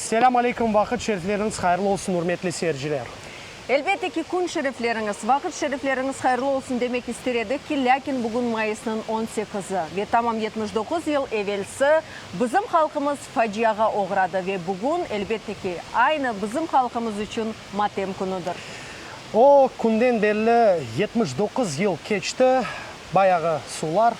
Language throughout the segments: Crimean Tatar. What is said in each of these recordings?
Selâm aleyküm, vaqıt şerifleriñiz hayırlı olsun, ürmetli seyirciler! Elbette ki, kün şerifleriñiz, vaqıt şerifleriñiz hayırlı olsun demek ister edik ki, lâkin bugün mayısnıñ on sekizi ve tamam 79 yıl evelsi bizim halqımız faciağa oğradı ve bugün, elbette ki, aynı bizim halqımız içün matem künüdir. O künden berli 79 yıl keçti, bayağı suvlar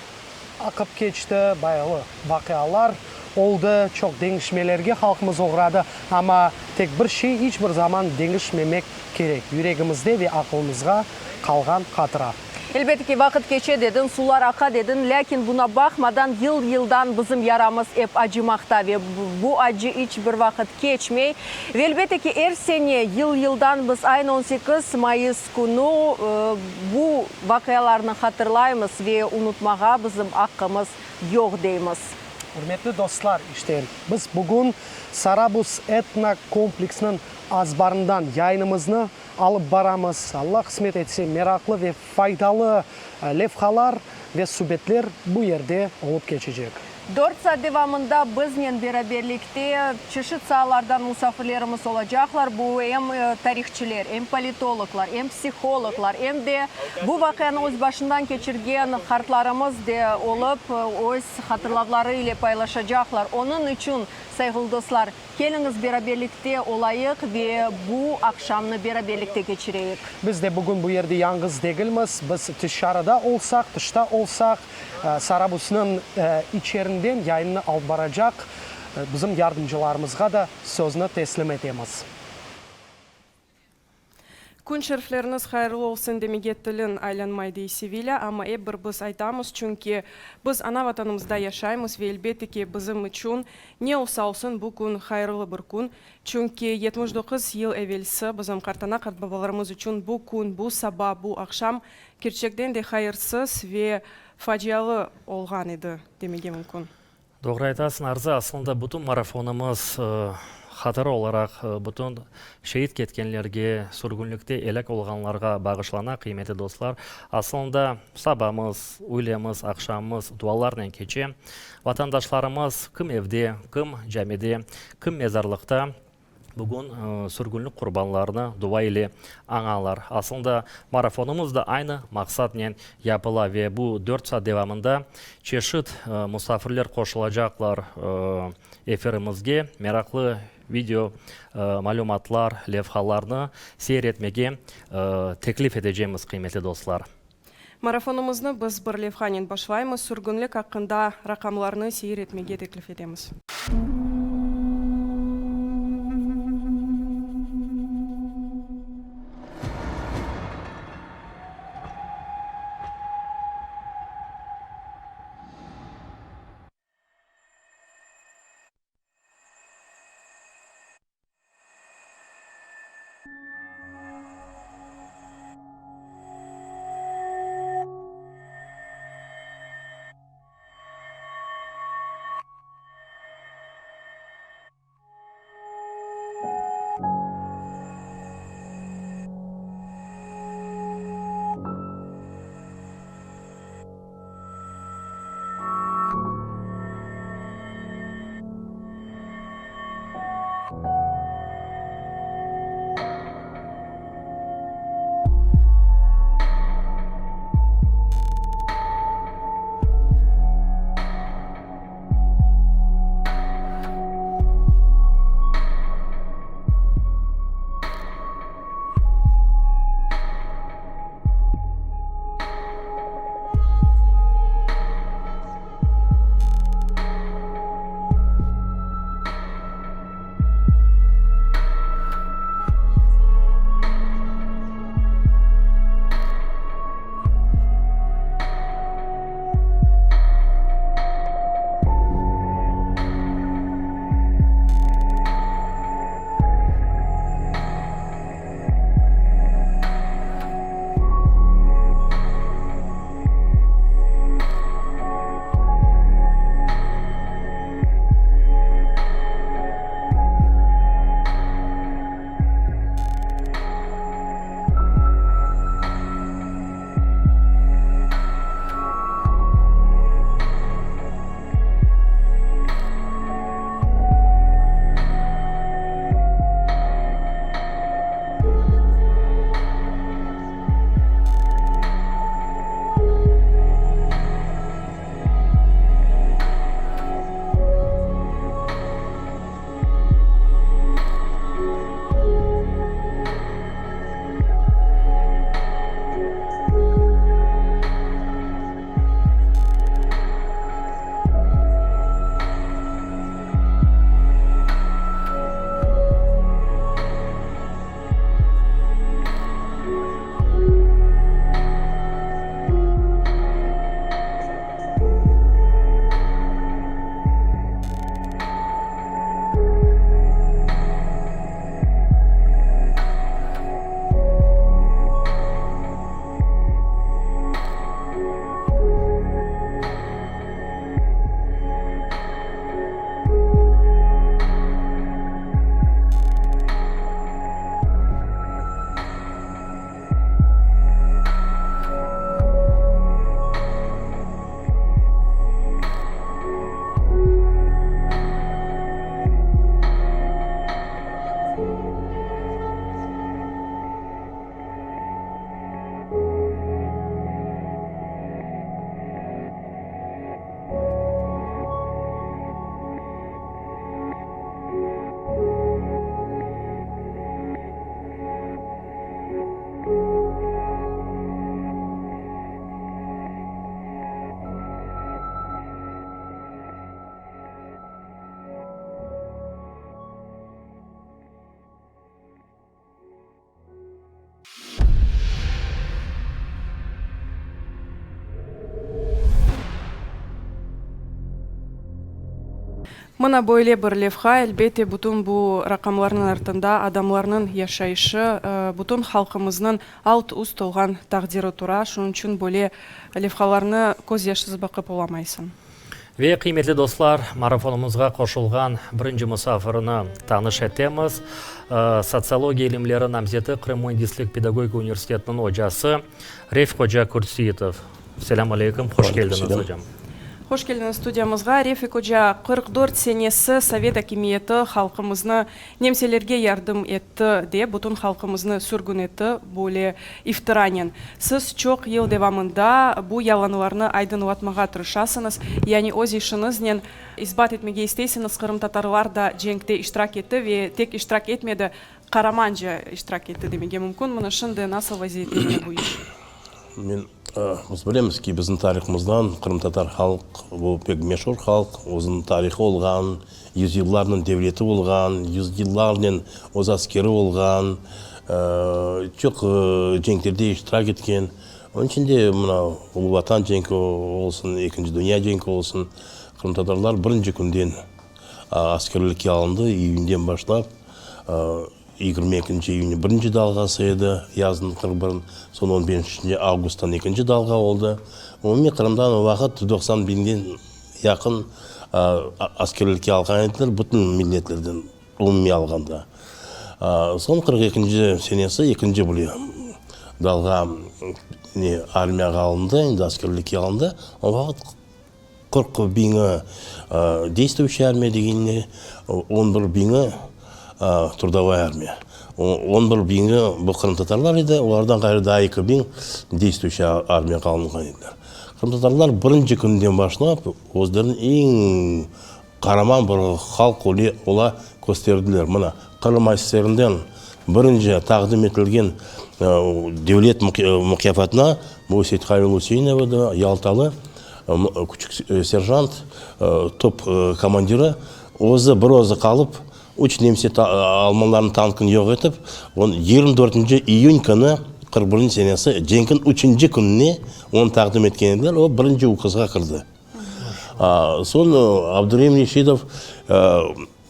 aqıp keçti, bayağı vaqialar oldı, çoq deñişmelerge halqımız oğradı, amma tek bir şey iç bir zaman deñişmemek kerek, yüregimizde ve aqılımızğa qalğan hatıra. Elbette ki, vaqıt keçe dediñ, suvlar aqa dediñ, lâkin buna baqmadan yıl-yıldan bizim yaramız ep acımaqta ve bu acı iç bir vaqıt keçmey. Ve elbette ki, er sene yıl-yıldan biz aynı 18 mayıs künü bu vaqialarnı hatırlaymız ve unutmağa bizim aqqımız yoq deymiz. Ürmetli dostlar, işte, biz bugün Sarabuz etno-kompleksiniñ azbarından yayınımıznı alıp baramız. Alla qısmet etse, meraqlı ve faydalı levhalar ve subetler bu yerde olıp keçecek. Dört saat devamında biznen beraberlikte çeşit saalardan musafirlerimiz olacaqlar. Bu em tarihçiler, em politologlar, em psihologlar, em de bu vaqianı öz başından keçirgen qartlarımız de olıp, öz hatırlavları ile paylaşacaqlar. Onıñ içün, sayğılı dostlar, Keliñiz beraberlikte olayıq ve bu aqşamnı beraberlikte keçireyik. Biz de bugün bu yerde yañğız degilmiz. Biz tışarıda olsaq, tışta olsaq, Sarabusnıñ içerinden yayınnı alıp baracaq bizim yardımcılarımızğa da sözni teslim etemiz. Kün şerifleriñiz hayırlı olsun demege tiliñ aylanmay, dey Sevilâ, amma ep bir biz aytamız, çünki biz ana Vatanımızda yaşaymız ve elbette ki, bizim içün ne olsa olsun bu kün hayırlı bir kün, çünki 79 yıl evelsi bizim qartana-qartbabalarımız içün bu kün, bu saba, bu aqşam kerçekten de hayırsız ve facialı olğan edi demege mümkün. Doğru aytasıñ, Arzı, aslında bütün marafonımız hatıra olaraq bütün şehit ketkenlerge, sürgünlikte elâk olğanlarğa bağışlana, qıymetli dostlar. Aslında sabamız, üylemiz, aqşamımız dualarnen keçe. Vatandaşlarımız kim evde, kim camide, kim mezarlıqta Bugün sürgünlik qurbanlarını dua ile añalar. Aslında, marafonımız da aynı maqsatnen yapıla ve bu dört saat devamında çeşit musafirler qoşulacaqlar efirimizge, meraqlı video malümatlar, levhalarnı seyir etmege teklif etecemiz, qıymetli dostlar. Marafonımıznı biz bir levhanen başlaymız, sürgünlik aqqında raqamlarnı seyir etmege teklif etemiz. Mına böyle bir levha, elbette, bütün bu raqamlarnıñ artında adamlarnıñ yaşayışı, bütün halqımıznıñ alt-üst olğan taqdiri tura, şunıñ içün böyle levhalarnı közyaşsız baqıp olamaysıñ. Ve, qıymetli dostlar, marafonımızğa qoşulğan birinci musafirini tanış etemiz, sotsiologiya ilimleri namzeti, Qırım müendislik pedagogika universitetiniñ ocası Refik oca Kürtsiyitov. Selâm aleyküm, hoş keldiñiz, ocam. Hoş keldiñiz studiyamızğa, Refik oca. 44 senesi sovet akimiyeti halqımıznı nemselerge yardım etti dep, bütün halqımıznı sürgün etti böyle iftiranen. Siz çoq yıl devamında bu yalanlarnı aydınlatmağa tırışasıñız, yani öz işiñiznen isbat etmege isteysiñiz, qırımtatarlar da cenkte iştirak etti ve tek iştirak etmedi, qaramanca iştirak etti demege mümkün. Mına şimdi nasıl vaziyette bu iş? Men, biz bilemiz ki, bizim tarihımızdan qırımtatar halq, bu pek meşur halq, özüniñ tarihı olğan, yüzyıllarnen devleti olğan, yüzyıllarnen öz askeri olğan, çoq cenklerde iştirak etken. Onıñ içün de mına Ulu Vatan cenki olsun, Ekinci dünya cenki olsun, qırımtatarlar birinci künden askerlikke alındı, iyünden başlap. 22 iyünniñ birinci dalğası edi, yaznıñ 41, soñ on beşinci avgusttan ekinci dalğa oldı. Umumiy Qırımdan o vaqıt 90 biñden yaqın askerlikke alğan ediler, bütün milletlerden umumiy alğanda. Soñ 42 senesi ekinci bir dalğa armiyağa alındı, endi askerlikke alındı. O vaqıt 40 biñi deystvuyuşçiy armiya degenine, on bir biñi trudovaya armiya. On bir biñi bu qırımtatarlar edi, olardan ğayrı daa 2000 deystvuyuşçiy armiyağa alınğan ediler. Qırımtatarlar birinci künden başlap özlerini eñ qaraman bir halq ola kösterdiler. Mına, Qırım ASSRinden birinci taqdim etilgen devlet mukâfatına bu Seythalil Üseinov edi, yaltalı küçük serjant, top komandiri. Özü bir özü qalıp, üç nemse almanlarnıñ tankını yoq etip, on 24 iyün künü 41 senesi cenkniñ üçünci kününe onı taqdim etken ediler, o birinci ukazğa kirdi. Soñ Abdureim Reşidov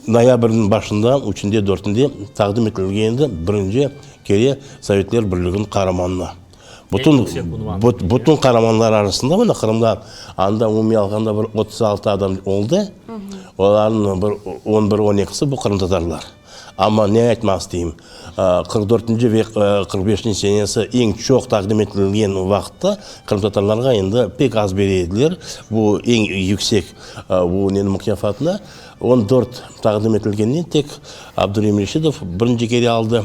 Noyabrniñ başında, üçünde, dörtünde taqdim etilgen edi birinci kere Sovetler Birliginiñ qaramanına. Bütün, bütün qaramanlar arasında, mına Qırımda anda umumiy alğanda bir 36 adam oldı, olarnıñ bir on bir, on ekisi bu qırımtatarlar. Amma ne aytmaq isteyim, 44-nci ve 45-nci senesi eñ çoq taqdim etilgen vaqıtta qırımtatarlarğa endi pek az bere ediler bu eñ yüksek bu neniñ mukâfatını. 14 taqdim etilgenden tek Abdureim Reşidov birinci kere aldı,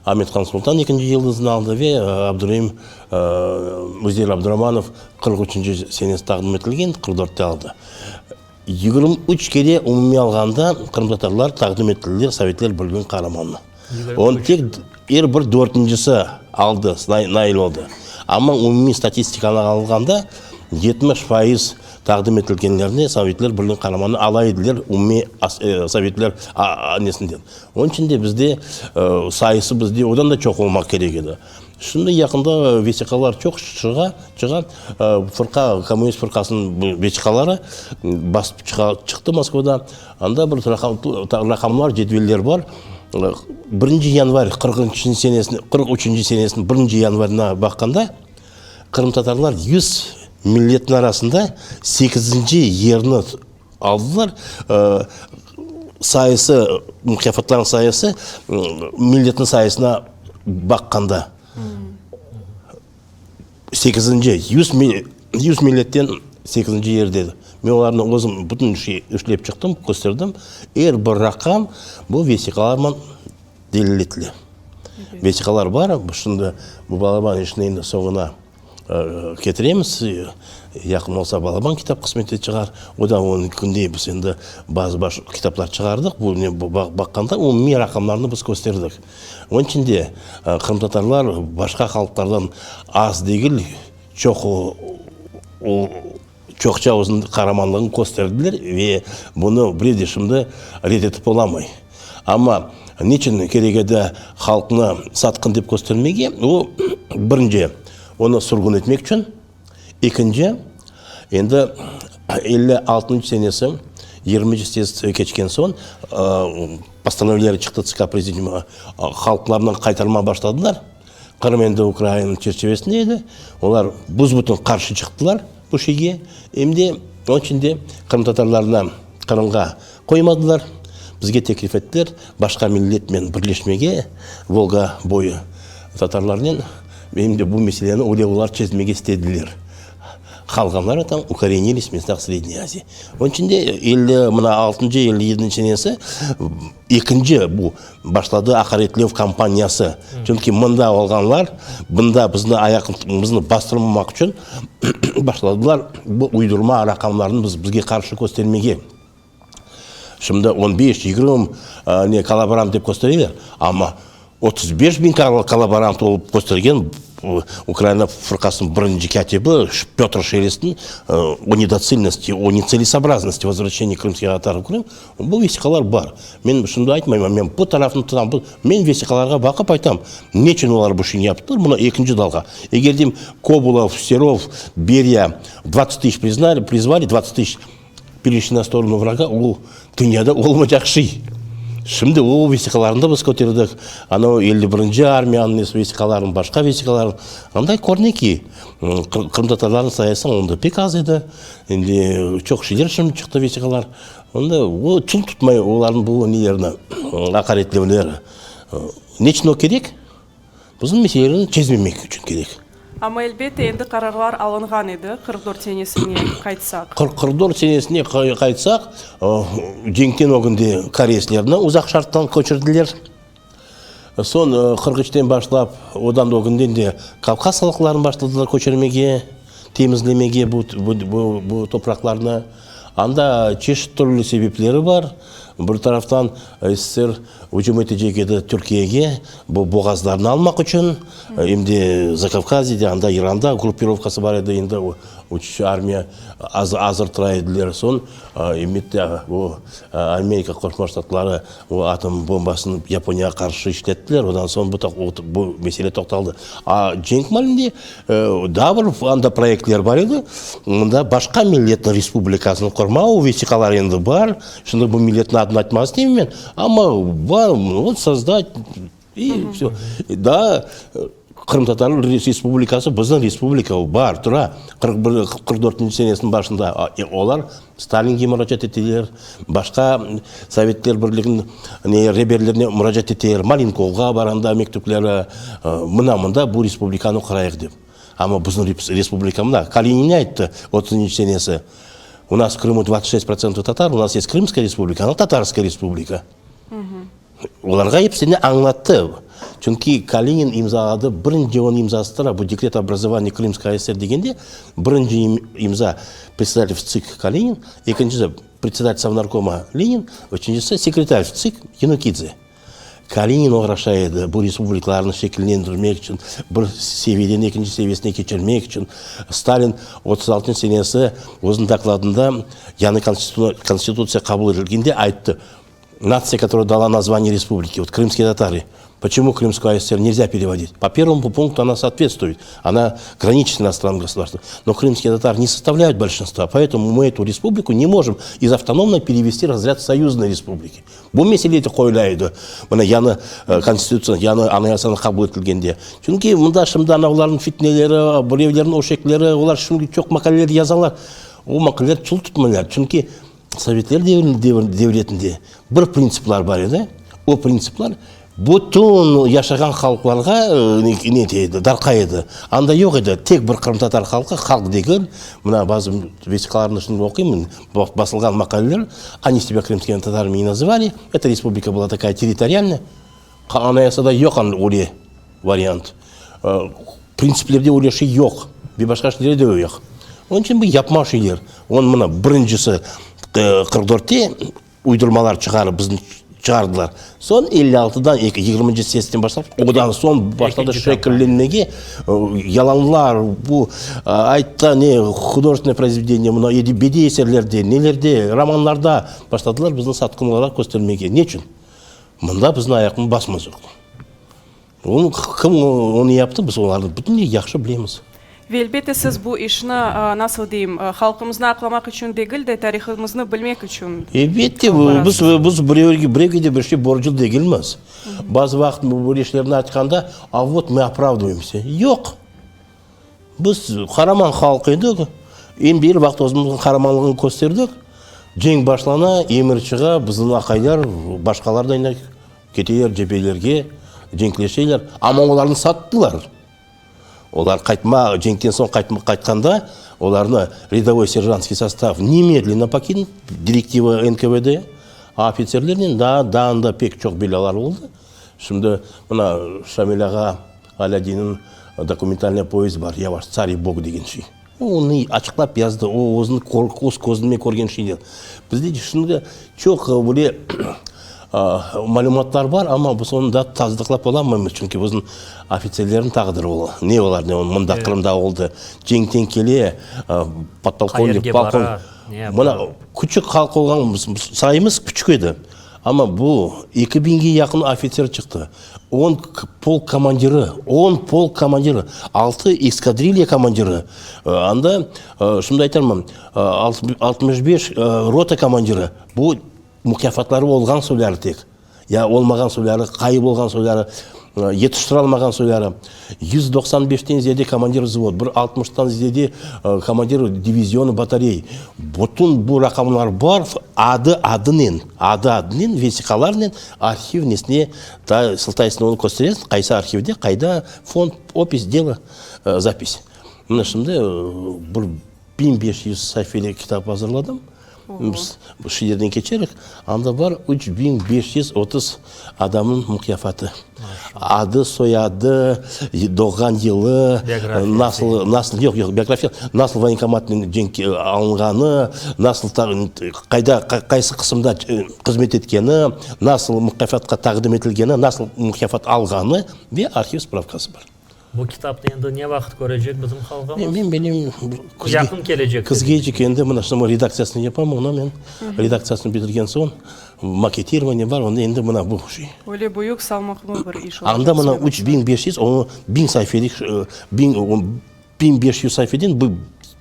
Amethan Sultan ekinci yıldızını aldı ve Abdureim Üzeir Abduramanov 43-nci senesi taqdim etilgen, 44-te aldı. 23 kere umumiy alğanda qırımtatarlar taqdim etildiler Sovetler Birliginiñ Qaramanına. Onı tek er bir dörtüncisi aldı, nail oldı. Amma umumiy statistikanı alğanda 70% taqdim etilgenlerni Sovetler Birliginiñ Qaramanı ala ediler umumiy sovetler nesinden. Onıñ içün de bizde sayısı bizde odan da çoq olmaq kerek edi. Şimdi yaqında vesiqalar çoq çığa, çığa. Fırqa, kommunist fırqasınıñ vesiqaları basıp çıqa, çıqtı Moskvada. Anda bir raqamlar, cedveller bar. Birinci yanvar qırqınçı senesini, qırq üçünci senesiniñ birinci yanvarına baqqanda, qırımtatarlar yüz milletniñ arasında sekizinci yerni aldılar. Sayısı, mukâfatlarnıñ sayısı milletniñ sayısına baqqanda. Sekizinci, yüz milletten sekizinci yerde. Men olarnı özüm bütün şey işlep çıqtım, kösterdim. Er bir raqam bu vesiqalarman delil etile. Vesiqalar bar, şimdi bu balaban işni endi soñuna ketiremiz. Yaqın olsa balaban kitap qısmette çıqar. O da onıñ künde biz endi bazı baş kitaplar çıqardıq. Bu ne baqqanda umumiy raqamlarnı biz kösterdik. Onıñ içün de qırımtatarlar başqa halqlardan az degil, çoq çoqça özüniñ qaramanlığını kösterdiler ve bunı birev de şimdi red etip olamay. Amma niçün kerek edi halqnı satqın dep köstermege? O, birinci, onı sürgün etmek içün, ekinci, endi 56-ncı senesi. Yigirminci syezd keçken soñ postanovleniyeler çıqtı TSK prezidiumı, halqlarnı qaytarmağa başladılar. Qırım endi Ukraina çerçivesinde edi. Olar büs-bütün qarşı çıqtılar bu şeyge. Em de onıñ içün de qırımtatarlarnı Qırımğa qoymadılar. Bizge teklif ettiler başqa milletmen birleşmege, Volga boyu tatarlarnen. Em de bu meseleni öyle olar çezmege istediler. Qalğanları tam ukorenilись v местах Средней Азии. Onıñ içün de elli, mına altıncı, 57 senesi ekinci bu başladı aqaretlev kampaniyası. Çünki mında olğanlar, bunda bizni ayağımıznı bastırmamaq içün başladılar bu uydurma raqamlarnı biz, bizge qarşı köstermege. Şimdi on beş, yigirmi ne koloborant dep köstereler, amma 35 biñ koloborant olıp köstergen Ukraina fırqasınıñ birinci kâtibi Pötr Şelestniñ o nedotsılnosti, o netselesoobraznnosti vozvraşçeniya krımskih tatar v Krım, bu vesiqalar bar. Men şimdi aytmayman, men bu tarafnı tutam, bu, men vesiqalarğa baqıp aytam, neçün olar bu şeyni yaptılar, mına ekinci dalğa. Eger deyim, Kobulov, Serov, Beriya dvadtsat tısyaç priznali, prizvali, dvadtsat tısyaç Pereşli na storonu vraga, o dünyada olmaycaq şey. Şimdi o vesiqalarnı da biz köterdik. Ana o 51-nci armiyanıñ vesiqalarını, başqa vesiqalarnı. Anda körüne ki, qırımtatarlarnıñ sayısı onda pek az edi. Endi çoq şeyler şimdi çıqtı vesiqalar. Onda o til tutmay olarnıñ bu nelerini, aqaretlevleri. Neçün o kerek? Bizim meselelerini çezmemek içün kerek. Amma, elbette, endi qararlar alınğan edi, 44 senesine qaytsaq. 44 senesine qaytsaq, cenkten ögünde koreyslerni Uzaq Şarqtan köçürdiler. Soñ 43-ten başlap, odan da ögünden de Kavkaz halqlarını başladılar köçürmege, temizlemege bu, bu, bu topraqlarnı. Anda çeşit türlü sebepleri bar. Bir taraftan, SSR ücüm etecek edi Türkiyege, bu boğazlarnı almaq içün, em de Zakavkazyede, anda İranda gruppirovkası bar edi, endi üç armiya azır tura ediler. Soñ, elbette, bu Amerika Qoşma Ştatları o atom bombasını Yaponiyağa qarşı işlettiler, ondan soñ bu mesele toqtaldı. A cenk maalinde Daa bir anda proyektler bar edi. Mında başqa milletniñ respublikasını qurma, o vesiqalar endi bar. Şimdi bu milletniñ adını aytmaq istemeyim men, amma bar, vot sozdat i vsё. Daa Qırımtatar respublikası bizim respublika, o bar, tura. 41, 44-nci senesiniñ başında olar Stalinge muracaat eteler, başqa Sovetler Birliginiñ ne reberlerine muracaat eteler, Malenkovğa bar anda mektüpleri, mına mında bu respublikanı qurayıq dep. Amma bizim respublika mına, Kalinin ne ayttı otuzıncı senesi, U nas v Krımu dvadtsat şest protsentov tatar, u nas est Krımskaya respublika, ana Tatarskaya respublika. Olarğa episini añlattı. Çünki Kalinin imzaladı, birinci onıñ imzası tura, bu Dekret o obrazovanии Krımской ASSR degende, birinci imza predsedatel VTsik Kalinin, ekincisi predsedatel Совнаркома Lenin, üçüncisi sekretar VTsik Yenukidze. Kalinin oğraşa edi bu respublikalarnı şekillendirmek içün, bir seviyeden ekinci seviyesine keçirmek içün. Stalin 36 senesi özüniñ dokladında yañı konstitutsiya qabul etilgende ayttı, Natsiya, kotoraya dala nazvaniye respubliki, vot krımskiye tatары, počemu Krımskuyu ASSR nelzâ perevodit? Po pervomu punktу ona sootvetstvuet, ona granичит с иностранным государством, но krımskiye tatары ne sostavlâют большинства, poetomu mı etu respubliku ne mojem iz avtonomnoy perevesti v razrâd soyuznoy respubliki. Bu mesele de qoyula edi, mına yañı konstitutsiya, yañı anayasanı qabul etilgende. Çünki mında şimdi anavlarnıñ fitneleri, birevlerniñ öşekleri, olar şimdi çoq maqaleler yazalar, o maqaleler çul tutmaylar, çünki Sovetler devletinde bir printsipler bar edi, o printsipler bütün yaşağan halqlarğa ne ete edi, darqay edi. Anda yoq edi tek bir qırımtatar halqı, halq degil, mına bazı vesiqalarnı şimdi oquyım, basılğan maqaleler, oni sebâ krımskimi tatarami ne nazıvali, eta respublika была takaya territorialnaya, Anayasada yoq öyle variant. Printsiplerde öyle şey yoq. Ve başqa şeylerde de yoq. Onıñ içün bu yapma şeyler. Onıñ mına birincisi 44-te uydurmalar çıqarıp bizni çıqardılar. Soñ 56-dan yigirminci sessiyasından başlap, odan soñ başladı şekillenmege yalanlar, bu aytta ne hudojestvennoye proizvedeniye, mına bediy eserlerde, nelerde, romanlarda başladılar bizni satqın olaraq köstermege. Neçün? Mında bizni ayaqnı basmaz yoq. Onı kim onı yaptı, biz olarnı bütünley yahşı bilemiz. Ve elbette siz bu işni, nasıl deyim, halqımıznı aqlamaq içün degil de, tarihımıznı bilmek içün Elbette, alıp biz, barasız. biz birevge, birevge de bir şey borclu degilmiz. Bazı vaqıt böyle işlerni aytqanda, a vot mı opravdывayımся. Yoq! Biz qaraman halq edik, em de er vaqıt özümizniñ qaramanlığını kösterdik. Cenk başlana, emir çığa, bizim aqaylar, başqalar da endi keteler cebelerge, cenkleşeler. Amma olarnı sattılar. Olar qaytma, cenkten soñ qaytqanda, olarnı râdovoy serjantskiy sostav nemedlenno pokinut, direktiva NKVD, a ofitserlernen daa, daa anda pek çoq belâlar oldı. Şimdi mına Şamil ağa Alâdinniñ dokumentalnıy povest bar, Yavaş, tsar i bog degen şey. O onı açıqlap yazdı, o özüniñ öz közünen körgen şeyler. Bizde şimdi çoq böyle malümatlar bar, amma biz onı daa tasdıqlap olamaymız, çünki bizim ofitserlerniñ taqdiri o, ne olar, ne mında Qırımda oldı, cenkten kele, podpolkovnik, polkovnik, mına küçük halq olğan, sayımız küçük edi. Amma bu eki biñge yaqın ofitser çıqtı, on polk komandiri, on polk komandiri, altı eskadrilya komandiri, anda, şimdi aytarman, 65 rota komandiri, bu mukâfatları olğan soyları tek, ya olmağan soyları, ğayıp olğan soyları, yetiştiralmağan soyları, 195-ten ziyade komandir vzvod, bir altmıştan ziyade komandir divizion, batarey. Bütün bu raqamlar bar, adı adınen, adı adınen, vesiqalarnen arhiv nesine ta sıltaysıñ, onı kösteresiñ, qaysı arhivde, qayda, fond, opis, delo, zapis. Mına şimdi bir 1500 saifelik kitap azırladım. Biz şu yerden keçerik, anda bar 3530 adamnıñ mukâfatı. Adı, soyadı, doğğan yılı, nasıl, nasıl, yoq, yoq, biografiya, nasıl voyenkomatnen cenkke alınğanı, nasıl, qayda, qaysı qısımda hızmet etkeni, nasıl mukâfatqa taqdim etilgeni, nasıl mukâfat alğanı ve arhiv spravkası bar. Bu kitapnı endi ne vaqıt körecek bizim halqımız? Men bilmeyim. Yaqın kelecekte. Küzgecik endi mına şimdi redaktsiyasını yapam, onı men redaktsiyasını bitirgen soñ, maketirovaniye bar, onda endi mına bu şey. Öyle büyük salmaqlı bir iş olacaq. Anda mına 3500, onı 1000 sayfelik, 1500 sayfeden bu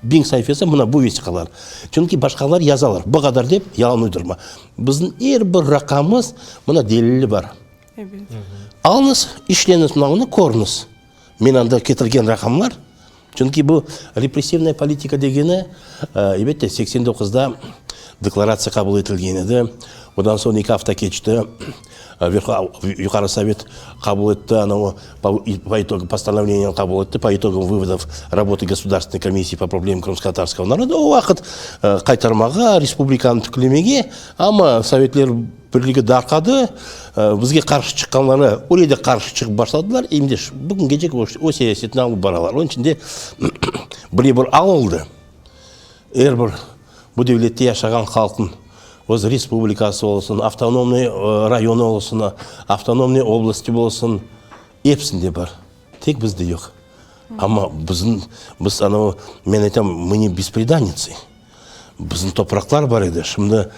1000 sayfası mına bu vesiqalar. Çünki başqalar yazalar, bu qadar dep yalan uydurma. Bizim er bir raqamımız mına delili bar. Ebet. Alıñız, işleñiz mına bunı, körüñiz. Men anda ketirgen raqamlar, çünki bu repressivnaya politika degeni, elbette, 89-da deklaratsiya qabul etilgen edi, ondan soñ eki afta keçti, Yuqarı Sovet qabul etti, ana o, po itogam, postanovleniyenı qabul etti, po itogam vıvodov raboты Gosudarstvennoy komissiyi po problemam krımskotatarskogo naroda, o vaqıt qaytarmağa, respublikanı tiklemege, amma Sovetler Birligi darqadı, bizge qarşı çıqqanları öyle de qarşı çıqıp başladılar, em de bugüngece o siyasetni alıp baralar. Onıñ içün de bile bir al oldı, er bir bu devlette yaşağan halqnıñ öz respublikası olsun, avtonomnıy rayonı olsun, avtonomnıy oblasti olsun, episinde bar, tek bizde yoq. Amma bizim, biz anavı, men aytam, mı ne bespridannitsı. Bizim topraqlar bar edi. Şimdi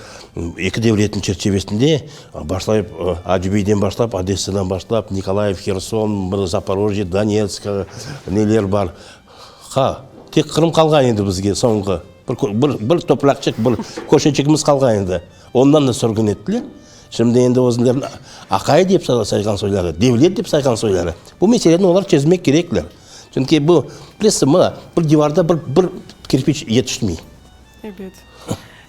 eki devletniñ çerçevesinde başlayıp, Acıbeyden başlap, Odessadan başlap, Nikolayev, Herson, Zaporojye, Donetsk, neler bar. Ha, tek Qırım qalğan edi bizge soñki. Bir, bir topraqçıq, bir köşeçigimiz qalğan edi. Ondan da sürgün ettiler. Şimdi endi özlerini aqay dep sayğan soyları, devlet dep sayğan soyları. Bu meseleni olar çezmek kerekler. Çünki bu, bilesiz, mına, bir divarda bir, bir kirpiç yetişmey. Ebet.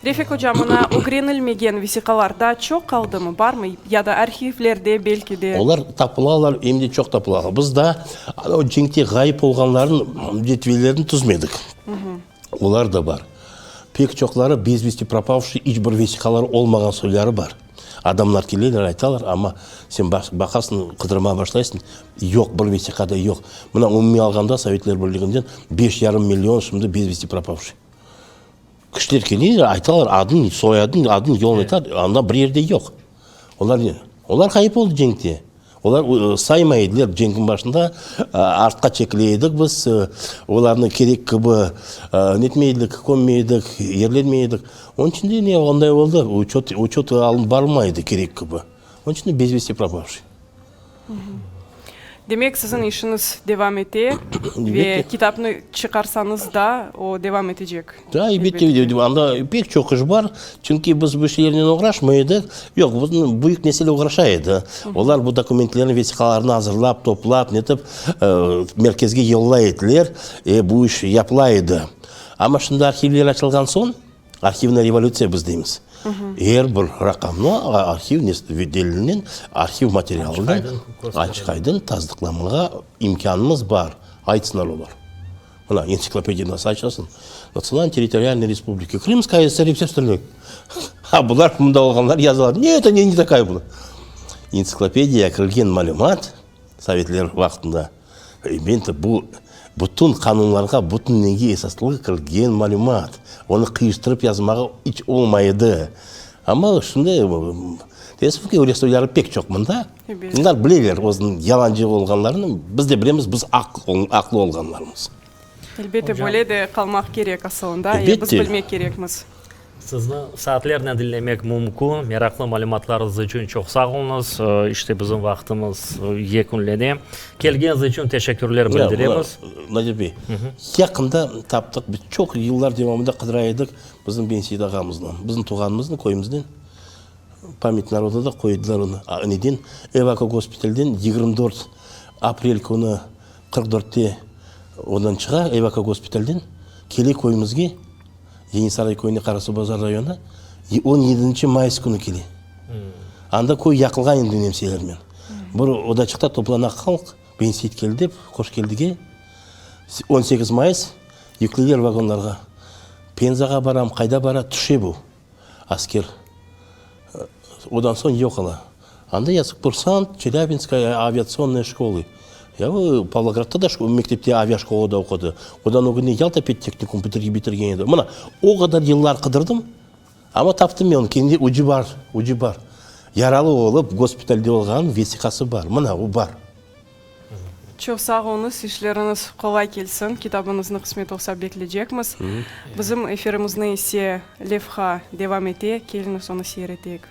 Refik oca, mına ögrenilmegen vesiqalar daa çoq qaldımı, barmı? Ya da arhivlerde belki de? Olar tapılalar, em de çoq tapılalar. Biz daa o cenkte ğayıp olğanlarnıñ cedvellerini tüzmedik. Olar da bar. Pek çoqları bez vesti propavşiy, iç bir vesiqaları olmağan soyları bar. Adamlar keleler, aytalar, amma sen baqasıñ, qıdırmağa başlaysıñ, yoq, bir vesiqa da yoq. Mına, umumiy alğanda, Sovetler Birliginden beş yarım million şimdi bez vesti propavşiy. Kişiler keleler, aytalar, adın, soyadın, adın, yolun aytalar, anda bir yerde yoq. Olar ne? Olar ğayıp oldı cenkte. Olar saymay ediler cenkniñ başında, artqa çekile edik biz, olarnı kerek kibi netmey edik, kömmey edik, yerlenmey edik. Onıñ içün de ne onday oldı, uçet, uçet alınıp barılmay edi kerek kibi. Onıñ içün de bez vesti propavşiy. Demek, siziñ işiñiz devam ete ve kitapnı çıqarsañız da, o devam etecek. Da, elbette, anda pek çoq iş bar, çünki biz bu şeylernen oğraşmay edik. Yoq, bizim büyük nesil oğraşa edi. Olar bu dokumentlerni, vesiqalarnı azırlap, toplap, netip, merkezge yollay ediler, e, bu iş yapıla edi. Amma şimdi arhivler açılğan soñ, Arhivnıy revolütsiya biz deymiz. Er bir raqamnı arhiv delilinen, arhiv materialınen açıq-aydın tasdıqlamağa imkânımız bar, aytsınlar olar. Mına, entsiklopediya nasıl açasıñ? Natsıonalno-territorialnıy respublika Krımskaya SSR ve vse ostальное. A bular, mında olğanlar yazalar, ne, eto ne takaya была. Entsiklopediyağa kirgen malümat sovetler vaqtında, Elbette, bu, bütün qanunlarğa, bütün nege esaslı kirgen malümat. Onı qıyıştırıp yazmağa iç olmay edi. Amma şimdi, teessüf ki, öyle soyları pek çoq mında. Bunlar bileler özüniñ yalancı olğanlarını, biz de bilemiz, biz aqlı olğanlarımız. Elbette, böyle de qalmaq kerek asılında, biz bilmek kerekmiz. Sizni saatlernen diñlemek mümkün. Meraqlı malümatlarıñız içün çoq sağ oluñız. İşte, bizim vaqtımız yekünlene. Kelgeniñiz içün teşekkürler bildiremiz. Nadir bey, yaqında taptıq, biz çoq yıllar devamında qıdıra edik bizim Benseit ağamıznı, bizim tuvğanımıznı köyümizden. Pamять naroda da qoydılar onı. Neden? Evakogospitalden 24 aprel künü 44-te ondan çıqa, evakogospitalden, kele köyümizge. Yenisaray köyüne Qarasuvbazar rayonı, on yedinci mayıs künü kele. Anda köy yaqılğan endi nemselermen. Bir odaçıqta toplana halq, Benseit keldi dep, Qoşkeldige. 18 mayıs yükleyler vagonlarğa. Penzağa baram, qayda bara, tüşe bu asker. Odan soñ yoq ola. Anda yazıq, kursant Çelâbinskaya aviatsionnaya şkolı. Ya o Pavlogradda da mektepte aviaşkolada oqudı. Odan ögüne Yalta pedtehnikum bitirgen edi. Mına, o qadar yıllar qıdırdım, amma taptım men onı. Kendi ucı bar, ucı bar. Yaralı olıp, gospitalde olğan vesiqası bar. Mına, o bar. Çoq sağ oluñız, işleriñiz qolay kelsin, kitabıñıznı qısmet olsa bekleycekmiz. Bizim efirimizni ise levha devam ete, keliñiz onı seyir eteyik.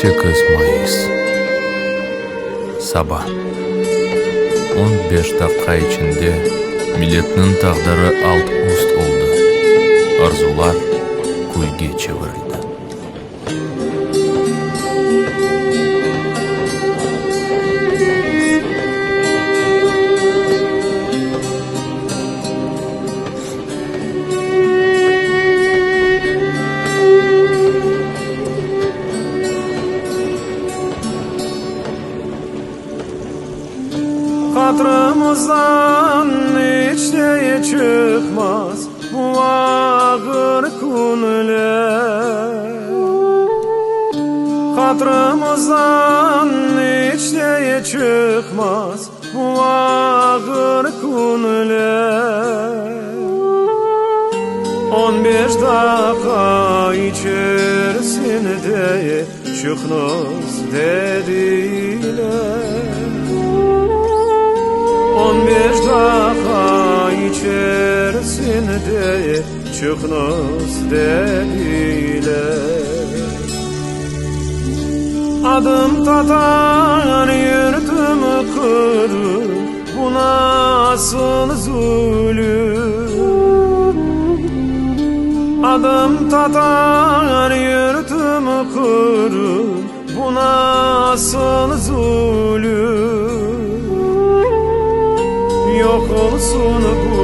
18 mayıs. Saba. On beş daqqa içinde milletniñ taqdiri alt-üst oldı, arzular külge çevirildi. Hatırımızdan iç de çıqmaz bu ağır künler. Hatırımızdan iç de çıqmaz bu ağır künler. On beş daqqa içerisinde çıqıñız dediler. On beş daqqa içerisinde çıqıñız dediler. Adım Tatar, yurtum Qırım, bu nasıl zulüm? Adım Tatar, yurtum Qırım, bu nasıl zulüm? Yoq olsun bu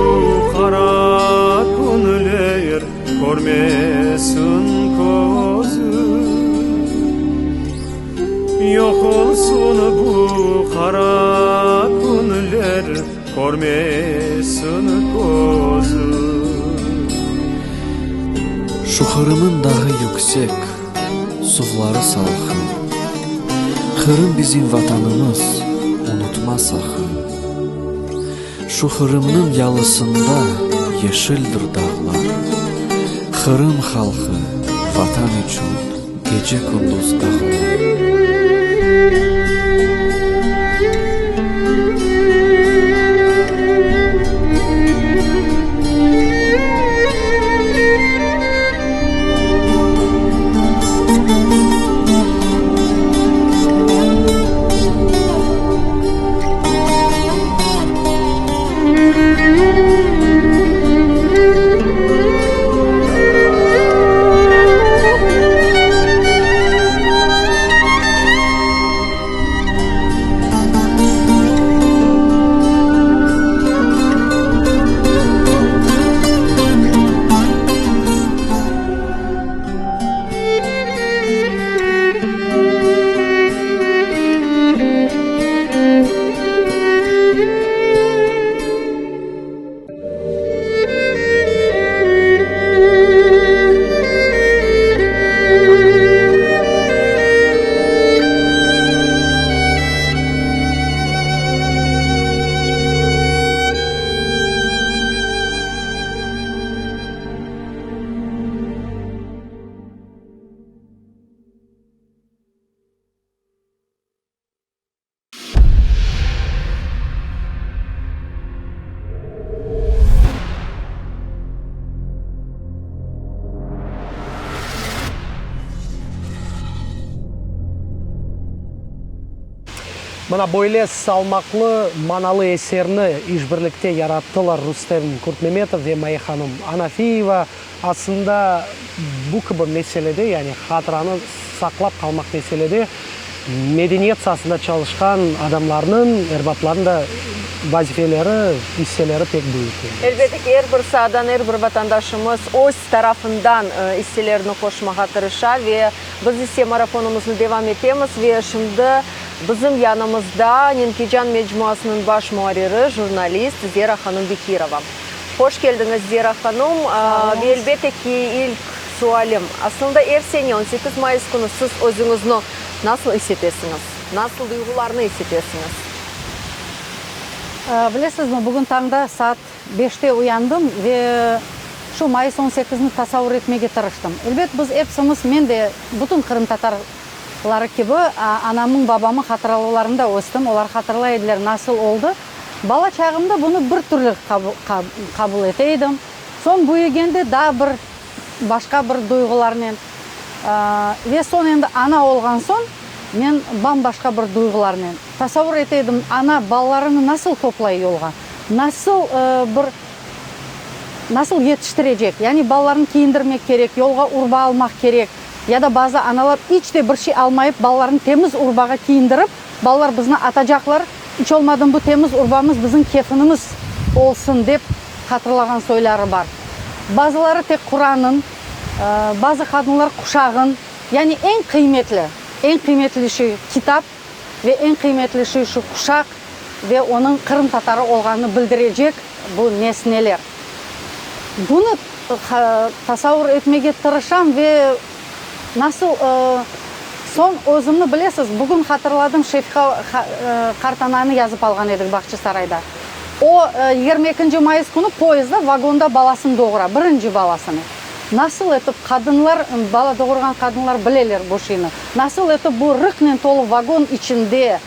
qara künler, körmesin közüm. Yoq olsun bu qara künler, körmesin közüm. Şu Qırım'ın dağı yüksek, suvları salqın, Qırım bizim Vatanımız, unutma saqın. Şu Qırımnıñ yalısında yeşildir dağlar, Qırım halqı Vatan içün gece-kündüz ağlar. Mına böyle salmaqlı, manalı eserni işbirlikte yarattılar Rustem Kurtmemetov ve Maye hanım Anafiyeva. Aslında, bu kibi meselede, yani hatıranı saqlap qalmaq meselede medeniyet saasında çalışqan adamlarnıñ, erbaplarnıñ da vazifeleri, isseleri pek büyük. Elbette ki, er bir saadan er bir vatandaşımız öz tarafından isselerini qoşmağa tırışa ve biz ise marafonımıznı devam etemiz ve şimdi bizim yanımızda Nenkecan mecmuasınıñ baş muarriri, jurnalist Zera hanım Bekirova. Hoş keldiñiz, Zera hanım. Ve elbette ki, ilk sualim, aslında er sene on sekiz mayıs künü siz özüñizni nasıl is etesiñiz, nasıl duyğularnı is etesiñiz? Bilesizmi, bugün tañda saat beşte uyandım ve şu mayıs on sekizni tasavur etmege tırıştım. Elbet, biz epsimiz, men de, bütün qırımtatarları kibi, anamnıñ, babamnıñ hatıralavlarında östim, olar hatırlay ediler nasıl oldı. Bala çağımda bunı bir türlü qabul ete edim. Soñ büyügende daa bir başqa bir duyğularnen. Ve soñ endi ana olğan soñ. Men bam-başqa bir duyğularnen tasavur ete edim, ana balalarını nasıl toplay yolğa, nasıl bir, nasıl yetiştirecek, yani balalarını kiyindirmek kerek, yolğa urba almaq kerek, ya da bazı analar iç de bir şey almayıp, balalarını temiz urbağa kiyindirip, balalar bizni atacaqlar, iç olmadım bu temiz urbamız bizim kefinimiz olsun, dep hatırlağan soyları bar. Bazıları tek Quranın, bazı qadınlar quşağın. Yani eñ qıymetli, eñ qıymetli şey kitap ve eñ qıymetli şey şu quşaq ve onıñ qırımtatarı olğanını bildirecek bu nesneler. Bunı tasavur etmege tırışam ve nasıl soñ özümni bilesiz, bugün hatırladım Şefiqa qartananı yazıp alğan edik Bağçasarayda. O, 22 mayıs künü poyezdda, vagonda balasını doğura, birinci balasını. Nasıl etip qadınlar, bala doğurğan qadınlar bileler bu şeyni, nasıl etip bu rıqnen tolu vagon içinde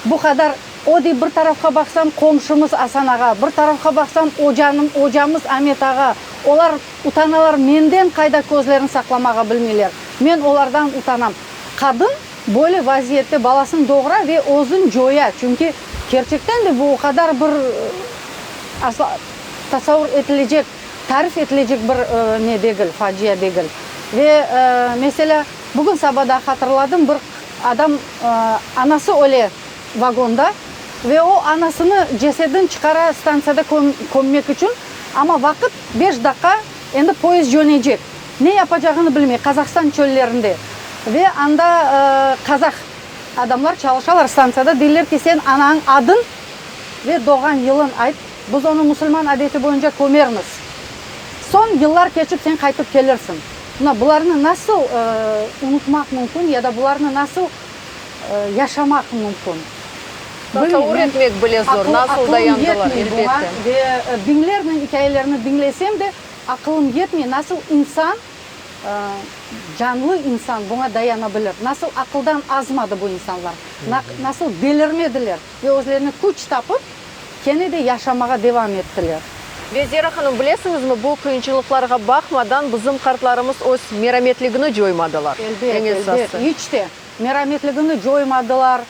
bu qadar, o dey, bir tarafqa baqsam, qomşumız Asan ağa, bir tarafqa baqsam, ocanım, ocamız Amet ağa, olar utanalar, menden qayda közlerini saqlamağa bilmeyler, men olardan utanam. Qadın böyle vaziyette balasını doğura ve özün coya, çünki kerçekten de bu o qadar bir asla tasavur etilecek Tarif etilecek bir ne degil, facia degil. Ve, meselâ, bugün saba da hatırladım, bir adam, anası öle vagonda ve o anasını, cesedini çıqara stantsiyada kömmek içün, amma vaqıt beş daqqa, endi poyezd cönecek. Ne yapacağını bilmey, Qazahstan çöllerinde. Ve anda qazah adamlar çalışalar stantsiyada, deyler ki, sen anañ adın ve doğğan yılın ayt. Biz onı musulman adeti boyunca kömermiz. Soñ yıllar keçip sen qaytıp kelirsiñ. Mına bularnı nasıl unutmaq mümkün ya da bularnı nasıl yaşamaq mümkün? Tasavur etmek bile zor, nasıl dayandılar, elbette. Ve biñlernen ikâyelerni diñlesem de, aqılım yetmey, nasıl insan, canlı insan buña dayana bilir? Nasıl aqıldan azmadı bu insanlar? Nasıl delirmediler ve özlerine küç tapıp, Kene de yaşamağa devam ettiler. Ve Zera hanım, bilesiñizmi, bu qıyınçılıqlarğa baqmadan, bizim qartlarımız öz merametligini coymadılar. Elbet, elbet, iç te merametligini coymadılar.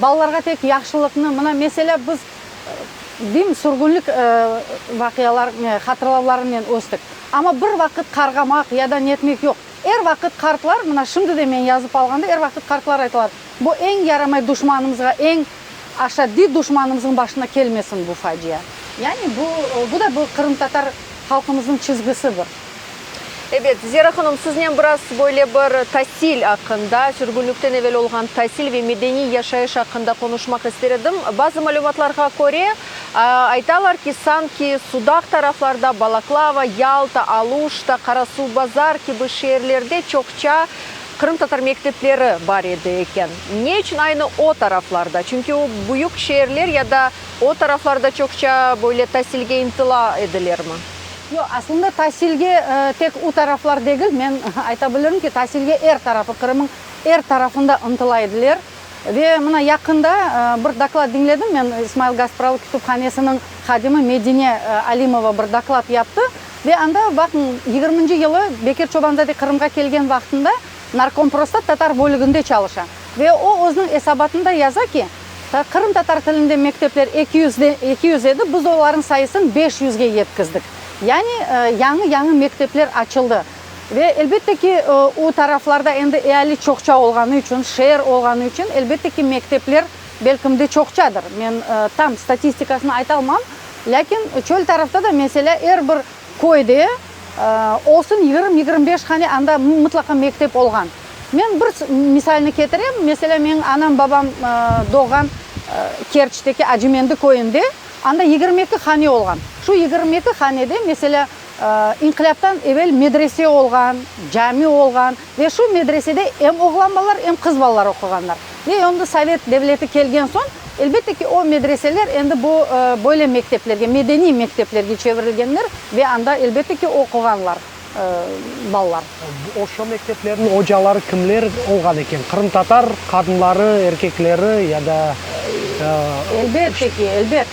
Balalarğa tek yahşılıqnı, mına, meselâ, biz, deyim, sürgünlik vaqialar, hatırlavlarınen östik. Amma bir vaqıt qarğamaq ya da netmek yoq. Er vaqıt qartlar, mına, şimdi de men yazıp alğanda, er vaqıt qartlar aytalar, bu eñ yaramay duşmanımızğa, eñ Aşaddiy duşmanımıznıñ başına kelmesin bu facia. Yani bu, bu da bu qırımtatar halqımıznıñ çizgisi bir. Ebet, Zera hanım, siznen biraz böyle bir tasil aqqında, sürgünlikten evel olğan tasil ve medeniy yaşayış aqqında qonuşmaq ister edim. Bazı malümatlarğa köre, aytalar ki, sanki Sudaq taraflarda, Balaklava, Yalta, Aluşta, Qarasuvbazar kibi şeerlerde çoqça Qırımtatar mektepleri bar edi eken. Ne içün aynı o taraflarda? Çünki o büyük şeerler ya da o taraflarda çoqça böyle tasilge ıntıla edilermi? Yoq, aslında tasilge tek o taraflar degil, men ayta bilirim ki, tasilge er tarafı, Qırımıñ er tarafında ıntıla ediler. Ve mına yaqında bir doklad diñledim men, İsmail Gaspralı kütüphanesiniñ hadimi Medine Alimova bir doklad yaptı. Ve anda, baqıñ, yigirminci yılı Bekir Çobanzade Qırımğa kelgen vaqtında Narkomprosta tatar bölüginde çalışa. Ve o özüniñ esabatında yaza ki, qırımtatar tilinde mektepler 200 de, 200 edi, biz olarnıñ sayısın 500ge yetkizdik. Yani yañı-yañı mektepler açıldı. Ve elbette ki, o taraflarda endi eali çoqça olğanı içün, şeer olğanı içün, elbette ki, mektepler belkim de çoqçadır. Men tam statistikasını aytalmam, lâkin çöl tarafta da, meselâ, er bir köyde olsun yigirmi, 25 hane, anda mıtlaqa mektep olğan. Men bir misalni ketirem, meselâ, menim anam, babam doğğan Kerçteki Acımendi köyünde, anda 22 hane olğan. Şu 22 hanede, meselâ, İnqilâptan evel medrese olğan, cami olğan ve şu medresede em oğlan balalar, em qız balalar oquğanlar. Ve endi sovet devleti kelgen soñ, elbette ki, o medreseler endi bu böyle mekteplerge, medeniy mekteplerge çevirilgenler ve anda, elbette ki, oquğanlar balalar. Oşo mekteplerniñ ocaları kimler olğan eken? Qırımtatar qadınları, erkekleri ya da. Elbette ki, elbet.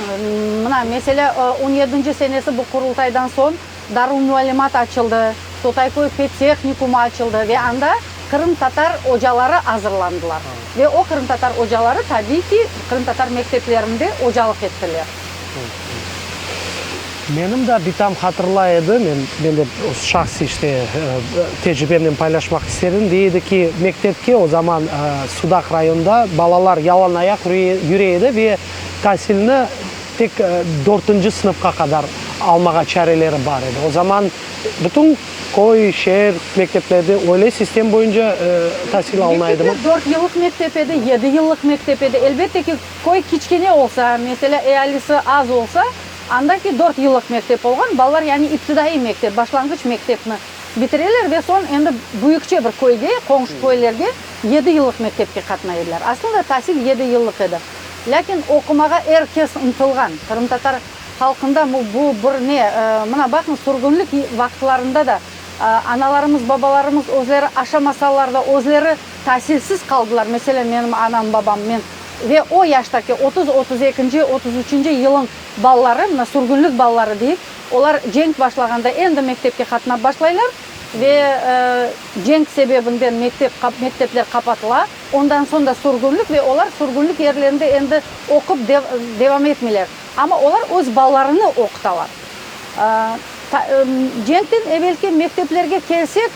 Mına, meselâ, on yedinci senesi bu Qurultaydan soñ Darulmuallimat açıldı, Totayköy pedtehnikumı açıldı ve anda. qırımtatar ocaları azırlandılar. Ve o qırımtatar ocaları, tabiiy ki, qırımtatar mekteplerinde ocalıq ettiler. Menim da bitam hatırlay edi, men, men de öz şahsiy işte tecribemnen paylaşmaq isterim, dey edi ki, mektepke o zaman Sudaq rayonında balalar yalanayaq yüre edi ve tasilni tek dörtünci sınıfqa qadar almağa çareleri bar edi. O zaman bütün köy, şeer mekteplerde öyle sistem boyunca tasil alına edimi? Mektepler dört yıllıq mektep edi, yedi yıllıq mektep edi. Elbette ki, Köy kiçkene olsa, meselâ, ealisi az olsa, andaki dört yıllıq mektep olğan, balalar yani iptidaiy mektep, başlanğıç mektepni bitireler ve soñ endi büyükçe bir köyge, qoñşu köylerge yedi yıllıq mektepke qatnay ediler. Aslında tasil yedi yıllıq edi. Lâkin oqumağa er kes ıntılğan. Qırımtatar halqında bu bir ne, mına baqıñ, sürgünlik vaqıtlarında da analarımız, babalarımız özleri aşamasalar da, özleri tasilsiz qaldılar. Meselâ, menim anam, babam, men. Ve o yaştaki 30, 32-nci, 33-nci yılıñ balaları, mına sürgünlik balaları deyik, olar cenk başlağanda endi mektepke qatnap başlaylar ve cenk sebebinden mektep, mektepler qapatıla, ondan soñ da sürgünlik ve olar sürgünlik yerlerinde endi oqup devam etmeyler. Amma olar öz balalarını oqutalar. Cenkten evelki mekteplerge kelsek,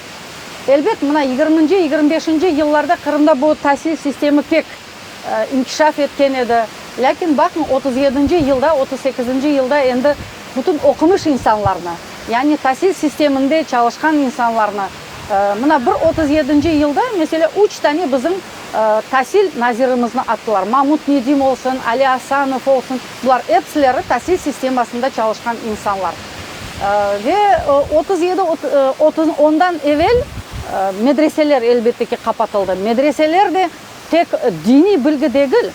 Elbet, mına yigirminci, 25-inci yıllarda Qırımda bu tasil sistemi pek inkişaf etken edi. Lâkin baqıñ, 37-nci yılda, 38-nci yılda endi bütün oqumış insanlarnı, yani tasil sisteminde çalışqan insanlarnı, mına bir 37-nci yılda, meselâ, üç tane bizim tasil nazirimizni attılar, Mamut Nedim olsun, Ali Asanov olsun, bular epsileri tasil sistemasında çalışqan insanlar. Ve 37, 30, ondan evel medreseler elbette ki qapatıldı. Medreseler de tek diniy bilgi degil,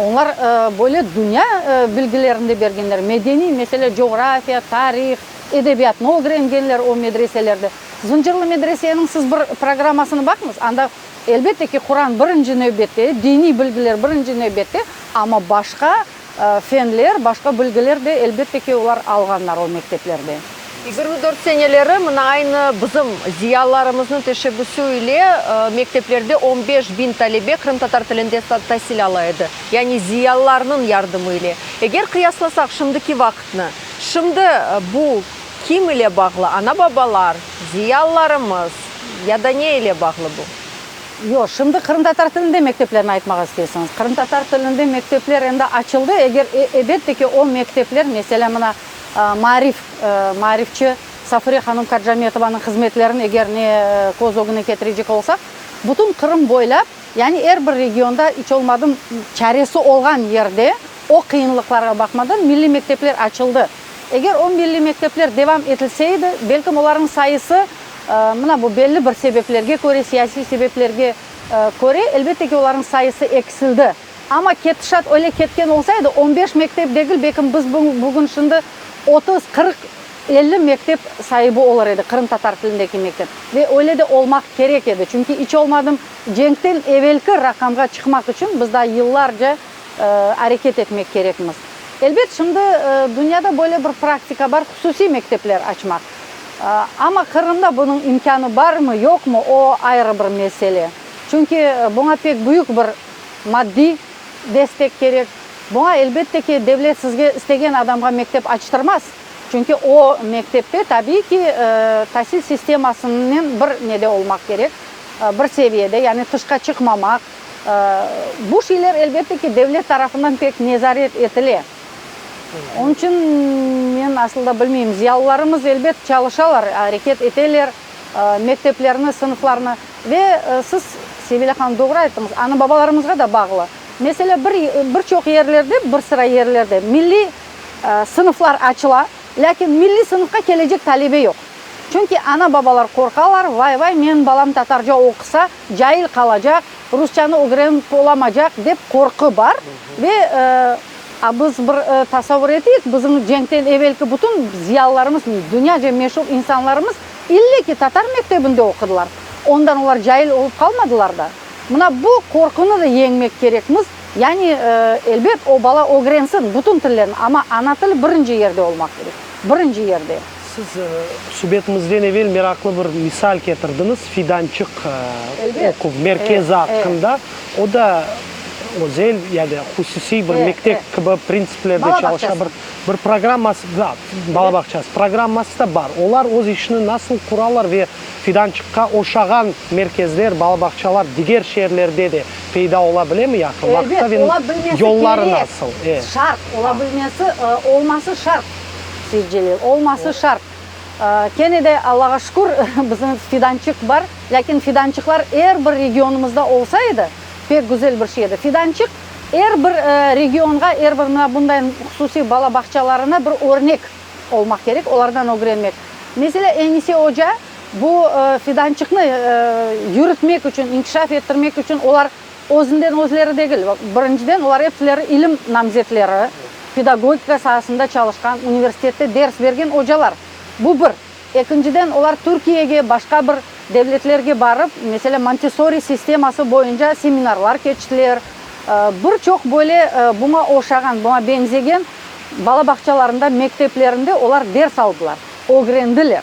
onlar böyle dünya bilgilerini de bergenler, medeniy, meselâ, coğrafiya, tarih, edebiyatnı ögrengenler o medreselerde. Zıncırlı medreseniñ siz bir programmasını baqıñız, anda elbette ki Quran birinci nevbette, diniy bilgiler birinci nevbette, amma başqa Fenler, başqa bilgiler de, elbette ki, olar alğanlar o mekteplerde. 24 seneleri mına aynı bizim ziyalılarımıznıñ teşebbüsi ile mekteplerde 15 biñ talebe qırımtatar tilinde tasil ala edi. Yani ziyalılarnıñ yardımı ile. Eger qıyaslasaq şimdiki vaqıtnı, şimdi bu kim ile bağlı, ana-babalar, ziyalılarımız ya da ne ile bağlı bu? Yoq, şimdi qırımtatar tilinde mekteplerni aytmağa isteysiñiz. Qırımtatar tilinde mektepler endi açıldı. Eger, elbette ki, o mektepler, meselâ, mına, maarif, maarifçi Safure hanım Karcametovanıñ hızmetlerini eger ne köz ögüne ketirecek olsaq, bütün Qırım boylap, yani er bir regionda iç olmadım çaresi olğan yerde, o qıyınlıqlarğa baqmadan milliy mektepler açıldı. Eger o milliy mektepler devam etilse edi, belkim olarnıñ sayısı Mına bu belli bir sebeplerge köre, siyasiy sebeplerge köre, elbette ki, olarnıñ sayısı eksildi. Amma ketişat öyle ketken olsa edi, on beş mektep degil, belkim biz bugün şimdi 30, 40, 50 mektep saibi olur edik, qırımtatar tilindeki mektep. Ve öyle de olmaq kerek edi, çünki iç olmadım cenkten evelki raqamğa çıqmaq içün biz daa yıllarca areket etmek kerekmiz. Elbet, şimdi dünyada böyle bir praktika bar, hususiy mektepler açmaq. Amma Qırımda bunıñ imkânı barmı, yoqmı, o ayrı bir mesele. Çünki buña pek büyük bir maddiy destek kerek. Buña, elbette ki, devlet sizge istegen adamğa mektep açtırmaz. Çünki o mektepte, tabiiy ki, tasil sistemasınen bir nede olmaq kerek, bir seviyede, yani tışqa çıqmamaq. Bu şeyler, elbette ki, devlet tarafından pek nezaret etile. Onıñ içün men asıl da bilmeyim. Ziyalılarımız, elbet, çalışalar, areket eteler, mekteplerni, sınıflarnı. Ve siz, Sevilâ hanım, doğru ayttıñız, ana-babalarımızğa da bağlı. Meselâ, bir, bir çoq yerlerde, bir sıra yerlerde milliy sınıflar açıla, lâkin milliy sınıfqa kelecek talebe yoq. Çünki ana-babalar qorqalar, vay-vay, menim balam tatarca oqusa, cail qalacaq, rusçanı ögrenip olamacaq, dep qorqu bar. Ve a biz bir tasavvur eteyik, bizim cenkten evelki bütün ziyalılarımız, dünyaca meşur insanlarımız ille ki tatar mektebinde oqudılar. Ondan olar cail olıp qalmadılar da. Mına bu qorqunı da yeñmek kerekmiz. Yani, elbet, o bala ögrensin bütün tillerni, amma ana tili birinci yerde olmaq kerek, birinci yerde. Siz subetimizden evel meraqlı bir misal ketirdiñiz, Fidançıq oquv merkezi aqqında. O da özel, yani hususiy bir mektep kibi printsiplerde çalışa, bir bir programması, da, bala bağçası programması da bar. Olar öz işini nasıl quralar ve Fidançıqqa oşağan merkezler, bala bağçalar diger şeerlerde de peyda ola bilemi yaqın vaqıtta ve yolları nasıl? Şart, ola bilmesi, olması şart. Seyitcelil, olması şart. Kene de, Allağa şükür, bizim Fidançıq bar. Lâkin Fidançıqlar er bir regionımızda olsa edi, pek güzel bir şey edi. Fidançıq er bir regionğa, er bir mına bunday hususiy bala bağçalarına bir örnek olmaq kerek, olardan ögrenmek. Meselâ, Enise oca bu Fidançıqnı yürütmek içün, inkişaf ettirmek içün olar Özünden özleri degil. Birinciden, olar epsileri ilim namzetleri, pedagogika saasında çalışqan, universitette ders bergen ocalar. Bu bir. Ekinciden, olar Türkiyege, başqa bir devletlerge barıp, meselâ, Montessori sisteması boyunca seminarlar keçtiler. Bir çoq böyle buña oşağan, buña beñzegen bala bağçalarında, mekteplerinde olar ders aldılar, ögrendiler.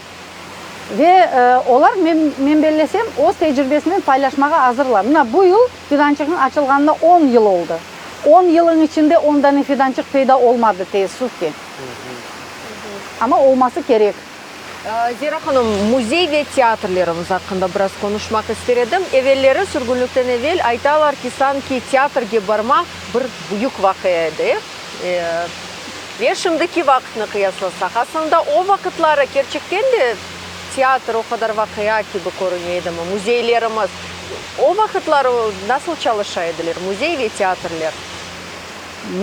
Ve olar, men, men bellesem, öz tecribesinen paylaşmağa azırlar. Mına bu yıl Fidançıqnıñ açılğanına on yıl oldı. On yılın içinde on dane Fidançıq peyda olmadı, teessüf ki. Amma olması kerek. Zera hanım, müzey ve teatrlerimiz aqqında biraz qonuşmaq ister edim. Evelleri, sürgünlikten evel, aytalar ki, sanki teatrge barmaq bir büyük vaqia edi. Ve şimdiki vaqıtnı qıyaslasaq, aslında o vaqıtları kerçekten de teatr o qadar vaqia kibi körüne edimi? Müzeylerimiz o vaqıtları nasıl çalışa ediler, müzey ve teatrler?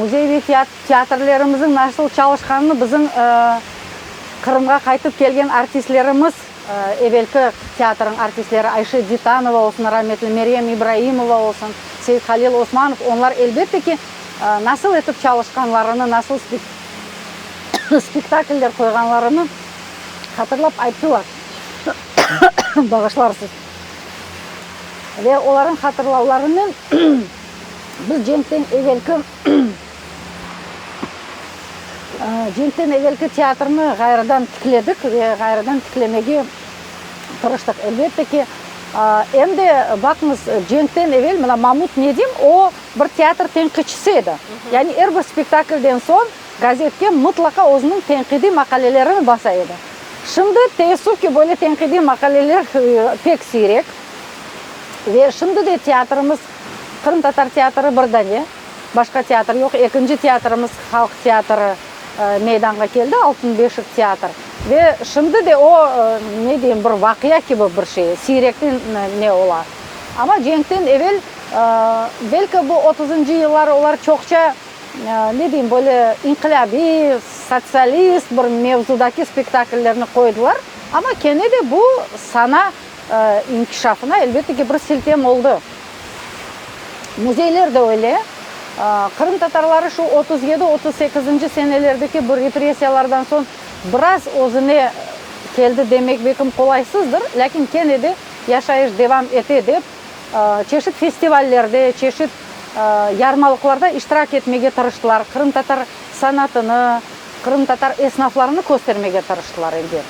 Müzey ve teatrlerimizniñ nasıl çalışqanını bizim Qırımğa qaytıp kelgen artistlerimiz, evelki teatrniñ artistleri Ayşe Ditanova olsun, rametli Meryem İbraimova olsun, Seyithalil Osmanov, onlar elbette ki, Nasıl etip çalışqanlarını, nasıl spektakller qoyğanlarını hatırlap ayttılar, bağışlarsız. Ve olarnıñ hatırlavlarınen biz cenkten evelki cenkten evelki teatrni ğayrıdan tikledik ve ğayrıdan tiklemege tırıştıq. Elbette ki, em de, baqıñız, cenkten evel mına Mamut Nedim, o, Bir teatr tenqitçisi edi. Yani er bir spektaklden soñ gazetke mıtlaqa özüniñ tenqidiy maqalelerini basa edi. Şimdi, teessüf ki, böyle tenqidiy maqaleler pek siyrek. Ve şimdi de teatrımız, qırımtatar teatrı bir dane, başqa teatr yoq. Ekinci teatrımız, halq teatrı meydanğa keldi, Altın beşik teatr. Ve şimdi de o, ne deyim, bir vaqia kibi bir şey, siyrekten ne ola. Amma cenkten evel, belki bu otuzıncı yıllar olar çoqça, ne deyim, böyle inqilâbiy, sotsialist bir mevzudaki spektakllerni qoydılar, amma kene de bu sana inkişafına, elbette ki, bir siltem oldı. Müzeyler de öyle. Qırımtatarları şu 37, 38-nci senelerdeki bu repressiyalardan soñ biraz özüne keldi demek bekim qolaysızdır, lâkin kene de Yaşayış devam ete dep, çeşit festivallerde, çeşit yarmalıqlarda iştirak etmege tırıştılar, qırımtatar sanatını, qırımtatar esnaflarını köstermege tırıştılar, elbet.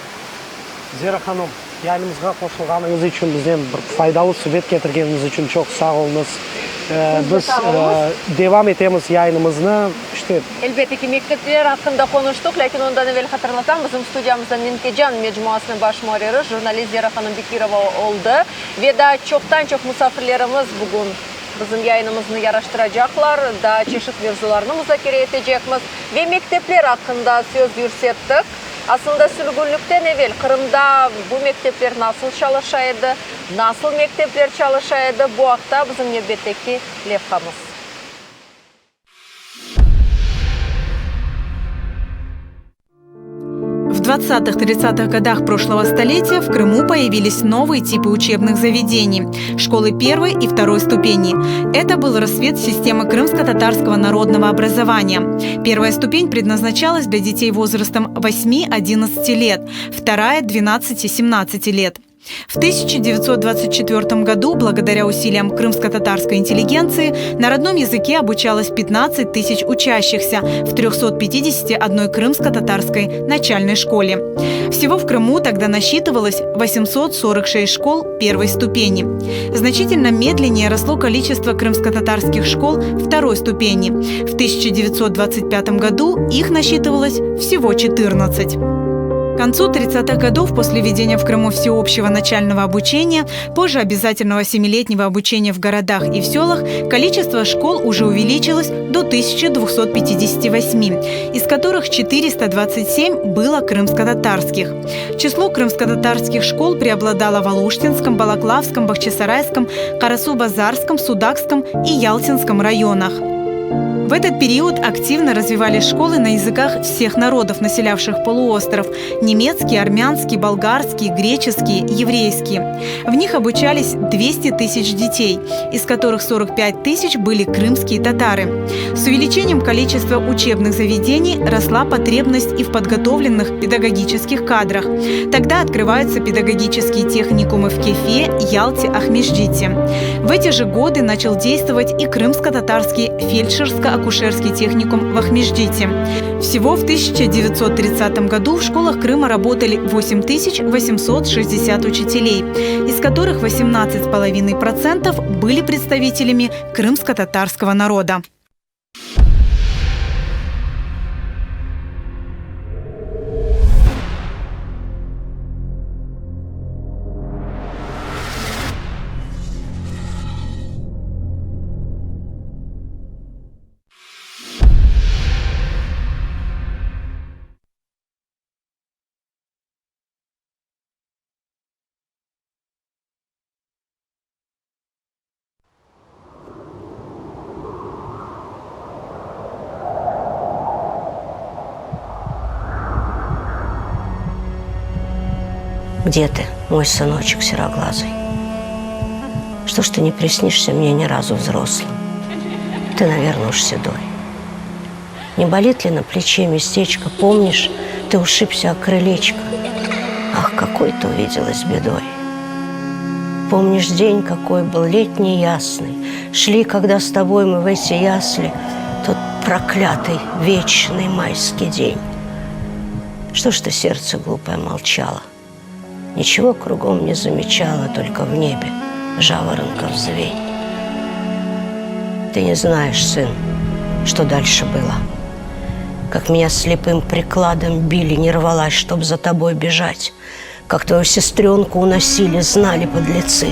Zera hanım, yayınımızğa qoşulğanıñız içün, biznen bir faydalı subet ketirgeniñiz içün çoq sağ oluñız. Biz devam etemiz yayınımıznı. İşte. Elbette ki, mektepler aqqında qonuştıq, lâkin ondan evel hatırlatam, bizim studiyamızda Nenkecan mecmuasınıñ baş muarriri, jurnalist Zera hanım Bekirova oldı. Ve daa çoqtan-çoq musafirlerimiz bugün bizim yayınımıznı yaraştıracaqlar, daa çeşit mevzularnı muzakere etecekmiz. Ve mektepler aqqında söz yürsettik. Aslında sürgünlikten evel Qırımda bu mektepler nasıl çalışa edi, nasıl mektepler çalışa edi, bu aqta bizim nevbetteki levhamız. В 20-30-х годах прошлого столетия в Крыму появились новые типы учебных заведений – школы первой и второй ступени. Это был рассвет системы крымско-татарского народного образования. Первая ступень предназначалась для детей возрастом 8-11 лет, вторая – 12-17 лет. В 1924 году, благодаря усилиям крымско-татарской интеллигенции, на родном языке обучалось 15 тысяч учащихся в 351 крымско-татарской начальной школе. Всего в Крыму тогда насчитывалось 846 школ первой ступени. Значительно медленнее росло количество крымско-татарских школ второй ступени. В 1925 году их насчитывалось всего 14. К концу 30-х годов после введения в Крыму всеобщего начального обучения, позже обязательного семилетнего обучения в городах и в селах, количество школ уже увеличилось до 1258, из которых 427 было крымско-татарских. Число крымско-татарских школ преобладало в Алуштинском, Балаклавском, Бахчисарайском, Карасу-Базарском, Судакском и Ялтинском районах. В этот период активно развивались школы на языках всех народов, населявших полуостров – немецкий, армянский, болгарский, греческий, еврейский. В них обучались 200 тысяч детей, из которых 45 тысяч были крымские татары. С увеличением количества учебных заведений росла потребность и в подготовленных педагогических кадрах. Тогда открываются педагогические техникумы в Кефе, Ялте, Ахмеждите. В эти же годы начал действовать и крымско-татарский фельдшерско-акушерский техникум в Ахмеждите. Всего в 1930 году в школах Крыма работали 8860 учителей, из которых 18,5% были представителями крымско-татарского народа. Где ты, мой сыночек сероглазый? Что ж ты не приснишься мне ни разу взрослым? Ты, наверное, уж седой. Не болит ли на плече местечко? Помнишь, ты ушибся о крылечко? Ах, какой ты увиделась бедой. Помнишь день, какой был летний ясный? Шли, когда с тобой мы в эти ясли, Тот проклятый вечный майский день. Что ж ты, сердце глупое, молчало? Ничего кругом не замечала, только в небе жаворонков звень. Ты не знаешь, сын, что дальше было. Как меня слепым прикладом били, не рвалась, чтоб за тобой бежать. Как твою сестренку уносили, знали подлецы,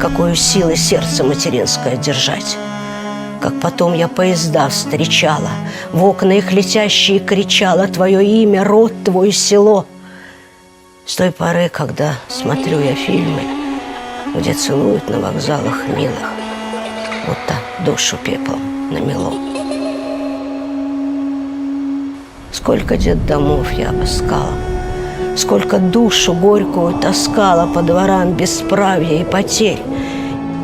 какую силы сердце материнское держать. Как потом я поезда встречала, в окна их летящие кричала твое имя, род твой, село. С той поры, когда смотрю я фильмы, где целуют на вокзалах милых, будто душу пеплом намело. Сколько детдомов я обыскала, Сколько душу горькую таскала По дворам бесправья и потерь.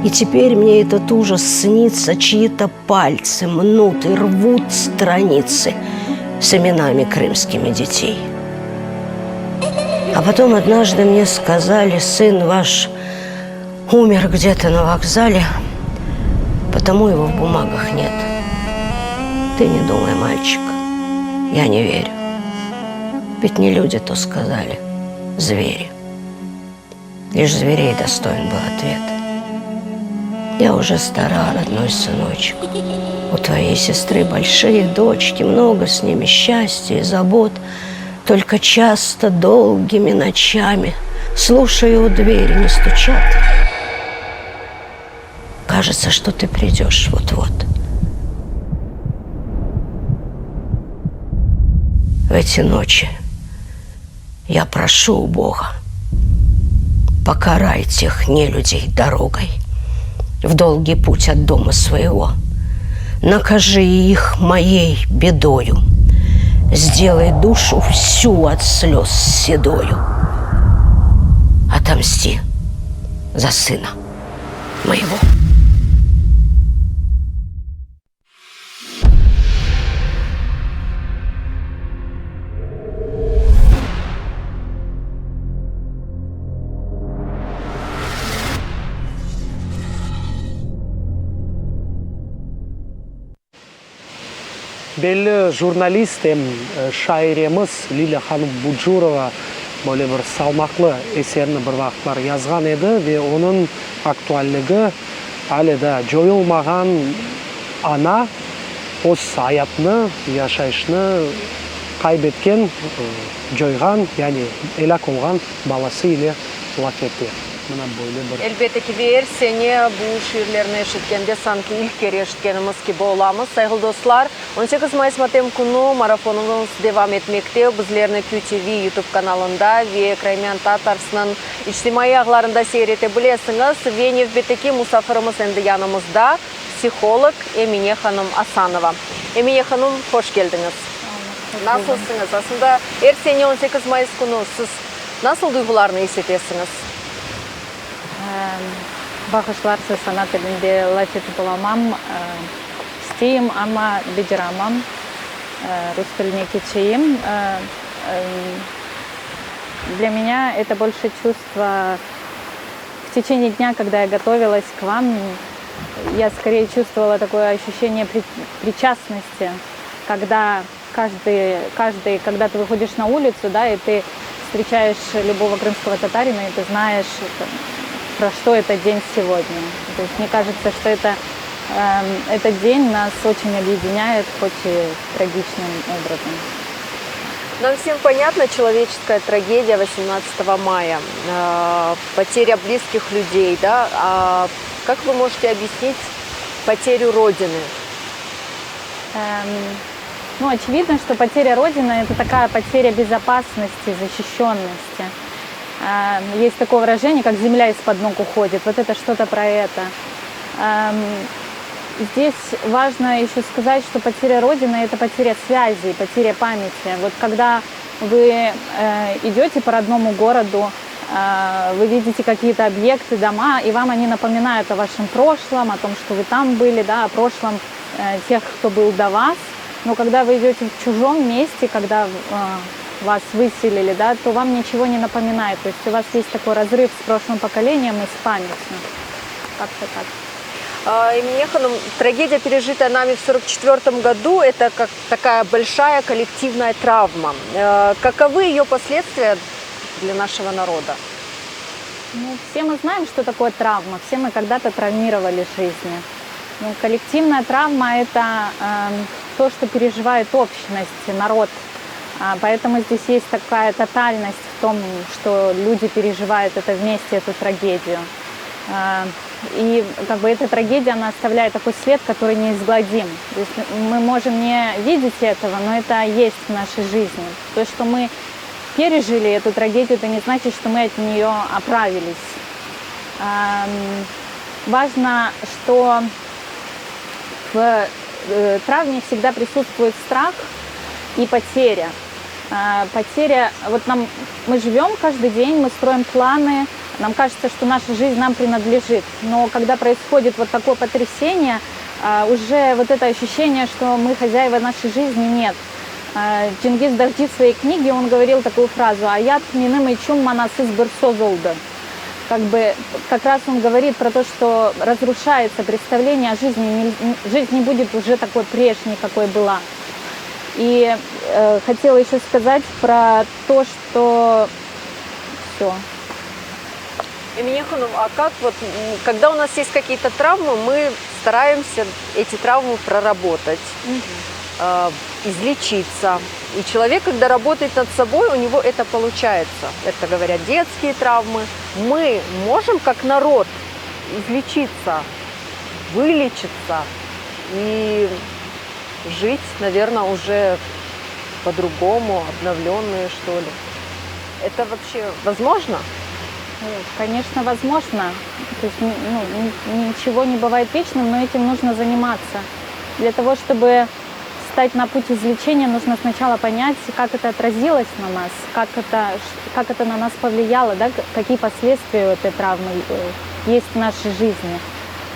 И теперь мне этот ужас снится, Чьи-то пальцы мнут и рвут страницы С именами крымскими детей. А потом однажды мне сказали, сын ваш умер где-то на вокзале, потому его в бумагах нет. Ты не думай, мальчик, я не верю. Ведь не люди то сказали, звери. Лишь зверей достоин был ответ. Я уже стара, родной сыночек. У твоей сестры большие дочки, много с ними счастья и забот. Только часто долгими ночами Слушаю, у двери не стучат. Кажется, что ты придешь вот-вот. В эти ночи я прошу у Бога, покарай тех нелюдей дорогой в долгий путь от дома своего. Накажи их моей бедою, сделай душу всю от слез седою. Отомсти за сына моего. Belli jurnalist em şairemiz Lilâ hanım Bucurova böyle bir salmaqlı eserni bir vaqıtlar yazğan edi ve onıñ aktualligi ale daa coyulmağan, ana öz ayatını, yaşayışını qayb etken, coyğan, yani elâk olğan balası ile laf ete. Mına böyle bir. Elbette ki, ve er sene bu şiirlerni eşitkende sanki ilk kere eşitkenimiz kibi olamız. Sayğılı dostlar, 18 mayıs matem künü marafonımız devam etmekte. Bizlerni QTV YouTube kanalında ve Crimean Tatarsnıñ içtimaiy ağlarında seyir ete bilesiñiz. Ve nevbetteki musafirimiz endi yanımızda, psiholog Emine hanım Asanova. Emine hanım, hoş keldiñiz. Nasılsıñız? Aslında, er sene 18 mayıs künü siz Nasıl duyğularnı is etesiñiz? Bağışlarsız, ana tilinde laf etip olamam. İsteyim, amma beceramam. Rus tiline keçeyim. Для меня это больше чувство в течение дня, когда я готовилась к вам, я скорее чувствовала такое ощущение причастности, когда каждый, каждый, когда ты выходишь на улицу, да, и ты встречаешь любого крымского татарина, и ты знаешь, про что этот день сегодня. То есть мне кажется, что это, э, этот день нас очень объединяет, хоть и трагичным образом. Нам всем понятна человеческая трагедия 18 мая, э, потеря близких людей, да? А как вы можете объяснить потерю Родины? Эм, ну, очевидно, что потеря Родины – это такая потеря безопасности, защищенности. Эм, есть такое выражение, как земля из-под ног уходит. Вот это что-то про это. Эм, здесь важно еще сказать, что потеря Родины – это потеря связи, потеря памяти. Вот когда вы э, идете по родному городу, э, вы видите какие-то объекты, дома, и вам они напоминают о вашем прошлом, о том, что вы там были, да, о прошлом э, тех, кто был до вас. Но когда вы идете в чужом месте, когда вас выселили, да, то вам ничего не напоминает. То есть у вас есть такой разрыв с прошлым поколением и с памятью. Как-то так. Эмине hanım, трагедия, пережитая нами в 1944 году, это как такая большая коллективная травма. Э, каковы ее последствия для нашего народа? Ну, все мы знаем, что такое травма. Все мы когда-то травмировали жизни. Ну, коллективная травма – это э, то, что переживает общность, народ. А, поэтому здесь есть такая тотальность в том, что люди переживают это вместе, эту трагедию. А, и как бы эта трагедия, она оставляет такой след, который неизгладим. То есть мы можем не видеть этого, но это есть в нашей жизни. То, что мы пережили эту трагедию, это не значит, что мы от нее оправились. Важно, что в э, травме всегда присутствует страх и потеря. А, потеря, вот нам, мы живем каждый день, мы строим планы, нам кажется, что наша жизнь нам принадлежит. Но когда происходит вот такое потрясение, а, уже вот это ощущение, что мы хозяева нашей жизни, нет. А, Чингиз Дагджи в своей книге, он говорил такую фразу «Ayat menim içün manasız bir söz oldı». Как бы как раз он говорит про то, что разрушается представление о жизни, жизнь не будет уже такой прежней, какой была. И э, хотела еще сказать про то, что все. Эмине hanım, а как вот, когда у нас есть какие-то травмы, мы стараемся эти травмы проработать, угу. э, излечиться. И человек, когда работает над собой, у него это получается. Это, говорят, детские травмы. Мы можем, как народ, излечиться, вылечиться и жить, наверное, уже по-другому, обновленные, что ли. Это вообще возможно? Ну, конечно, возможно. То есть ну, ничего не бывает вечным, но этим нужно заниматься. Для того, чтобы стать на путь излечения, нужно сначала понять, как это отразилось на нас, как это, как это на нас повлияло, да, какие последствия у этой травмы э, есть в нашей жизни.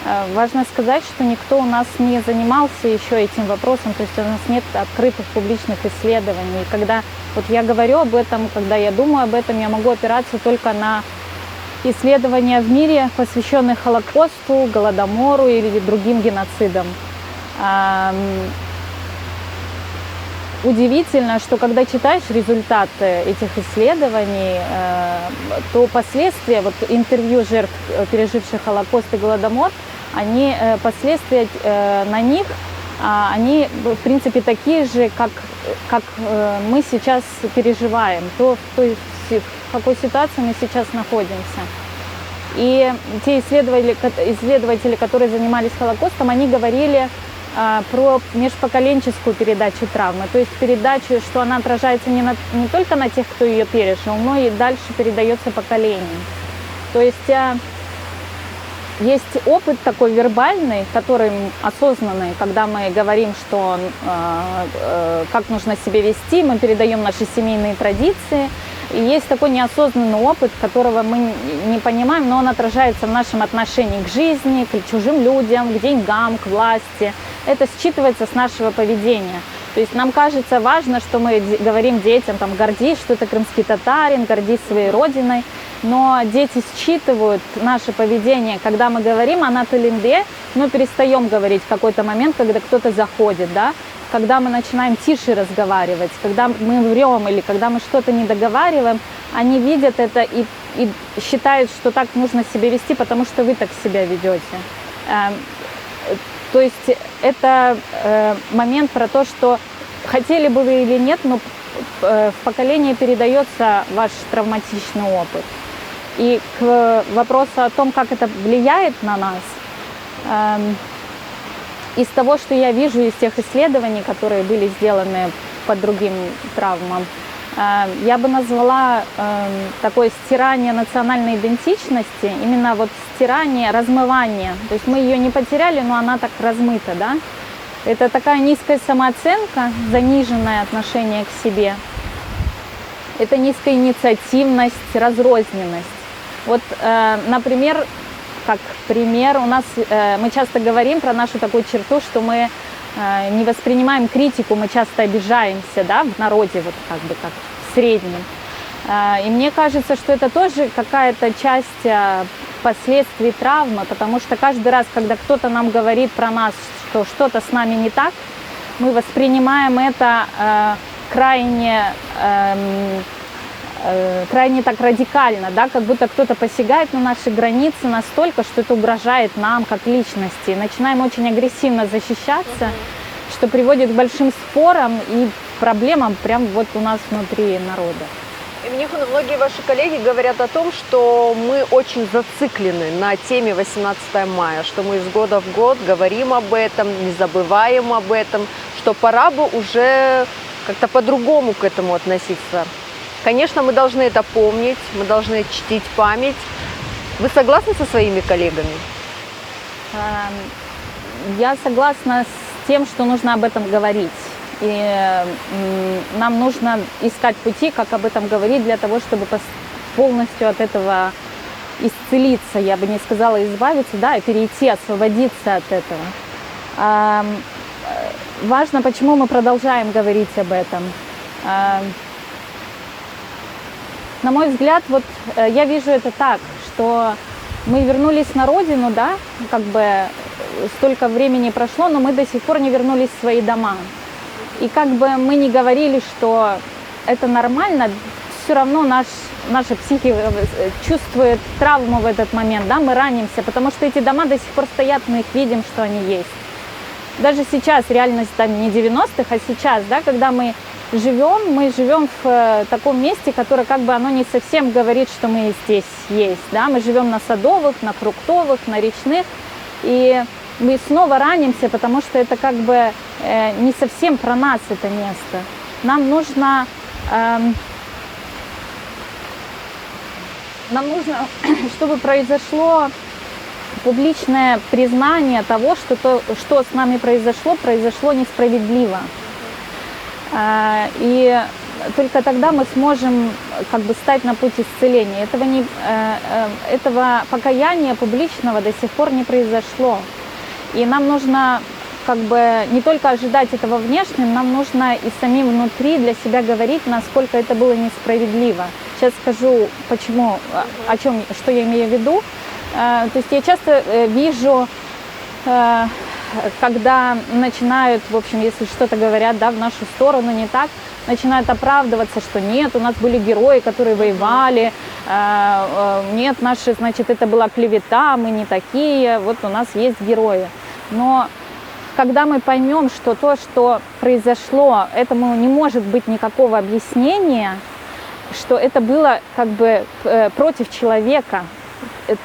Э, важно сказать, что никто у нас не занимался еще этим вопросом, то есть у нас нет открытых публичных исследований. И когда вот я говорю об этом, когда я думаю об этом, я могу опираться только на исследования в мире, посвященные Холокосту, Голодомору или другим геноцидам. Удивительно, что когда читаешь результаты этих исследований, э, то последствия, вот интервью жертв, э, переживших Холокост и Голодомор, они, э, последствия на них, а, они, в принципе, такие же, как, как мы сейчас переживаем, то, в той, в какой ситуации мы сейчас находимся. И те исследователи, исследователи, которые занимались Холокостом, они говорили а, про межпоколенческую передачу травмы, то есть передачу, что она отражается не, на, не только на тех, кто ее пережил, но и дальше передается поколениям. То есть а, есть опыт такой вербальный, который осознанный, когда мы говорим, что э, как нужно себя вести, мы передаем наши семейные традиции. И есть такой неосознанный опыт, которого мы не понимаем, но он отражается в нашем отношении к жизни, к чужим людям, к деньгам, к власти. Это считывается с нашего поведения. То есть нам кажется важно, что мы говорим детям, там, гордись, что ты крымский татарин, гордись своей родиной. Но дети считывают наше поведение, когда мы говорим ana tilinde, но перестаем говорить в какой-то момент, когда кто-то заходит, да, когда мы начинаем тише разговаривать, когда мы врем или когда мы что-то не договариваем, они видят это и, и считают, что так нужно себя вести, потому что вы так себя ведете. Эм, то есть это э, момент про то, что хотели бы вы или нет, но э, в поколении передается ваш травматичный опыт. И к вопросу о том, как это влияет на нас, эм, из того, что я вижу из тех исследований, которые были сделаны по другим травмам, э, я бы назвала эм, такое стирание национальной идентичности, именно вот стирание, размывание. То есть мы ее не потеряли, но она так размыта, да? Это такая низкая самооценка, заниженное отношение к себе. Это низкая инициативность, разрозненность. Вот, э, например, как пример, у нас э, мы часто говорим про нашу такую черту, что мы э, не воспринимаем критику, мы часто обижаемся, да, в народе, вот как бы как в среднем. И мне кажется, что это тоже какая-то часть последствий травмы, потому что каждый раз, когда кто-то нам говорит про нас, что что-то с нами не так, мы воспринимаем это крайне, эм, э, крайне так радикально, да, как будто кто-то посягает на наши границы настолько, что это угрожает нам как личности. Начинаем очень агрессивно защищаться, что приводит к большим спорам и проблемам прямо вот у нас внутри народа. Эмине hanım, многие ваши коллеги говорят о том, что мы очень зациклены на теме 18 мая, что мы из года в год говорим об этом, не забываем об этом, что пора бы уже как-то по-другому к этому относиться. Конечно, мы должны это помнить, мы должны чтить память. Вы согласны со своими коллегами? Эм, я согласна с тем, что нужно об этом говорить. И нам нужно искать пути, как об этом говорить, для того, чтобы полностью от этого исцелиться, я бы не сказала избавиться, да, и перейти, освободиться от этого. Эм, э, важно, почему мы продолжаем говорить об этом. Эм, на мой взгляд, вот э, я вижу это так, что мы вернулись на родину, да, как бы э, столько времени прошло, но мы до сих пор не вернулись в свои дома. И как бы мы ни говорили, что это нормально, все равно наш, наша психика э, чувствует травму в этот момент, да, мы ранимся, потому что эти дома до сих пор стоят, мы их видим, что они есть. Даже сейчас, реальность там не 90-х, а сейчас, да, когда мы живем, мы живем в э, таком месте, которое как бы оно не совсем говорит, что мы здесь есть, да, мы живем на садовых, на фруктовых, на речных, и мы снова ранимся, потому что это как бы э, не совсем про нас это место. Нам нужно, эм, нам нужно, чтобы произошло публичное признание того, что то, что с нами произошло, произошло несправедливо. Э, и только тогда мы сможем как бы стать на путь исцеления. Этого, не, э, э, этого покаяния публичного до сих пор не произошло. И нам нужно как бы не только ожидать этого внешне, нам нужно и самим внутри для себя говорить, насколько это было несправедливо. Сейчас скажу, почему, о чем, что я имею в виду. То есть я часто вижу... когда начинают, в общем, если что-то говорят, да, в нашу сторону не так, начинают оправдываться, что нет, у нас были герои, которые воевали, э, э, нет, наши, значит, это была клевета, мы не такие, вот у нас есть герои. Но когда мы поймем, что то, что произошло, этому не может быть никакого объяснения, что это было как бы э, против человека,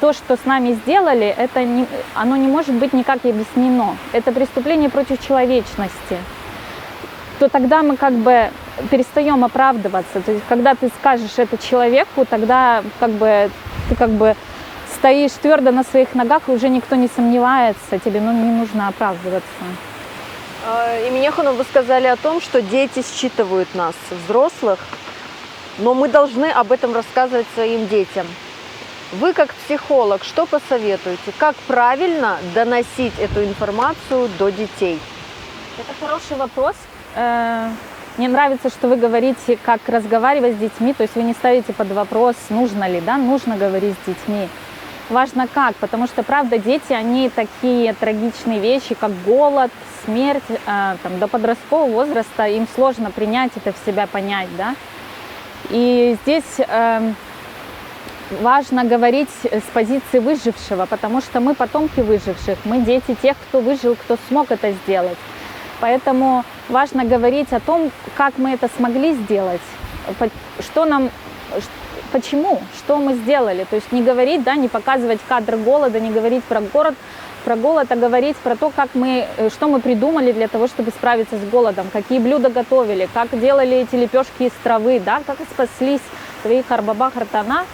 то, что с нами сделали, это не, оно не может быть никак объяснено. Это преступление против человечности. То тогда мы как бы перестаем оправдываться. То есть, когда ты скажешь это человеку, тогда как бы ты как бы стоишь твердо на своих ногах, и уже никто не сомневается, тебе ну, не нужно оправдываться. Эмине hanım, вы сказали о том, что дети считывают нас, взрослых, но мы должны об этом рассказывать своим детям. Вы как психолог, что посоветуете? Как правильно доносить эту информацию до детей? Это хороший вопрос. Э, мне нравится, что вы говорите, как разговаривать с детьми, то есть вы не ставите под вопрос, нужно ли, да, нужно говорить с детьми. Важно как, потому что, правда, дети, они такие трагичные вещи, как голод, смерть, э, там, до подросткового возраста им сложно принять это в себя, понять, да. И здесь э, важно говорить с позиции выжившего, потому что мы потомки выживших, мы дети тех, кто выжил, кто смог это сделать. Поэтому важно говорить о том, как мы это смогли сделать, что нам, почему, что мы сделали. То есть не говорить, да, не показывать кадр голода, не говорить про город, про голод, а говорить про то, как мы, э, что мы придумали для того, чтобы справиться с голодом, какие блюда готовили, как делали эти лепешки из травы, да, как спаслись твои qartbaba qartana,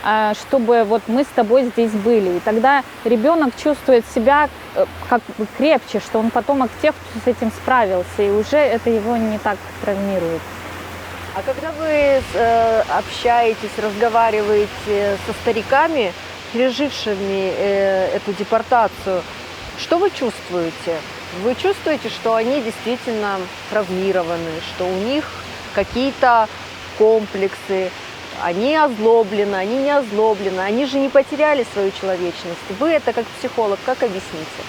э, чтобы вот мы с тобой здесь были. И тогда ребенок чувствует себя э, как бы крепче, что он потомок тех, кто с этим справился, и уже это его не так травмирует. А когда вы э, общаетесь, разговариваете со стариками, пережившими э, эту депортацию, что вы чувствуете? Вы чувствуете, что они действительно травмированы, что у них какие-то комплексы, они озлоблены, они не озлоблены, они же не потеряли свою человечность. Вы это как психолог, как объясните?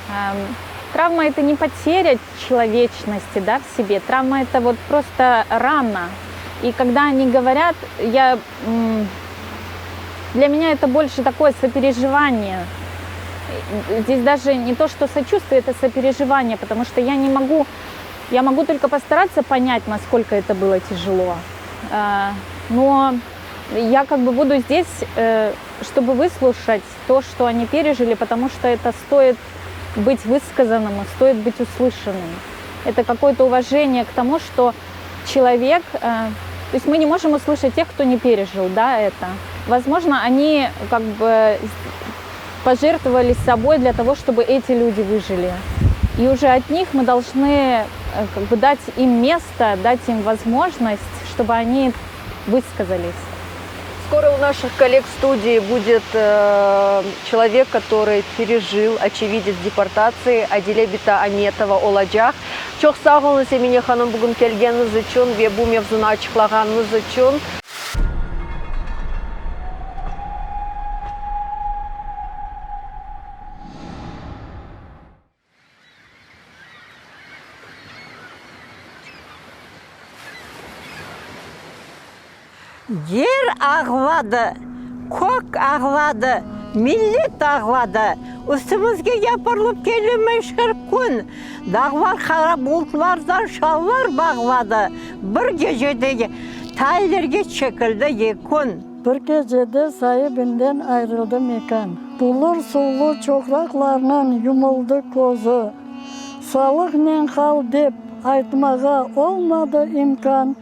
Эм, травма – это не потеря человечности да, в себе. Травма – это вот просто рана. И когда они говорят, я, для меня это больше такое сопереживание. Здесь даже не то, что сочувствие, это сопереживание, потому что я не могу, я могу только постараться понять, насколько это было тяжело. Э, но я как бы буду здесь, э, чтобы выслушать то, что они пережили, потому что это стоит быть высказанным и стоит быть услышанным. Это какое-то уважение к тому, что человек... Э, то есть мы не можем услышать тех, кто не пережил да, это. Возможно, они как бы пожертвовали собой для того, чтобы эти люди выжили. И уже от них мы должны э, как бы дать им место, дать им возможность, чтобы они высказались. Скоро у наших коллег в студии будет э, человек, который пережил, очевидец депортации Адиле bita Аметова olacaq. Çoq sağ oluñız Emine hanım bugün kelgeniñiz içün ve bu mevzunı açıqlağanıñız içün. Yer ağladı, kök ağladı, millet ağladı. Üstümizge yapırılıp kele meşher kün. Dağlar qara bulutlardan şallar bağladı. Bir gecede taylerge çekildi yekün. Bir gecede saibinden ayrıldı mekân. Bulur suvlu çoqraqlarnıñ yumuldı közü. Salıqnen qal dep aytmağa olmadı imkân,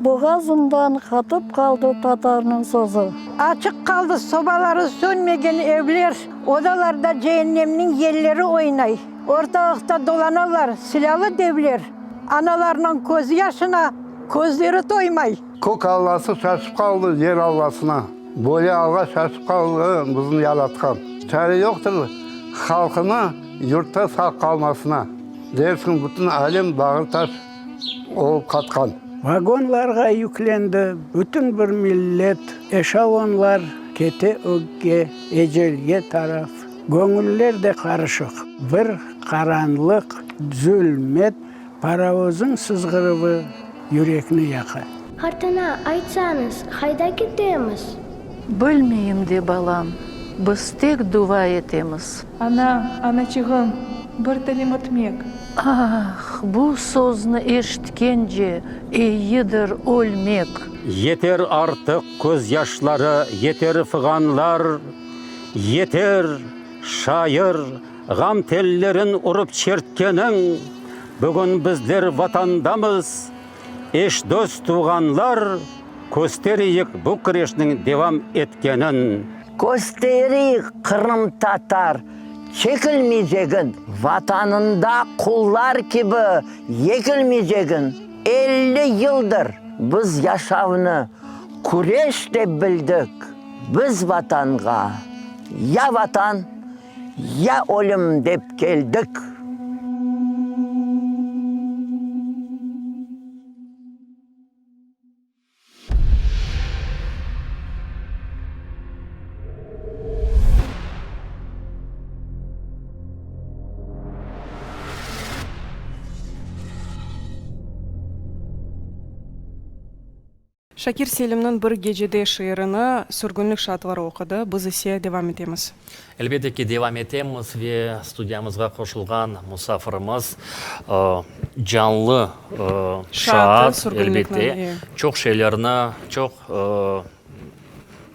Boğazından qatıp qaldı tatarnıñ sözü. Açıq qaldı sobaları sönmegen evler, Odalarda ceennemniñ yelleri oynay. Ortalıqta dolanalar silâlı devler, Analarnıñ közyaşına közleri toymay. Kök Allası şaşıp qaldı yer Allasına, Böyle alğa şaşıp qaldı bizni Yaratqan. Çare yoqtır halqını yurtta sağ qalmasına, Dersiñ bütün alem bağır taş olıp qatqan. Vagonlarğa yüklendi bütün bir millet, Eşelonlar kete ögge, ecelge taraf. Göñüller de qarışıq. Bir qaranlıq, zulmet, parovozıñ sızğıruvı yürekni yaqa. Qartana, aytsañız, qayda ketemiz? Bilmeyim de, balam, biz tek duva etemiz. Ana, anaçığım, bir tilim ötmek. Ah, bu sözni eşitkence, eyidir ölmek. Yeter artıq közyaşları, yeter fığanlar, Yeter, şair, ğam tellerin urıp çertkeniñ, Bugün bizler Vatandamız, eş-dost, tuvğanlar, Kösteriyik bu küreşniñ devam etkenin. Kösteriyik qırımtatar çekilmeycegin, Vatanında qullar kibi yekilmeycegin. 50 yıldır biz yaşavnı küreş dep bildik, Biz Vatanğa ya Vatan, ya ölüm dep keldik. Şakir Selimniñ Bir gecede şiirini sürgünlik şaatları oqudı, biz ise devam etemiz. Elbette ki, devam etemiz ve studiyamızğa qoşulğan musafirimiz, canlı şaat, elbette, çoq şeylerni, çoq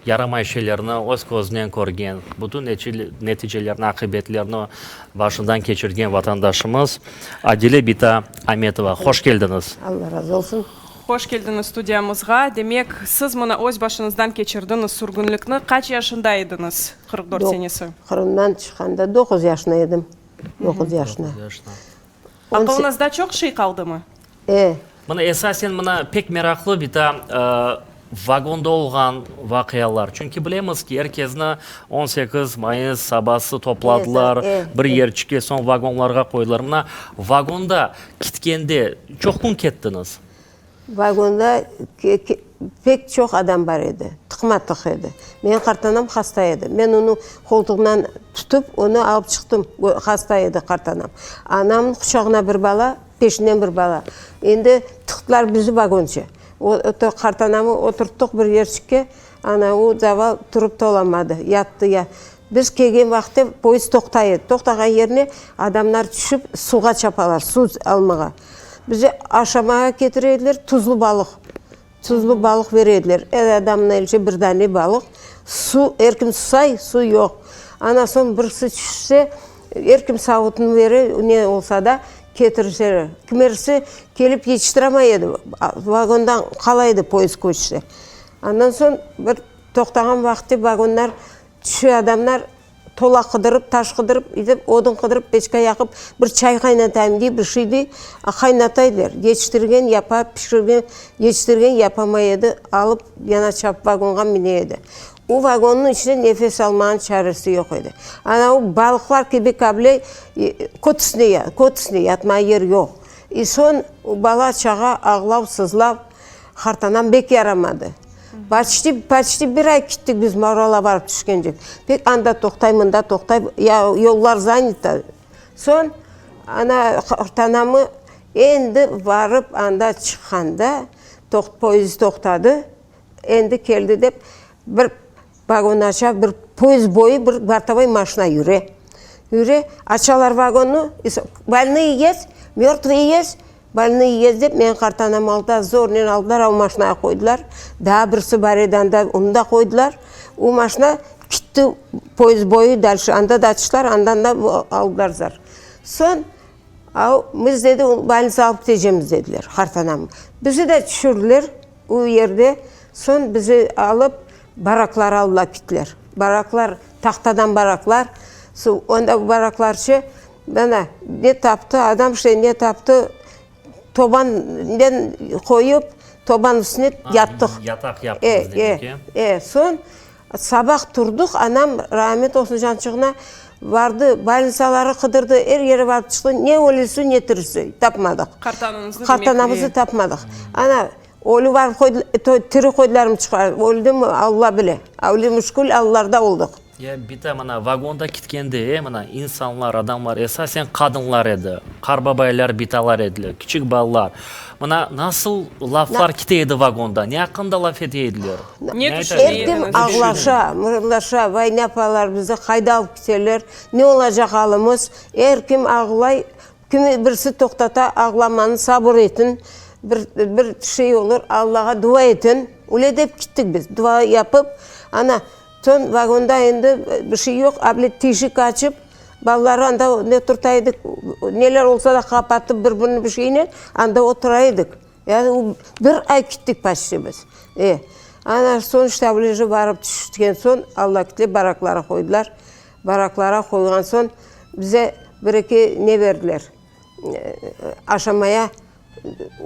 yaramay şeylerni öz közünen körgen, bütün neticelerni, aqibetlerni başından keçirgen vatandaşımız Adile bita Ametova. Hoş keldiñiz! Alla razı olsun! Hoş keldiñiz studiyamızğa. Demek, siz mına öz başıñızdan keçirdiñiz sürgünlikni. Qaç yaşında ediñiz 44 senesi? Qırımdan çıqqanda doquz yaşında edim. Doquz yaşında. Aqılıñızda çoq şey qaldımı? E. Mına esasen mına pek meraqlı bita vagonda olğan vaqialar. Çünki bilemiz ki, er kezni 18 mayıs sabası topladılar bir yerçikke, soñ vagonlarğa qoydılar. Mına vagonda kitkende çoq kün kettiñiz? Vagonda pek çoq adam bar edi, tıqma-tıq edi. Menim qartanam hasta edi. Men onı qoltuğımdan tutıp, onı alıp çıqtım. Hasta edi qartanam. Anamnıñ quçağına bir bala, peşinden bir bala. Endi tıqtılar bizi vagonca. Qartanamı oturttıq bir yerçikke, ana o zaval turıp ta olamadı, yattı. Biz kelgen vaqıtta poyezd toqtay edi. Toqtağan yerine adamlar tüşip suvğa çapalar, suv almağa. Bize aşamağa ketire ediler tuzlu balıq. Tuzlu balıq bere ediler. Er adamnıñ elçe bir dane balıq. Suv, er kim susay, suv yoq. Ana soñ birisi tüşse, er kim savutını bere, ne olsa da, ketirişer. Kimerisi kelip yetiştiramay edi, vagondan qala edi poyezd köçse. Andan soñ bir toqtağan vaqıtte vagonlar tüşe adamlar, Tola qıdırıp, taş qıdırıp, idip, odun qıdırıp, peçka yaqıp, bir çay qaynatayım dey, bir şey dey, qaynataylar. Yetiştirgen yapa, pişirgen, yetiştirgen yapamay edi, alıp yana çapıp vagonğa mine edi. O vagonnıñ içinde nefes almanıñ çaresi yoq edi. Ana o balıqlar kibi kable kot üstüne, kot üstüne yatmağa yer yoq. I soñ bala-çağa ağlav, sızlav, qartanam bek yaramadı. Poçti, poçti bir ay kittik biz Marala barıp tüşkence. Pek anda toqtay, mında toqtay, ya yollar zanято. Soñ, ana, qartanamı endi barıp anda çıqqanda, poyezd toqtadı, endi keldi dep, bir vagon aça, bir poyezd boyu bir bortovoy maşina yüre. Yüre, açalar vagonnı, bolnıye yest, mörtvıye yest, Bolnıy yez dep, meni qartanam aldı, zornen aldılar, o maşinağa qoydılar. Daa birisi bar edi anda, onı da qoydılar. O maşina kitti poyezd boyu dalşe, anda da açtılar, andan da aldılar zar. Soñ, a biz dedi, bolnitsa alıp ketecemiz dediler qartanamnı. Bizi de tüşürdiler o yerde, soñ bizi alıp baraklara alıp kettiler. Baraklar, tahtadan baraklar, onda baraklarçı Mana, ne taptı, adam işte ne taptı, tobannen qoyıp, toban üstüne yattıq. Yataq yaptınız demek ki. E, e, soñ sabah turdıq, anam ramet olsun cançığına, vardı, bolnitsaları qıdırdı, er yere barıp çıqtı, ne ölüsi, ne tirisi tapmadıq. Qartananıznı demek ki. Qartanamıznı tapmadıq. Ana, ölü barıp qoydılar, tiri qoydılarmı, çıqar, öldümi, Alla bile. Öyle müşkül allarda oldıq. Ya bita, mına, vagonda kitkende, e, mına, insanlar, adamlar, esasen qadınlar edi, qarbabaylar, bitalar ediler, kiçik balalar. Mına, nasıl laflar kite edi vagonda, ne aqqında laf ete ediler? Ne ayta Er kim ağlaşa, mırlaşa, vay ne yapalar bizi, qayda alıp kiteler, ne olacaq alımız, er kim ağlay, kimi birisi toqtata ağlamanı, sabır etin, bir, bir şey olur, Allağa dua etin, öyle dep kittik biz, dua yapıp, ana, Soñ vagonda endi bir şey yoq, able teşik açıp, balaları anda ne oturta edik, neler olsa da qapatıp bir-birini bir şeynen anda otura edik. Yani bir ay kittik poçti biz. E, ana soñ işte ablece barıp tüşken soñ, Alla kitle baraklara qoydılar. Baraklara qoyğan soñ bize bir-eki ne berdiler, aşamaya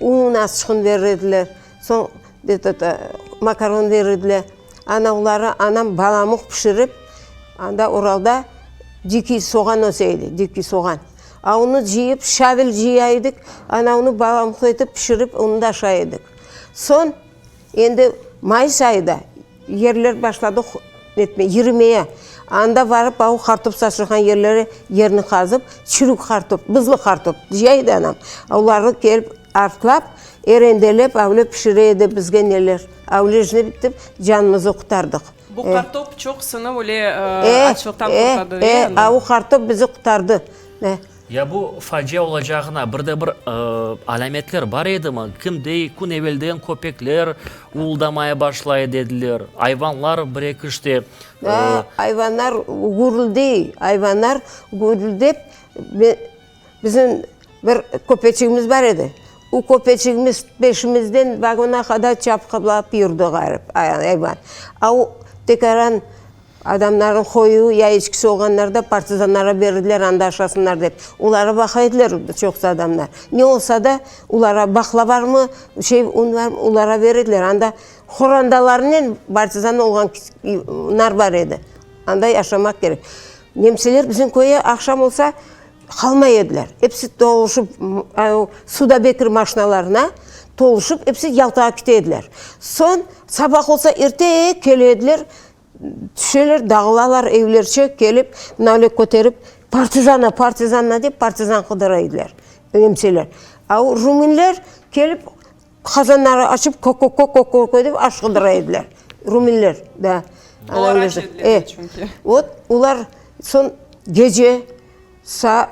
Un azçığın berir ediler, soñ etot, makaron berir ediler. Ana oları anam balamuq pişirip, anda Uralda dikiy soğan öse edi, dikiy soğan. A onı cıyıp, şavil cıya edik, ana onı balamuq etip pişirip, onı da aşay edik. Soñ endi mayıs ayı da Yerler başladı netmeye, yürümeye. Anda varıp avu qartop saçılğan yerlere yerni qazıp, çürük qartop, bızlı qartop cıya edi anam. Olarnı kelip artlap, erendelep, avle pişire edi bizge neler. Avlejni bitip, canımızı qurtardıq. Bu qartop çoqsını öyle açlıqtan qurtardı, E, e, avu qartop bizi qurtardı. E. Ya bu facia olacağına bir de bir alâmetler bar edimi? Kim dey, kün evelden köpekler uvuldamaya başlay dediler, ayvanlar bir eki işte. Da, ayvanlar gürüldey, ayvanlar gürüldep, bizim bir köpeçigimiz bar edi, o köpeçigimiz peşimizden vagona qadar çapqılap yürdi ğarip ayvan. A o tekaran Adamlarnıñ qoyu ya eçkisi olğanlar da partizanlara berdiler anda aşasınlar dep. Olara baqa ediler çoqusı adamlar. Ne olsa da olara baqla barmı, şey un barmı olara berediler. Anda qorandalarınen partizan olğan nar bar edi. Anda yaşamaq kerek. Nemseler bizim köye aqşam olsa qalmay ediler. Episi toluşıp Sudabekir maşinalarına toluşıp episi Yaltağa kete ediler. Soñ sabah olsa erte kele ediler. Tüşeler, dağılalar evlerçe, kelip, mına öyle köterip, partizana, partizana dep, partizan qıdıra ediler nemseler. A o rumınler kelip, qazanları açıp, ko-ko-ko, ko-ko-ko dep aş qıdıra ediler. Rumınler, da. Olar aç ediler çünki. Vot, olar soñ gece saa,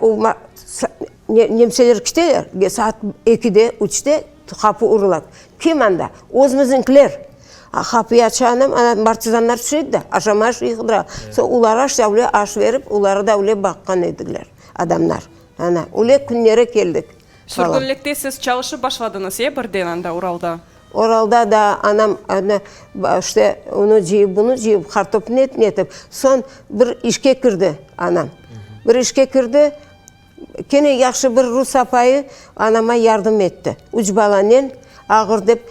nemseler kiteler, saat ekide, üçte qapı urıla. Kim anda? Özümizniñkiler. Qapıyı aça anam, ana partizanlar tüşedi de, aşama şey qıdıra. Soñ olara işte öyle aş verip, oları da öyle baqqan ediler adamlar. Ana, öyle künlere keldik. Sürgünlikte siz çalışıp başladıñız, e, birden anda Uralda? Uralda da anam, ana, işte onı cıyıp, bunı cıyıp, qartop net netip, soñ bir işke kirdi anam. Bir işke kirdi, Kene yahşı bir rus apayı anama yardım etti. Üç balanen ağır dep,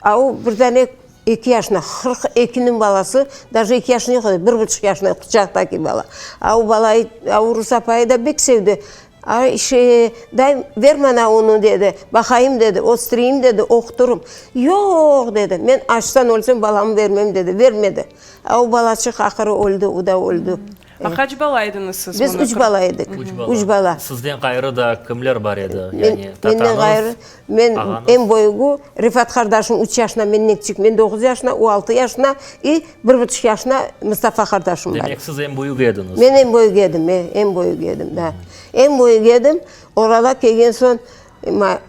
a o bir dane eki yaşında, 42-niñ balası, daje eki yaşında yoq edi, bir buçuq yaşında, quçaqtaki bala. A o balayı, a o rus apayı da bek sevdi. Ay, şey, day, ver mana onı, dedi, baqayım, dedi, östüreyim, dedi, oqutırım. Yoq, dedi, men açtan ölsem, balamı bermem, dedi, vermedi. A o balaçıq ahırı öldi, o da öldi. A qaç bala ediñiz siz? Biz üç bala edik. Üç bala. Sizden ğayrı da kimler bar edi? Yani Menden tatañız, ğayrı, men ağañız? eñ böyügi, Refat qardaşım üç yaşına menden kiçik, men doquz yaşına, o altı yaşına i bir buçuq yaşına Mustafa qardaşım bar. Demek siz eñ büyügi ediñiz? Men eñ böyügi edim, e, eñ böyügi edim, da. Eñ böyügi edim. Orala kelgen soñ,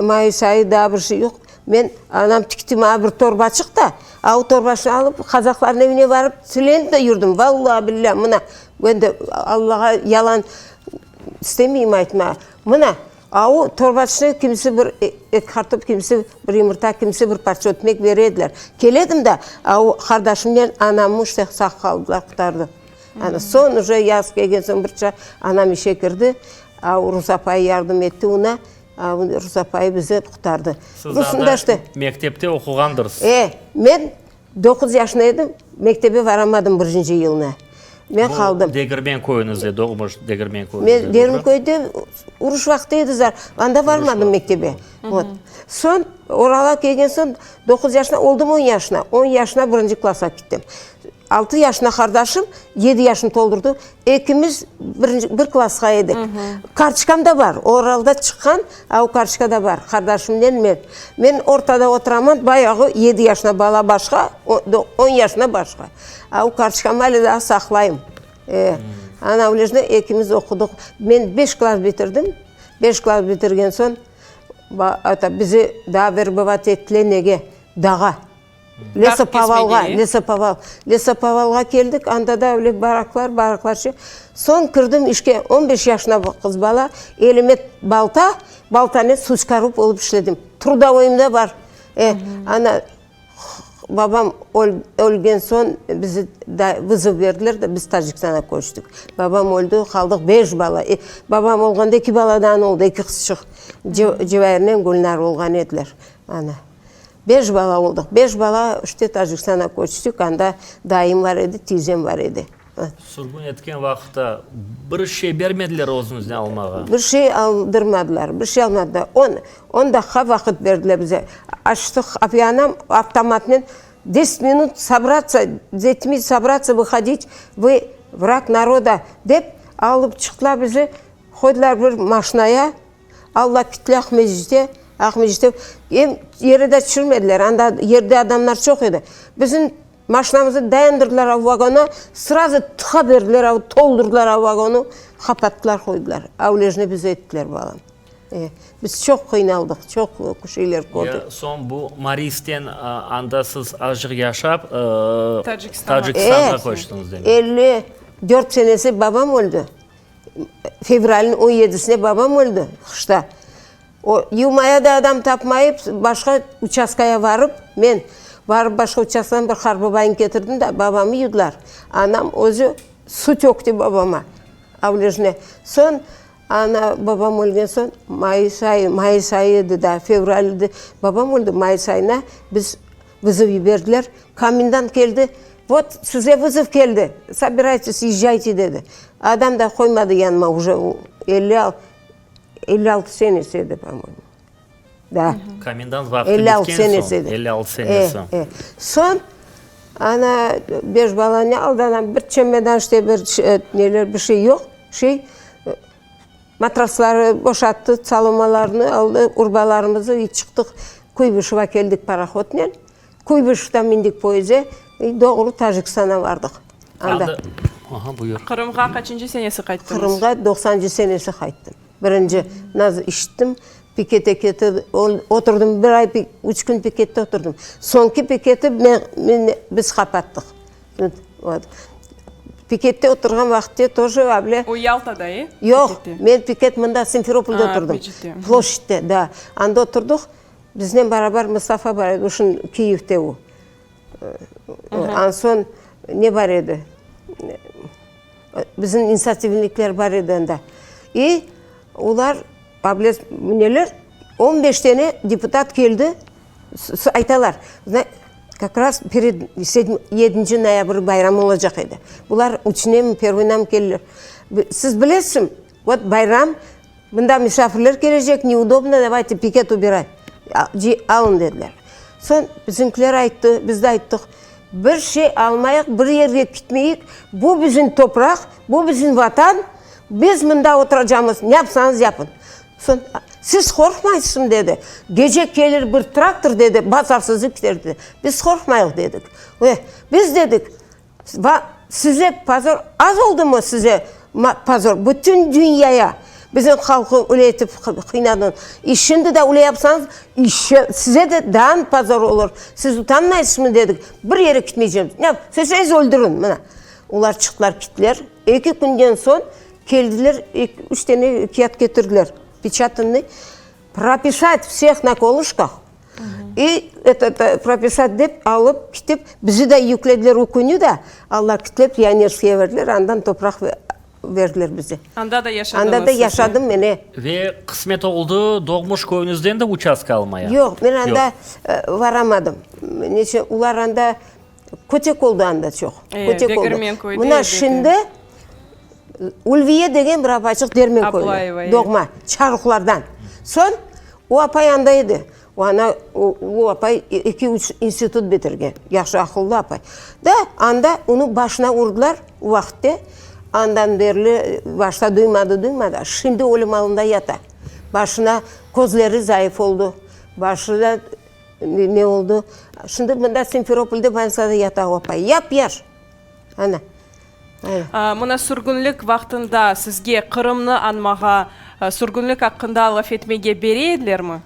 mayıs ayı daa bir şey yoq. Men, anam tikti maña bir torbaçıq da, a o torbaçnı alıp, qazaqlarnıñ evine barıp, tilenip de yürdim. Valla, billâ, mına, endi Allağa yalan istemeyim aytmağa. Mına, a o torbaçnı kimisi bir eki qartop, kimisi bir yımırta, kimisi bir parça ötmek bere ediler. Kele edim da, a o qardaşımnen anamnı işte sağ qaldılar, qurtardı. Ana, soñ uje yaz kelgen soñ bir ça anam işe kirdi, a o rus apayı yardım etti oña. Rus apayı bizi qurtardı. Siz anda mektepte oquğandırsız. E, men doquz yaşında edim, mektebe varamadım birinci yılına. Men qaldım. Bu Degirmen köyüñizde doğmuş Degirmen köyüñizde. Men Degirmen köyde uruş vaqtı edi zar, anda varmadım mektebe. Vot. Soñ Uralğa kelgen soñ doquz yaşında oldım on yaşına, on yaşına birinci klassqa kettim. Altı yaşında qardaşım, yedi yaşını toldurdı. Ekimiz birinci, bir klassqa edik. Kartoçkam da bar, oralda çıqqan, a o kartoçka da bar, qardaşımnen men. Men ortada oturaman, bayağı yedi yaşında bala başqa, on yaşında başqa. A o kartoçkamı ale daa saqlayım. E, ana öylesine ekimiz oqudıq. Men beş klass bitirdim. Beş klass bitirgen soñ, bizi daa verbovat ettiler nege? Dağa. Lesopovalğa, Lesopoval. Lesopovalğa keldik, anda da öyle baraklar, baraklar şey. Soñ kirdim işke, 15 yaşında qız bala, elime balta, baltanen suçkarub olıp işledim. Trudovoyım da bar. E, ana, babam ölgen soñ bizi da vızov berdiler de, biz Tacikistanğa köçtik. Babam öldi, qaldıq beş bala. E, babam olğanda eki baladan oldı, eki qızçıq. Cevairnen Gülnar olğan ediler. Ana. Beş bala oldıq. Beş bala işte Tacikistanğa köçtik, anda dayım bar edi, tiyzem bar edi. Sürgün etken vaqıtta bir şey bermediler özüñizden almağa? Bir şey aldırmadılar, bir şey almadılar. On, on daqqa vaqıt berdiler bize. Açtıq qapıyı, anam avtomatnen, Deset minut sobrаться, detmi sobrаться, vıhodit, vı vrag naroda, dep alıp çıqtılar bizi, qoydılar bir maşinaya. Alla kitli Aqmescitte, Aqmescitte em yere de tüşürmediler, anda yerde adamlar çoq edi. Bizim maşinamıznı dayandırdılar av vagona, srazu tıqa berdiler av, toldurdılar av vagonı, qapattılar qoydılar. Avlejni bize ettiler, balam. E, biz çoq qıynaldıq, çoq şeyler kördik. Ya soñ bu Maristen anda siz azcıq yaşap, Tacikistanğa köçtüñiz demek. 54 senesi babam öldi. Fevralniñ on yedisine babam öldi, qışta. O, yuvmaya da adam tapmayıp, başqa uçastkaya varıp, men varıp başqa uçastkadan bir qartbabaynı ketirdim de, babamı yuvdılar. Anam özü su tökti babama, avlejine. Soñ, ana, babam ölgen soñ, mayıs ayı, mayıs ayı edi daa, fevral edi, babam öldi, mayıs ayına biz Vızov yiberdiler. Komendant keldi, Vot, size vızov keldi, sobiraytes, yezjayte, dedi. Adam da qoymadı yanıma, uje 56 senesi edi, po-moyemu. Da. Komendant vaqtı bitken soñ, 56 senesi. E, e. Soñ, ana, beş balanı aldı, anam bir çemedan, işte, bir neler, bir şey yoq, şey. Matrasları boşattı, salomalarnı aldı, urbalarımızı i çıqtıq, Kuybışeva keldik parohodnen. Kuybışevdan mindik poyeze i doğru Tajikistan'a vardıq. Anda. Anda, aha, buyur. Qırımğa qaçıncı senesi qayttıñız? Qırımğa doqsancı senesi qayttım. Birinci naz işittim, pikete ketip, oturdım, bir ay, üç kün pikette oturdım. Soñki piketi men, men, biz qapattıq. Vot. Pikette oturğan vaqıtte тоже able. O Yaltada, e? Yoq, men piket mında Simferopolde oturdum. Ploşçadte, da. Anda oturdıq. Biznen beraber Mustafa bar edi, uşun Kiyevde o. An soñ ne bar edi? Bizim inisiativnikler bar edi anda. İ olar, able neler, on beş tane deputat keldi. Aytalar, kak raz pered yedinci noyabr bayramı olacaq edi. Bular üçünemi, pervıynamı keldiler. Siz bilesizmi, vot bayram, mında misafirler kelecek, neudobno, davayte piket ubiray, alın dediler. Soñ bizimkiler ayttı, biz de ayttıq, bir şey almayıq, bir yerge kitmeyik, bu bizim topraq, bu bizim vatan, biz mında oturacamız, ne yapsañız yapın. Soñ, Siz qorqmaysızmı? dedi. Gece kelir bir traktor, dedi, basar sizi kiter, dedi. Biz qorqmayıq, dedik. Ve biz dedik, va size pozor az oldumı size pozor, bütün dünyaya bizim halqı öyle etip qıynadıñız. İ şimdi de öyle yapsañız, işi size de daa pozor olur. Siz utanmaysızmı, dedik. Bir yere kitmeycemiz. Ne isteseñiz öldüriñ, mına. Olar çıqtılar, kittiler. Eki künden soñ Keldiler, üç tane kâğıt ketirdiler, peçatannıy, propisat vseh na kolışkah, i etot, propisat dep alıp ketip, bizi de yüklediler o künü de, allar kitlep pionerskiye berdiler, andan topraq berdiler bize. Anda da yaşadıñız Anda da yaşadım men, e. Ve qısmet oldı doğmuş köyüñizden de uçastka almaya? Yoq, men anda varamadım. Neçe, olar anda Kötek oldı anda çoq. Kötek oldı. Mına şimdi Ulviye degen bir apaçıq Dermen köyli. Doğma, Çaruqlardan. Soñ o apay anda edi. O ana, o apay eki-üç institut bitirgen, yahşı aqıllı apay. Da, anda onı başına urdılar o vaqıtte, andan berli başta duymadı, duymadı, şimdi ölüm alında yata. Başına, közleri zayıf oldı, başına ne oldı. Şimdi mında Simferopolde bolnitsada yata o apay, yap-yaş. Ana. Mına sürgünlik vaqtında sizge Qırımnı añmağa, sürgünlik aqqında laf etmege bere edilermi?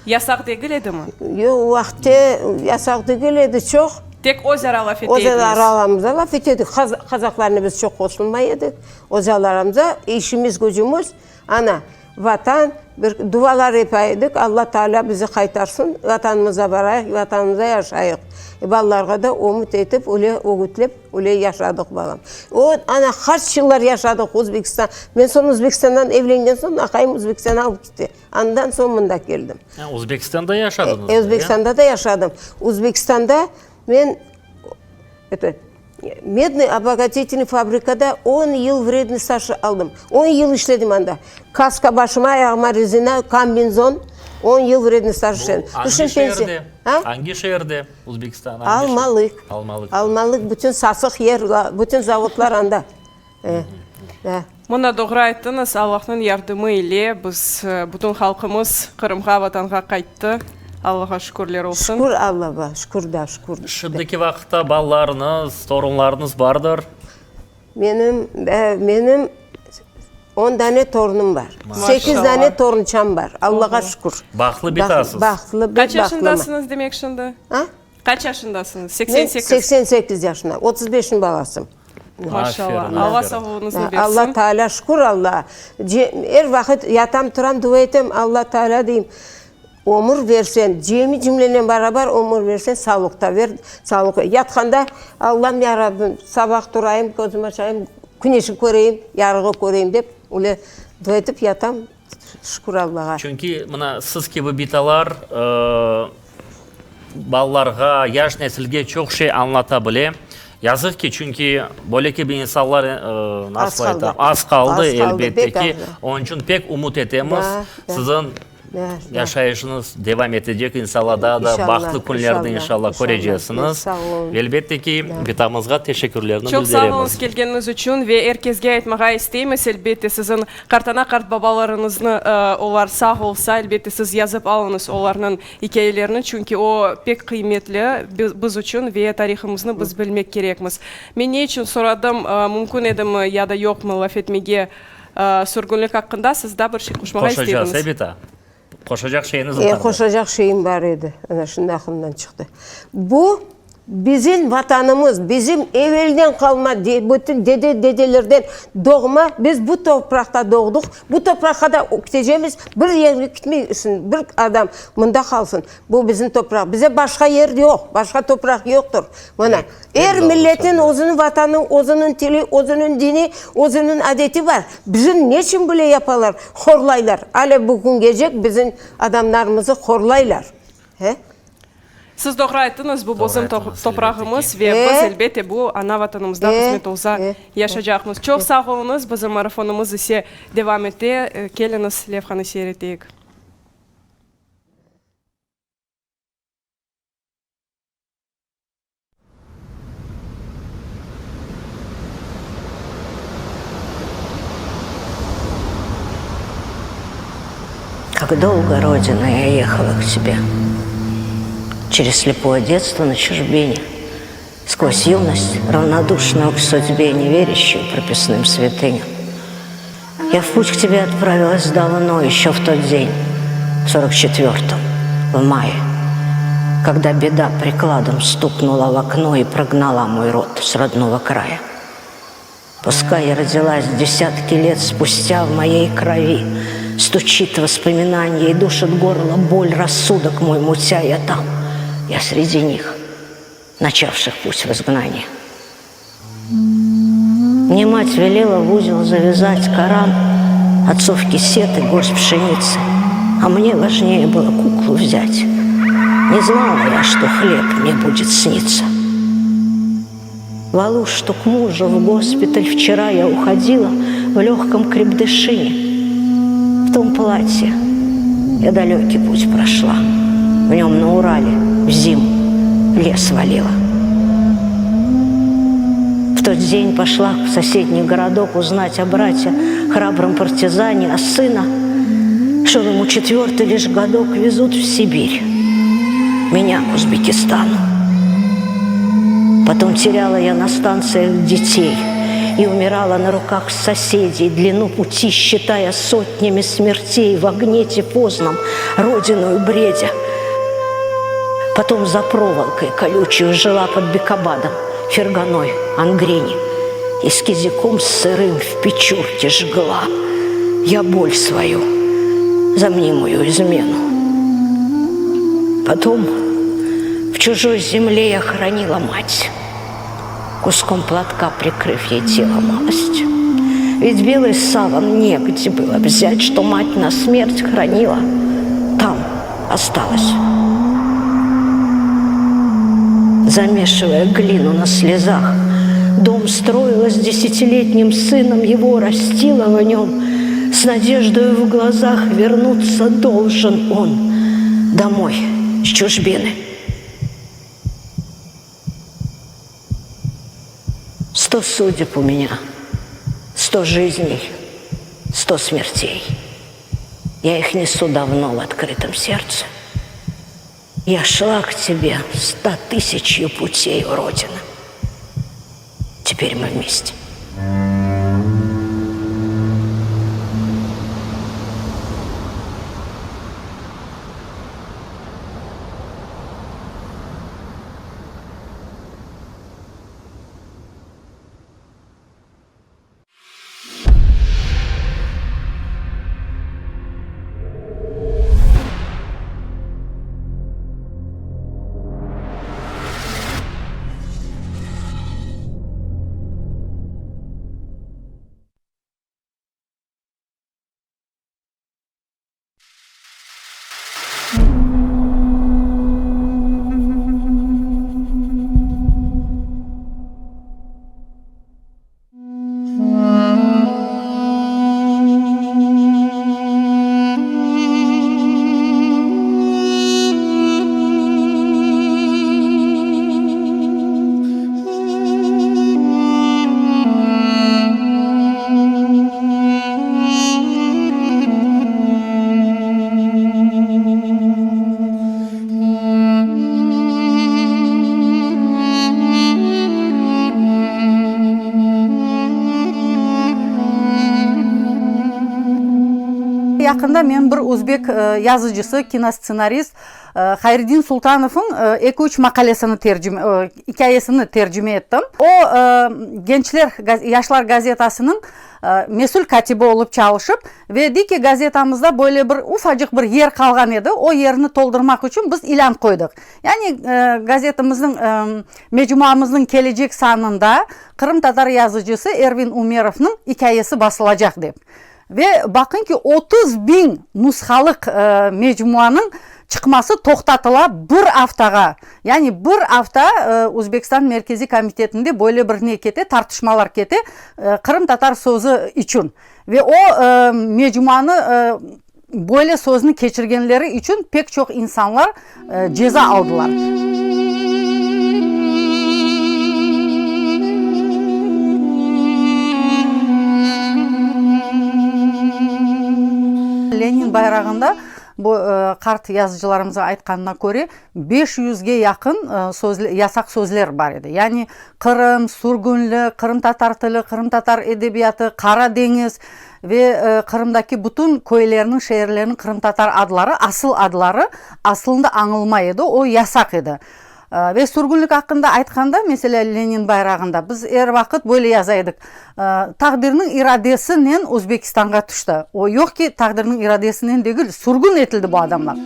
Yasaq degil edimi? Yoq, o vaqıtte yasaq degil edi çoq. Tek öz ara laf ete Öz ediñiz? aramızda laf ete edik. Qazaqlarnen biz çoq qoşulmay edik. Öz aramızda işimiz, gücümiz, ana, Vatan, bir duvalar yapa edik, Alla Taalâ bizi qaytarsın, Vatanımıza barayıq, Vatanımızda yaşayıq. Balalarğa da ümüt etip, öyle ögütlep, öyle yaşadıq, balam. O, ana, qaç yıllar yaşadıq Özbekistan. Men soñ Özbekistandan evlengen soñ, aqayım Özbekistanğa alıp ketti. Andan soñ mında keldim. Özbekistanda yaşadıñız da, ya? Özbekistanda da yaşadım. Özbekistanda men, eto, Mednıy obogatitelnıy fabrikada on yıl vrednıy staj aldım. On yıl işledim anda. Kaska başıma, ayağıma rezina, kombinzon. On yıl vrednıy staj işledim. Bu angi şeerde? Angi şeerde Özbekistan? Almalıq. Almalıq. Almalıq, bütün sasıq yer, bütün zavodlar anda. Mına doğru ayttıñız, Allahnıñ yardımı ile biz, bütün halqımız Qırımğa, Vatanğa qayttı. Allağa şükürler olsun. Şükür Allağa, şükür da, şükür. Şimdiki vaqıtta balalarıñız, torunlarıñız bardır? Menim, menim on dane torunım bar. Sekiz dane torunçam bar, Allağa şükür. Bahtlı bitasız. Bahtlı, pek Qaç bahtlımın. yaşındasıñız demek şimdi? A? Qaç yaşındasıñız? 88. Men 88 yaşındayım, 35-niñ balasım. Maşallah, Alla sağlığıñıznı bersin. Alla Taalâ, şükür Allağa. Er vaqıt yatam, turam, dua etem, Alla Taalâ deyim, ömür versen, cemi cümlenen barabar ömür versen, sağlıq da ver, sağlıq ver. Yatqanda, Allam, ya Rabbim, sabah turayım, közüm açayım, küneşi köreyim, yarığı köreyim dep, öyle dua etip yatam. Şükür Allağa. Çünki mına siz kibi bitalar balalarğa, yaş nesilge çoq şey añlata bile. Yazıq ki, çünki böyle kibi insanlar, nasıl aytam, az qaldı, elbette ki. Onıñ içün pek ümüt etemiz, siziñ Yaşayışıñız devam etecek, inşalla, daa da bahtlı künlerni, inşalla, köreceksiñiz. Ve elbette ki, bitamızğa teşekkürlerni Çoq sağ bildiremiz. oluñız kelgeniñiz içün ve er kesge aytmağa isteymiz, elbette, siziñ qartana-qartbabalarıñıznı, olar sağ olsa, elbette, siz yazıp alıñız olarnıñ ikâyelerini, çünki o pek qıymetli biz içün ve tarihımıznı biz bilmek kerekmiz. Men ne içün soradım, mümkün edimi ya da yoqmı laf etmege Sürgünlik aqqında siz daa bir şey qoşmağa Qoşacağız, istediñiz. e, bita? Qoşacaq şeyiñiz E, barmı? qoşacaq şeyim bar edi. Ana, şimdi aqlımdan çıqtı. Bu, bizim Vatanımız, bizim evelden qalma, bütün dede-dedelerden doğma, biz bu topraqta doğdıq, bu topraqqa da ketecemiz, bir yerge ketmeysiñ, bir adam mında qalsın. Bu bizim topraq. Bize başqa yer yoq, başqa topraq yoqtır. Mına, er milletniñ özüniñ vatanı, özüniñ tili, özüniñ dini, özüniñ adeti bar. Bizim neçün böyle yapalar, horlaylar? Alâ bugüngecek bizim adamlarımızı horlaylar. He? Siz doğru ayttıñız, bu bizim toprağımız ve biz, elbette, bu ana Vatanımızda qısmet olsa, yaşacaqmız. Çoq sağ oluñız, bizim marafonımız ise devam ete. Keliñiz, levhanı seyir eteyik. Как долго, Родина, я ехала к тебе. Через слепое детство на чужбине, Сквозь юность, равнодушную к судьбе, Не верящую прописным святыням. Я в путь к тебе отправилась давно, еще в тот день, в 44-м, в мае, когда беда прикладом стукнула в окно и прогнала мой род с родного края. Пускай я родилась десятки лет спустя в моей крови, Стучит воспоминание и душит горло боль, рассудок мой мутя я там, я среди них, начавших путь в изгнание. Мне мать велела в узел завязать Коран, отцов кисет и горсть пшеницы, а мне важнее было куклу взять. Не знала я, что хлеб мне будет сниться. В что к мужу в госпиталь вчера я уходила в легком крепдышине. В том платье я далекий путь прошла. В нем на Урале в зиму лес валило. В тот день пошла в соседний городок узнать о брате, храбром партизане, а сына, шел ему четвертый лишь годок, везут в Сибирь. Меня к Узбекистану. Потом теряла я на станциях детей и умирала на руках соседей, длину пути считая сотнями смертей в огне тифозном, родину бредя. Потом за проволокой колючую жила под Бекабадом, Ферганой, Ангрене. И с кизиком сырым в печурке жгла я боль свою за мнимую измену. Потом в чужой земле я хоронила мать, куском платка прикрыв ей тело малость. Ведь белый саван негде было взять, что мать на смерть хранила, там осталось. Замешивая глину на слезах, дом строила с десятилетним сыном, его растила в нем. С надеждою в глазах вернуться должен он домой с чужбины. Сто судеб у меня, сто жизней, сто смертей. Я их несу давно в открытом сердце. Я шла к тебе ста тысячью путей, Родина. Теперь мы вместе. Yaqında men bir özbek yazıcısı, kinostsenarist Hayriddin Sultanovnıñ eki-üç maqalesini tercime, ikâyesini tercime ettim. O, Gençler, Yaşlar gazetasınıñ mesül kâtibi olıp çalışıp ve dey ki, gazetamızda böyle bir ufacıq bir yer qalğan edi, o yerni toldurmaq içün biz ilân qoydıq. Yani gazetimizniñ, mecmuamıznıñ kelecek sanında qırımtatar yazıcısı Ervin Umerovnıñ ikâyesi basılacaq dep. Ve baqıñ ki, 30 biñ nushalıq mecmuanıñ çıqması toqtatıla bir aftağa. Yani bir afta Özbekistan Merkeziy Komitetinde böyle bir ne kete, tartışmalar kete qırımtatar sözü içün. Ve o mecmuanı böyle sözni keçirgenleri içün pek çoq insanlar ceza aldılar. Lenin bayrağında, bu qart yazıcılarımıznıñ aytqanına köre, beş yüzge yaqın yasaq sözler bar edi. Yani Qırım, sürgünlik, qırımtatar tili, qırımtatar edebiyatı, Qara deñiz ve Qırımdaki bütün köylerniñ, şeerlerniñ qırımtatar adları, asıl adları aslında añılmay edi, o yasaq edi. Ve sürgünlik aqqında aytqanda, meselâ, Lenin bayrağında biz er vaqıt böyle yaza edik, Taqdirniñ iradesinen Özbekistanğa tüşti. O yoq ki, taqdirniñ iradesinen degil, sürgün etildi bu adamlar.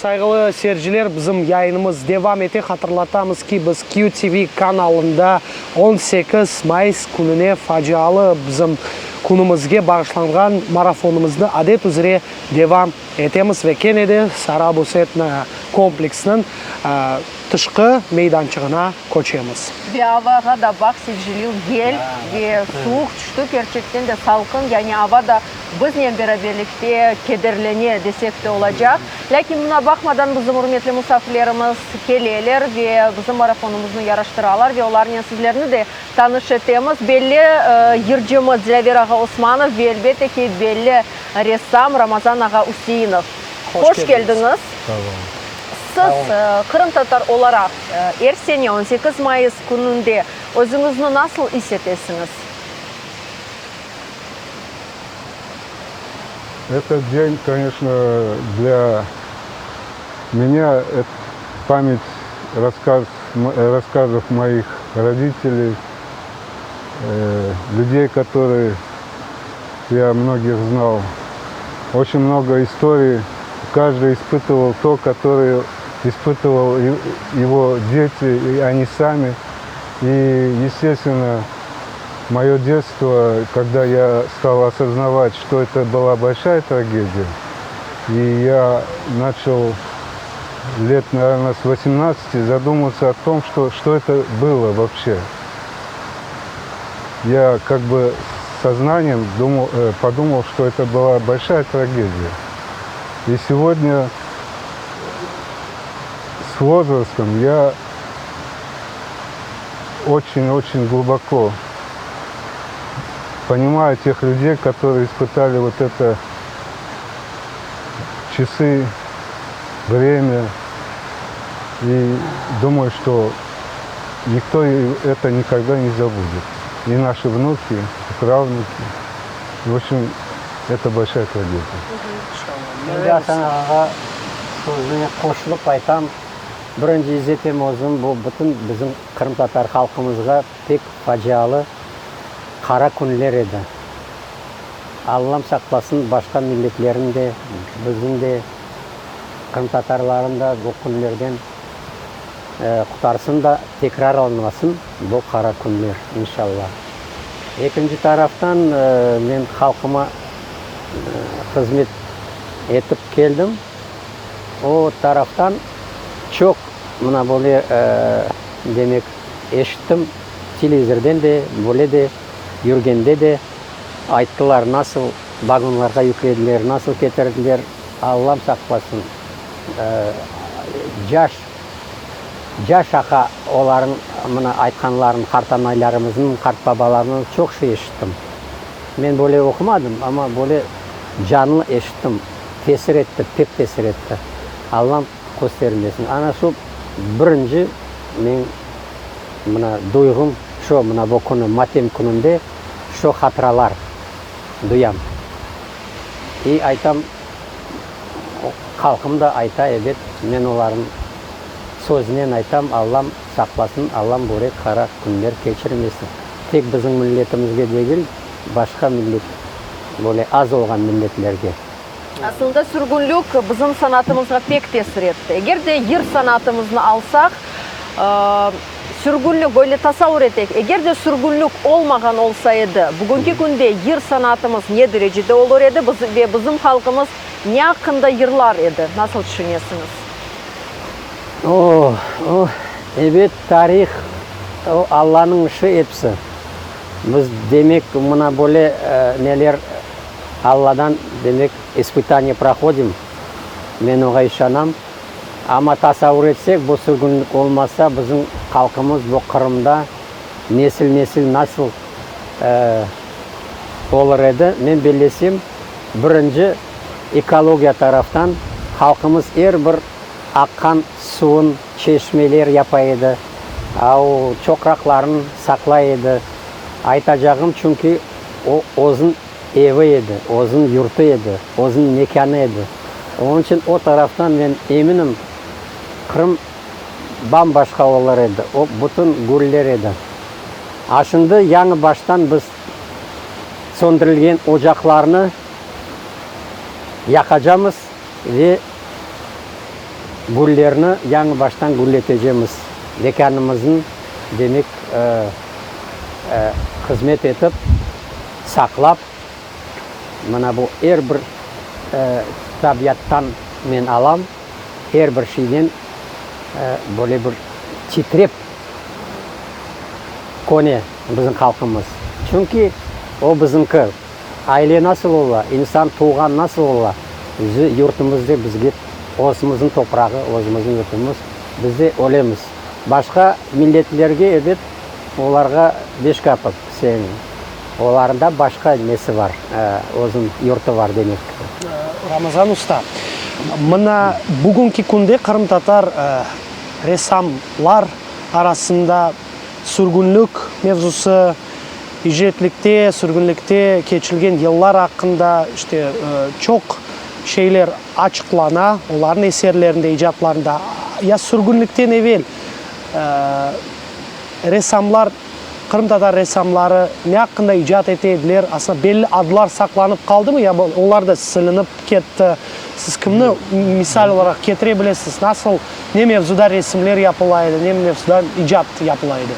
Sayğılı seyirciler, bizim yayınımız devam ete. Hatırlatamız ki, biz QTV kanalında 18 mayıs kününe facialı bizim künümizge bağışlanğan marafonımıznı adet üzre devam etemiz ve kene de Sarabuz etno kompleksiniñ tışqı meydançığına köçemiz. Ve avağa da baq, Sevcilil, yel ve suvuq tüşti, kerçekten de salqın, yani ava da biznen beraberlikte kederlene desek de olacaq. Lâkin buna baqmadan bizim ürmetli musafirlerimiz keleler ve bizim marafonımıznı yaraştıralar ve olarnen sizlerni de tanış etemiz. Belli yırcımız Dilâver ağa Osmanov ve elbette ki, belli ressam Ramazan ağa Üseinov. Hoş keldiñiz. Sağ olun. Siz, qırımtatar olaraq, er sene 18 mayıs kününde özüñizni nasıl is etesiñiz? Этот день, конечно, для меня память рассказ, рассказов моих родителей, людей, которые я многих знал. Очень много историй. Каждый испытывал то, которое испытывал его дети, и они сами. И, естественно, мое детство, когда я стал осознавать, что это была большая трагедия, и я начал лет, наверное, с 18 задуматься о том, что, что это было вообще. Я как бы сознанием думал, э, подумал, что это была большая трагедия. И сегодня с возрастом я очень-очень глубоко понимаю тех людей, которые испытали вот это часы, время. И думаю, что никто это никогда не забудет. И наши внуки, и правнуки. В общем, это большая трагедия. Endi Asan ağağa sözüne qoşulıp aytam, birinci iz etem özüm, bu bütün bizim qırımtatar halqımızğa pek facialı qara künler edi. Allam saqlasın, başqa milletlerniñ de, bizim de, qırımtatarlarnıñ da bu künlerden qutarsın da, tekrarlanmasın bu qara künler, inşalla. Ekinci taraftan, men halqıma hızmet etip keldim. O taraftan çoq mına böyle, demek, eşittim, televizorden de, böyle de, yürgende de ayttılar, nasıl vagonlarğa yüklediler, nasıl ketirdiler, Allam saqlasın, caş, caş aqa olarıñ mına aytqanların, qartanaylarımıznıñ, qartbabalarnıñ çoq şey eşittim. Men böyle oqumadım, amma böyle canlı eşittim, tesir etti, pek tesir etti. Allam köstermesin. Ana şu birinci meñ mına duyğum şo, mına bu künü, matem kününde şo hatıralar duyam. İ aytam, halqım da ayta, ebet, men olarnıñ sözünen aytam, Allam saqlasın, Allam böyle qara künler keçirmesin. Tek bizim milletimizge degil, başqa millet, böyle az olğan milletlerge. Aslında sürgünlik bizim sanatımızğa pek tesir etti. Eger de yır sanatımıznı alsaq, sürgünlik, böyle tasavur eteyik, eger de sürgünlik olmağan olsa edi, bugünki künde yır sanatımız ne derecede olur edi ve bizim halqımız ne aqqında yırlar edi? Nasıl tüşünesiñiz? Oh, oh, ebet, tarih, o Allanıñ işi episi. Biz, demek, mına böyle neler Alladan, demek, ispıtaniye prohodim, men oña işanam. Amma tasavur etsek, bu sürgünlik olmasa, bizim halqımız bu Qırımda nesil-nesil nasıl olur edi? Men bellesem, birinci, ekologiya taraftan halqımız er bir aqqan suvun çeşmeler yapa edi, av çoqraqların saqlay edi. Aytacağım, çünki o özüñ evi edi, özüñ yurtu edi, özüñ mekânı edi. Onıñ içün o taraftan men eminim, Qırım bam-başqa olur edi, o bütün güller edi. A şimdi yañı baştan biz söndürilgen ocaqlarnı yaqacamız ve. Güllerni yañı baştan gülletecemiz. Vekânımıznı, demek, hızmet etip, saqlap, mına bu er bir tabiattan men alam, er bir şeyden böyle bir titrep köne bizim halqımız. Çünki o bizimki. Aile nasıl ola, insan tuvğan nasıl ola, bizi yurtumızda bizge özümizniñ toprağı, özümizniñ yurtumız, biz de ölemiz. Başqa milletlerge ebet, olarğa beş kapik sen, olarında başqa nesi var, özüniñ yurtu var demek. Ramazan usta, mına bugünki künde qırımtatar ressamlar arasında sürgünlik mevzusı, İcretlikte, sürgünlikte keçilgen yıllar aqqında işte çoq şeyler açıqlana olarnıñ eserlerinde, icatlarında. Ya sürgünlikten evel ressamlar, qırımtatar ressamları ne aqqında icat ete ediler? Aslında belli adlar saqlanıp qaldımı ya olar da silinip ketti? Siz kimni misal olaraq ketire bilesiz? Nasıl, ne mevzuda resimler yapıla edi, ne mevzuda icat yapıla edi?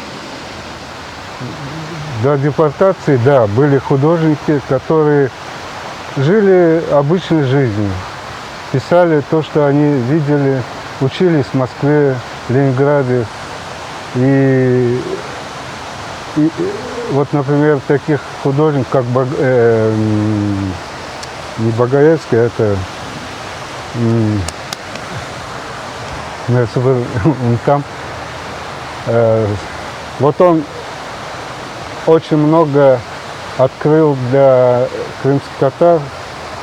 До депортации, да, были художники, которые жили обычной жизнью, писали то, что они видели, учились в Москве, Ленинграде. И, и вот, например, таких художников, как Бог, э, не Богаевский, а это там, э, вот он очень много открыл для крымских татар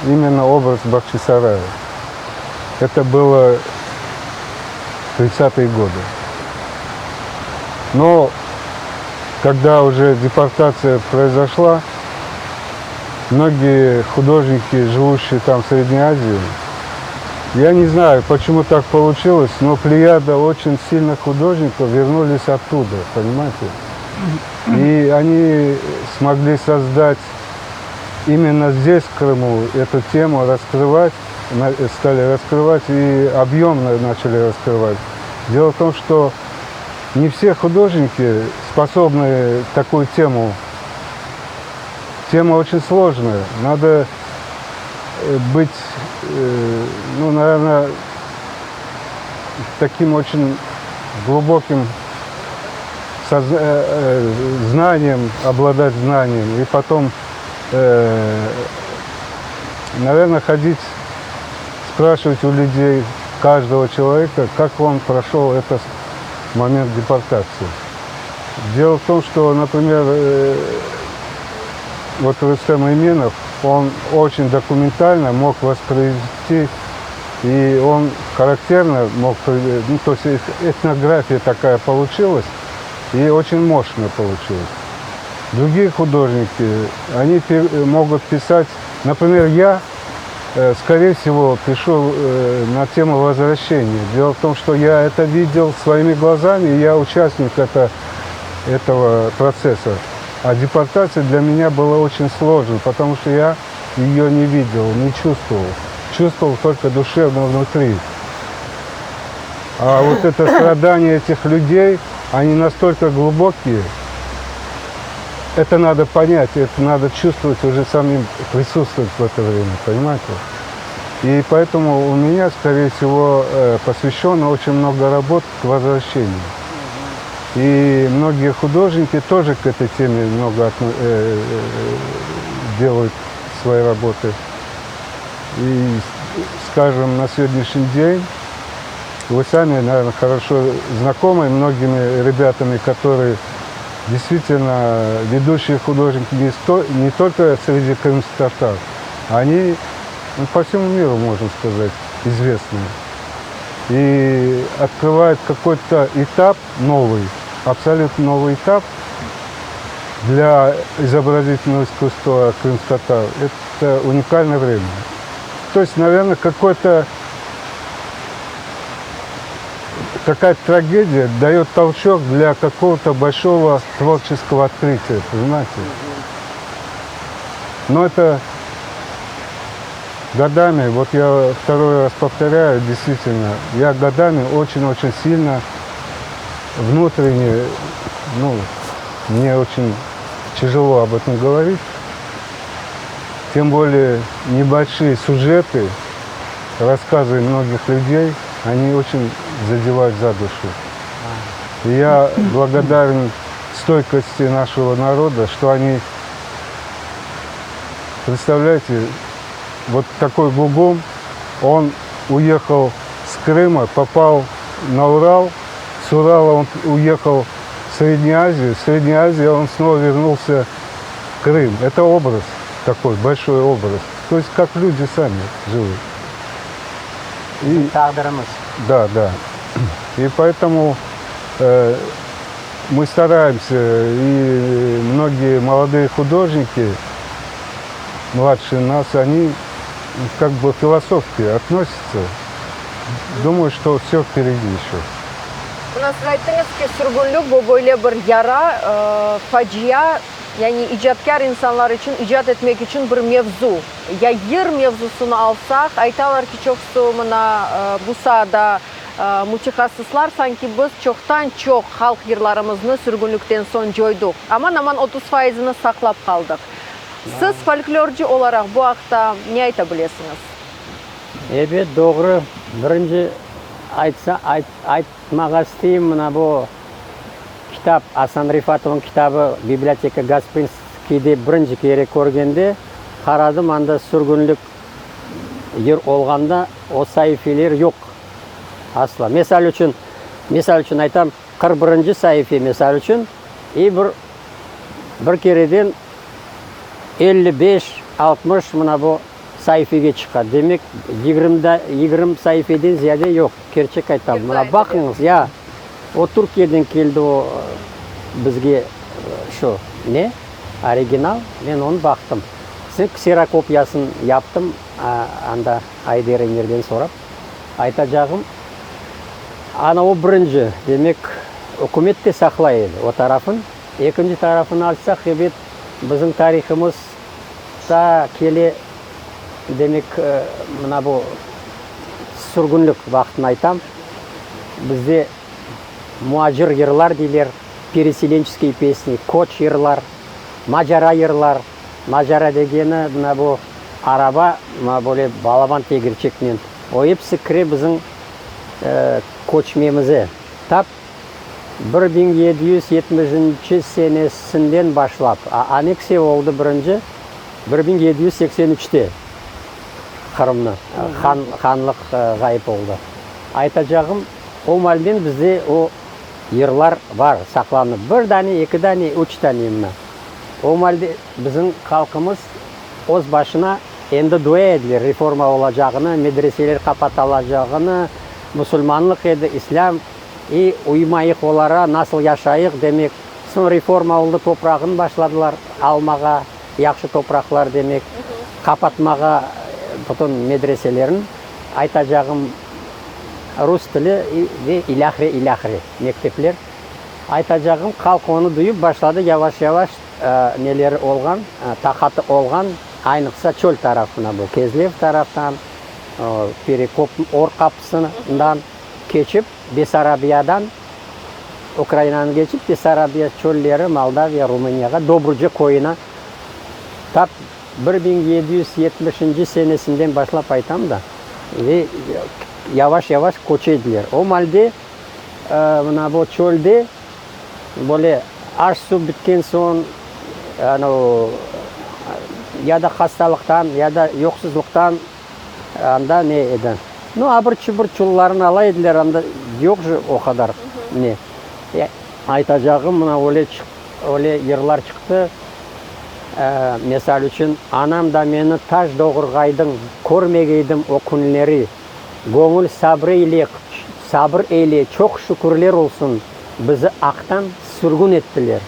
именно образ Бахчисарая. Это было 30-е годы. Но когда уже депортация произошла, многие художники, живущие там в Средней Азии, я не знаю, почему так получилось, но плеяда очень сильных художников вернулись оттуда, понимаете? И они смогли создать именно здесь, в Крыму, эту тему раскрывать, стали раскрывать и объемно начали раскрывать. Дело в том, что не все художники способны такую тему. Тема очень сложная. Надо э, быть, э, ну, наверное, таким очень глубоким э, знанием, обладать знанием, и потом, наверное, ходить, спрашивать у людей, каждого человека, как он прошел этот момент депортации. Дело в том, что, например, вот Рустем Иминов, он очень документально мог воспроизвести, и он характерно мог, ну, то есть этнография такая получилась, и очень мощно получилось. Другие художники, они могут писать, например, я, э, скорее всего, пишу э, на тему возвращения. Дело в том, что я это видел своими глазами, и я участник это, этого процесса. А депортация для меня была очень сложной, потому что я ее не видел, не чувствовал. Чувствовал только душевно внутри. А вот это страдание этих людей, они настолько глубокие, это надо понять, это надо чувствовать уже самим, присутствовать в это время, понимаете? И поэтому у меня, скорее всего, э, посвящено очень много работ к возвращению. И многие художники тоже к этой теме много э, э, делают свои работы. И, скажем, на сегодняшний день вы сами, наверное, хорошо знакомы многими ребятами, которые действительно ведущие художники не, сто, не только среди крымских татар, они ну, по всему миру, можно сказать, известны. И открывают какой-то этап новый, абсолютно новый этап для изобразительного искусства крымских татар. Это уникальное время. То есть, наверное, какой-то какая-то трагедия дает толчок для какого-то большого творческого открытия, понимаете? Но это... Годами, вот я второй раз повторяю, действительно, я годами очень-очень сильно внутренне, ну, мне очень тяжело об этом говорить, тем более небольшие сюжеты, рассказы многих людей, они очень задевают за душу. И я благодарен стойкости нашего народа, что они, представляете, вот такой гугум, он уехал с Крыма, попал на Урал, с Урала он уехал в Среднюю Азию, в Средней Азии он снова вернулся в Крым. Это образ такой, большой образ. То есть как люди сами живут. И, да, да. И поэтому э, мы стараемся, и многие молодые художники, младшие нас, они как бы философски относятся. Думаю, что все впереди еще. Mına siz ayttıñız ki, sürgünlik bu böyle bir yara, facia, yani icatkâr insanlar içün icat etmek içün bir mevzu. Ya yır mevzusını alsaq, aytalar ki, çoqusı mına bu saada mütehassıslar, sanki biz çoqtan-çoq halq yırlarımıznı sürgünlikten soñ coyduq, aman-aman 30 faizini saqlap qaldıq. Siz folklorcı olaraq bu aqta ne ayta bilesiñiz? Ebet, doğru. Birinci aytsa, aytmağa isteyim, mına bu kitap, Asan Refatovnıñ kitabı Biblioteka Gasprinskiyde birinci kere körgende, qaradım, anda sürgünlik yır olğanda o saifeler yoq asla. Mesal içün, mesal içün aytam, 41-nci saife, mesal içün, i bir, bir kereden 55, 60 mına bu saifege çıqa. Demek, yigirmida, 20 saifeden ziyade yoq. Kerçek aytam. Mına baqıñız, ya, o Türkiyeden keldi o bizge şu, ne, original, men onı baqtım. Soñ kserokopiyasını yaptım, anda Ayder Emirden sorap. Aytacağım, ana o birinci, demek, ükümet de saqlay edi o tarafın. Ekinci tarafını alsaq, ebet, bizim tarihımız ta kele, demek, mına bu sürgünlik vaqtını aytam, bizde muacir yırlar deyler, pereselençeskiye pesni, köç yırlar, macara yırlar. Macara degeni, mına bu araba, mına böyle balaban tegirçeknen, o episi kire bizim köçmemize. Tap 1770-nci senesinden başlap, aneksiya oldı birinci 1783-te Qırımnı, han, hanlıq ğayıp oldı. Aytacağım, o malden bizde o yırlar bar, saqlanıp, bir dane, eki dane, üç dane mına. O malde bizim halqımız öz başına endi dua ediler reforma olacağını, medreseler qapatalacağını, musulmanlıq edi, islâm, i uymayıq olara, nasıl yaşayıq, demek. Soñ reforma oldı, toprağını başladılar almağa, yahşı topraqlar, demek, qapatmağa bütün medreselerin, aytacağım, rus tili ve ilâhre, ilâhre mektepler. Aytacağım, halq onı duyıp başladı, yavaş-yavaş neleri olğan, taqatı olğan, aynıqsa çöl tarafına, bu Kezlev taraftan, Perekop, Or qapısından keçip, Bessarabiyadan, Ukrainanı keçip, Bessarabiya çölleri, Moldaviya, Rumıniyağa, Dobruca köyüne tap 1770-nci senesinden başlap aytam da, ve yavaş-yavaş köçe ediler. O malde Mına bu çölde böyle aş-suv bitken soñ, anavı ya da hastalıqtan, ya da yoqsuzlıqtan anda ne edi, nu, abır-çubır çullarını ala ediler, anda yoq je o qadar ne. Aytacağım, mına öyle öyle yırlar çıqtı, mesal içün, Anam da meni taş doğurğaydıñ, körmegeydim o künleri. Göñül sabrı ile, sabır eyle, çoq şükürler olsun, bizi aqtan sürgün ettiler.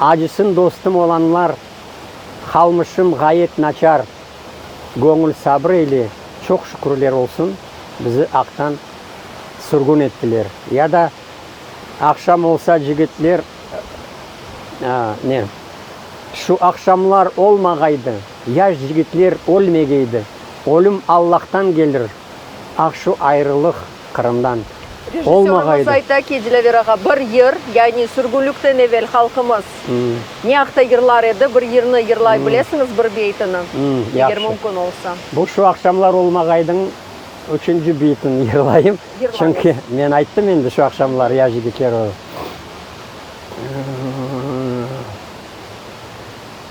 Acısın dostum olanlar, qalmışım ğayet naçar. Göñül sabır eyle, çoq şükürler olsun, bizi aqtan sürgün ettiler. Ya da Aqşam olsa cigitler, ne, Şu aqşamlar olmağaydı, yaş cigitler ölmegeydi. Ölüm Allahtan gelir, ah şu ayrılıq Qırımdan Rejissörımız olmağaydı. ayta ki, Dilâver ağa, bir yır, yani sürgünlikten evel halqımız ne aqta yırlar edi, bir yırnı yırlay bilesiñiz, bir beytini, eger Yahşı. mümkün olsa. Bu şu aqşamlar olmağaydıñ üçünci beytini yırlayım, Yırlañız. çünki men ayttım endi şu aqşamlar, ya jigitler o.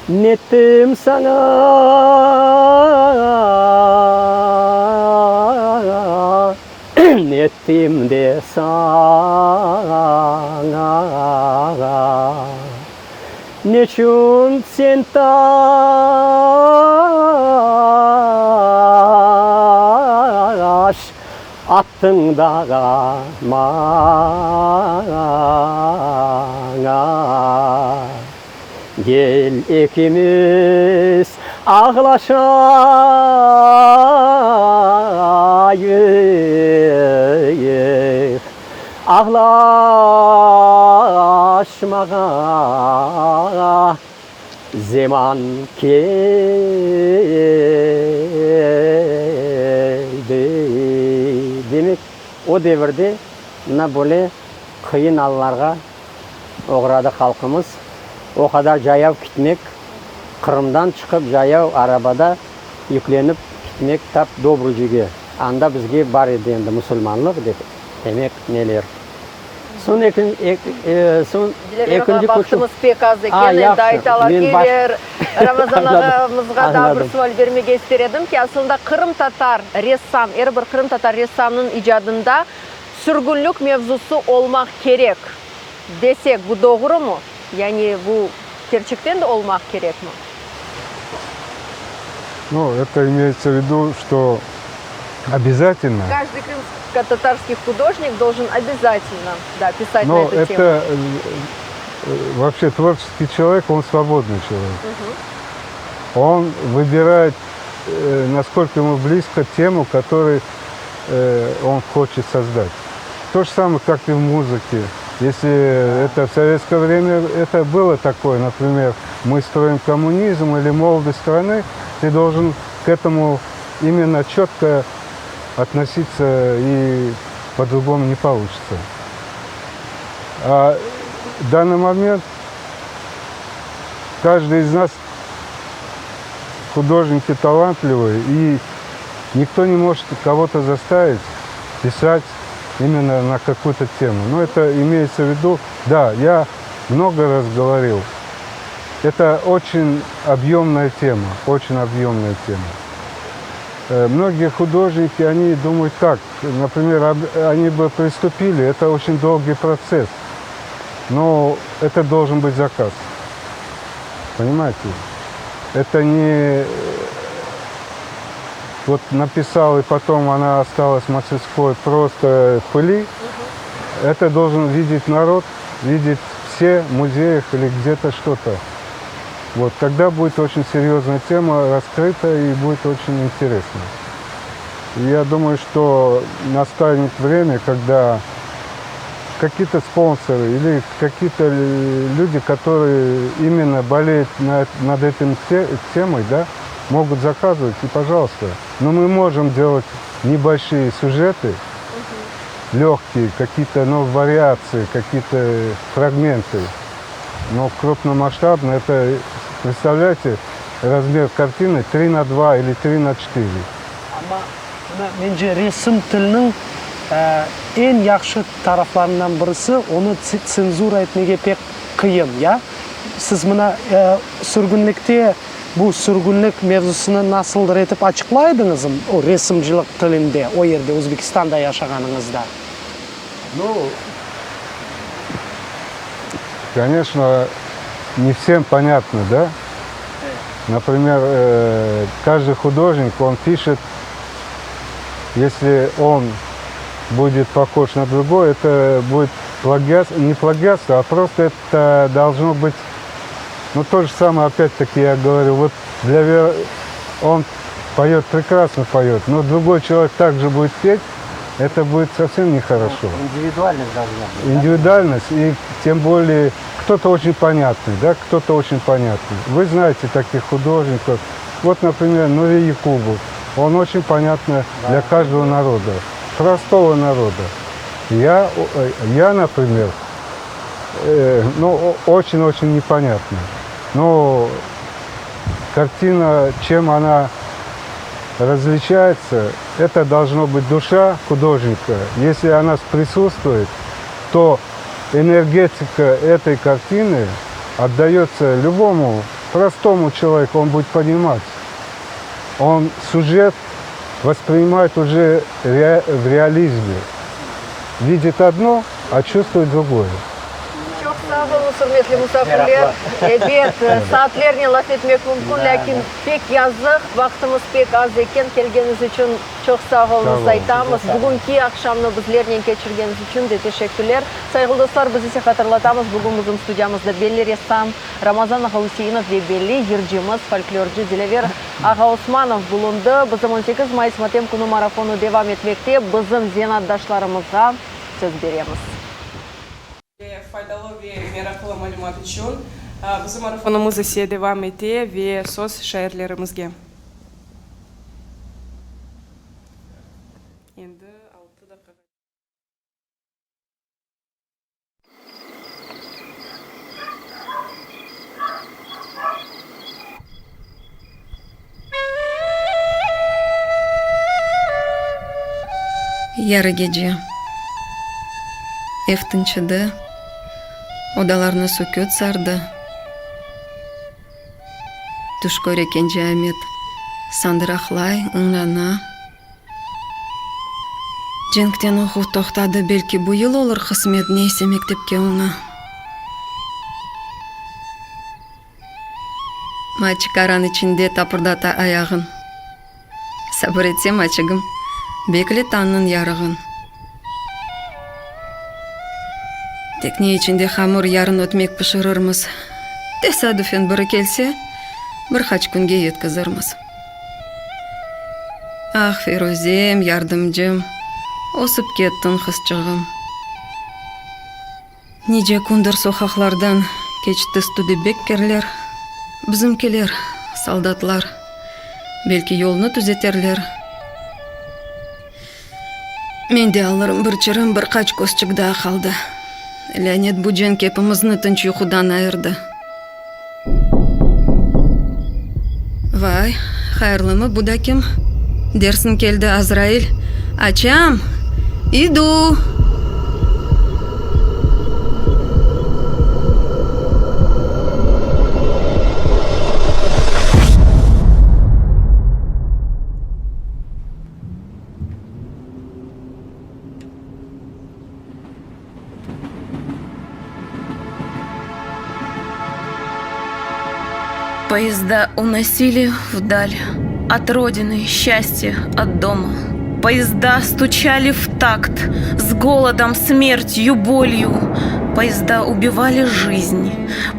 Nettim saña, nettim de saña, Neçün sen taş attıñ dağa maña? Gel ekimiz ağlaşayıq, Ağlaşmağa zeman keldi. Demek, o devirde mına böyle qıyın allarğa oğradı halqımız. O qadar cayav kitmek, Qırımdan çıqıp cayav arabada yüklenip kitmek tap Dobrucege. Anda bizge bar edi endi musulmanlıq dep, demek, neler. Soñ soñ Dilâver ağa, ekinci köçüv. vaqtımız pek az A, eken, endi yahşı, aytalar men baş keler. Ramazan añladım, ağamızğa daa bir añladım. sual bermege ister edim ki, aslında qırımtatar ressam, er bir qırımtatar ressamnıñ icadında Sürgünlik mevzusı olmaq kerek, desek, bu doğrumı? Yani bu kerçekten de olmaq kerekmi? Ну, это имеется в виду, что обязательно. Каждый крымско-татарский художник должен обязательно, да, писать на Но эту тему. это вообще творческий человек, он свободный человек. Он выбирает, насколько ему близко тему, которую он хочет создать. То же самое, как и в музыке. Если это в советское время это было такое, например, мы строим коммунизм или молодость страны, ты должен к этому именно четко относиться и по-другому не получится. А в данный момент каждый из нас художники талантливые, и никто не может кого-то заставить писать именно на какую-то тему. Но это имеется в виду, да, я много раз говорил, это очень объемная тема, очень объемная тема. Многие художники, они думают так, например, они бы приступили, это очень долгий процесс, но это должен быть заказ, понимаете? Это не вот написал, и потом она осталась в мастерской просто в пыли. Это должен видеть народ, видеть все в музеях или где-то что-то. Вот, тогда будет очень серьезная тема раскрыта и будет очень интересно. И я думаю, что настанет время, когда какие-то спонсоры или какие-то люди, которые именно болеют над этим темой, да, могут заказывать, и пожалуйста. Но мы можем делать небольшие сюжеты, легкие, какие-то, ну, вариации, какие-то фрагменты. Но крупномасштабно, это, представляете, размер картины 3 на 2 или 3 на 4. Amma mına, mence, resim tiliniñ eñ yahşı taraflarından birisi, onı tsenzura etmege pek qıyın, ya? Siz mına sürgünlikte bu sürgünlik mevzusını nasıldır etip açıqlaydıñızm o resimcilik tilinde, o yerde, Özbekistanda yaşağanıñızda? Nu, конечно, не всем понятно, да? Например, каждый художник, он пишет, если он будет похож на другой, это будет плагиат, не плагиатство, а просто это должно быть, ну, то же самое, опять-таки, я говорю, вот для Вер... он поет, прекрасно поет, но другой человек также будет петь, это будет совсем нехорошо. Индивидуальность должна быть. Индивидуальность, и тем более кто-то очень понятный, да, кто-то очень понятный. Вы знаете таких художников. Вот, например, Нури Якубов. Он очень понятный для каждого народа, простого народа. Я, я например, э, ну, очень-очень непонятно. Но картина, чем она различается, это должно быть душа художника. Если она присутствует, то энергетика этой картины отдается любому простому человеку, он будет понимать. Он сюжет воспринимает уже ре, в реализме. Видит одно, а чувствует другое. Çoq sağ oluñız, ürmetli musafirler. Ebet, saatlernen laf etmek mümkün, lâkin pek yazıq, vaqtımız pek az eken. Kelgeniñiz içün çoq sağ oluñız aytamız. Bugünki aqşamnı bizlernen keçirgeniñiz içün de teşekkürler. Sayğılı dostlar, biz ise hatırlatamız, bugün bizim studiyamızda belli ressam Ramazan ağa Üseinov ve belli yırcımız, folklorcı Dilâver ağa Osmanov bulundı. Bizim on sekiz mayıs matem künü marafonı devam etmekte. Bizim zenaatdaşlarımızğa söz beremiz. Faydalı ve meraqlı malümat içün. Bizim marafonımız ise devam ete ve söz şairlerimizge. Endi altı daqiqa. Yarı gece. Ev tınçıdı, odalarnı süküt sardı. Tüş köre kence Amet, sandıraqlay, ıñrana. Cenkten oquv toqtadı, belki bu yıl olur qısmet, neyse mektepke oña. Maçik aran içinde tapırdata ayağın. Sabır etse, maçigim, bekle tañnıñ yarığın. Tekne içinde hamur, yarın ötmek pişirirmiz. Tesadüfen biri kelse, bir qaç künge yetkizirmiz. Ah, Firuzem, yardımcım, ösip kettiñ, qızçığım. Nice kündir soqaqlardan keçti studebekkerler, bizimkiler, soldatlar, belki yolnı tüzeterler. Men de alırım bir çırım, bir qaç közçik daa qaldı. Lânet bu cenk epimizni tınç yuqudan ayırdı. Vay, hayırlımı bu da kim? Dersiñ keldi Azrail. Açam! İdu! Поезда уносили вдаль От родины счастье, от дома. Поезда стучали в такт С голодом, смертью, болью. Поезда убивали жизнь,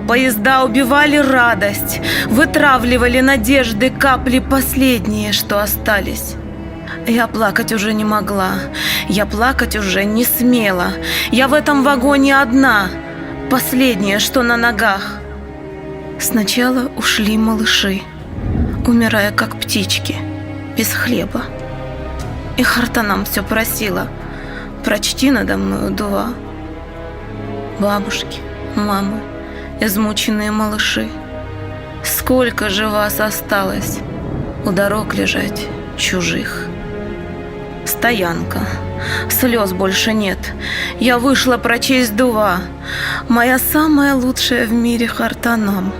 Поезда убивали радость, Вытравливали надежды капли последние, что остались. Я плакать уже не могла, я плакать уже не смела. Я в этом вагоне одна, последняя, что на ногах. Сначала ушли малыши, умирая как птички, без хлеба. И Хартанам все просила, прочти надо мною дуа. Бабушки, мамы, измученные малыши, сколько же вас осталось у дорог лежать чужих? Стоянка. Слез больше нет. Я вышла прочесть дуа. Моя самая лучшая в мире Хартанам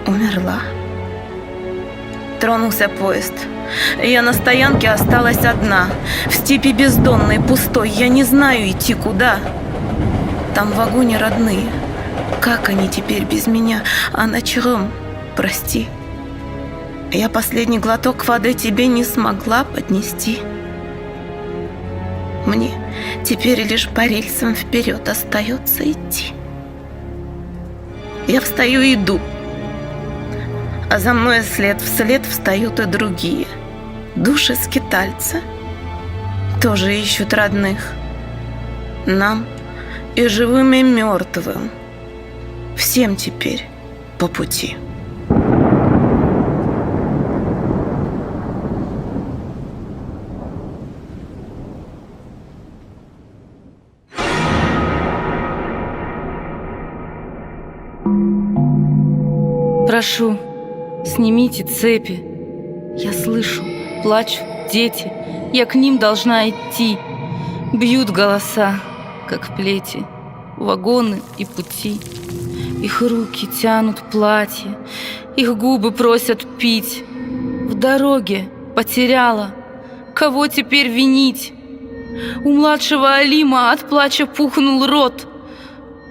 умерла. Тронулся поезд. Я на стоянке осталась одна. В степи бездонной, пустой. Я не знаю идти куда. Там в вагоне родные. Как они теперь без меня? Аначığım, прости. Я последний глоток воды тебе не смогла поднести. Мне теперь лишь по рельсам вперед остается идти. Я встаю и иду. А за мной след вслед встают и другие. Души скитальца тоже ищут родных. Нам и живым, и мертвым. Всем теперь по пути. Прошу, снимите цепи. Я слышу, плачут дети. Я к ним должна идти. Бьют голоса, как плети, вагоны и пути. Их руки тянут платье, их губы просят пить. В дороге потеряла, кого теперь винить? У младшего Алима от плача пухнул рот.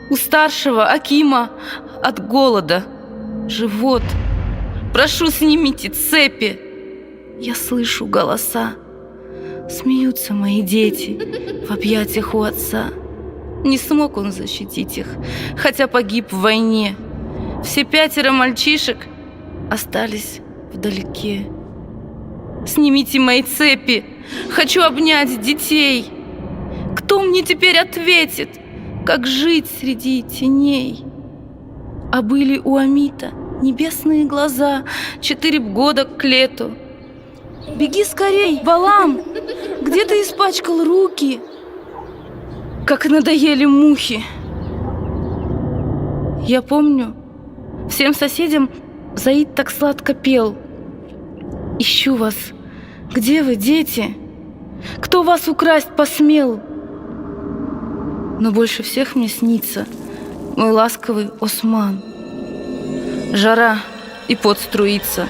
У старшего Акима от голода живот. Прошу, снимите цепи. Я слышу голоса. Смеются мои дети в объятиях у отца. Не смог он защитить их, хотя погиб в войне. Все пятеро мальчишек остались вдалеке. Снимите мои цепи, хочу обнять детей. Кто мне теперь ответит, как жить среди теней? А были у Амита небесные глаза четыре года к лету. Беги скорей, Балам! Где ты испачкал руки? Как надоели мухи! Я помню, всем соседям Заид так сладко пел. Ищу вас. Где вы, дети? Кто вас украсть посмел? Но больше всех мне снится мой ласковый Осман. Жара и пот струится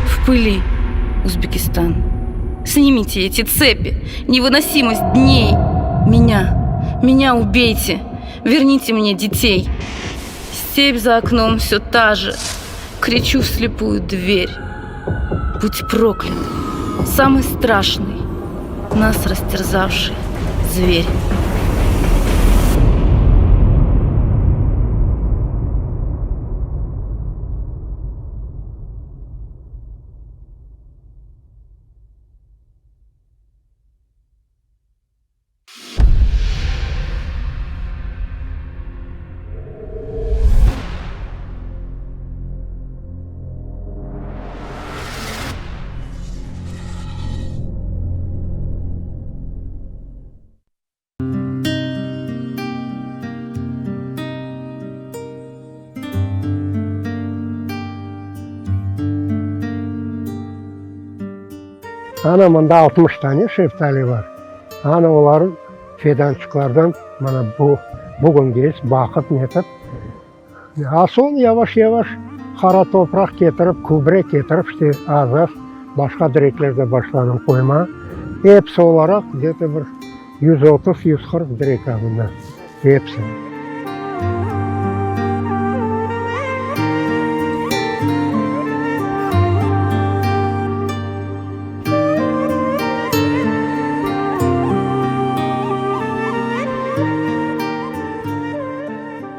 в пыли Узбекистан. Снимите эти цепи, невыносимость дней. Меня, меня убейте, верните мне детей. Степь за окном все та же, кричу в слепую дверь. Будь проклят, самый страшный, нас растерзавший зверь. Ana mında 60 tane şeftali bar. Ana olar fedançıqlardan mana bu bugüngeç baqıp netip. A soñ yavaş-yavaş qara topraq ketirip, kübre ketirip, işte az-az başqa direkler de başladım qoymağa. Episi olaraq gde-to bir 130, 140 direk a mında, episi.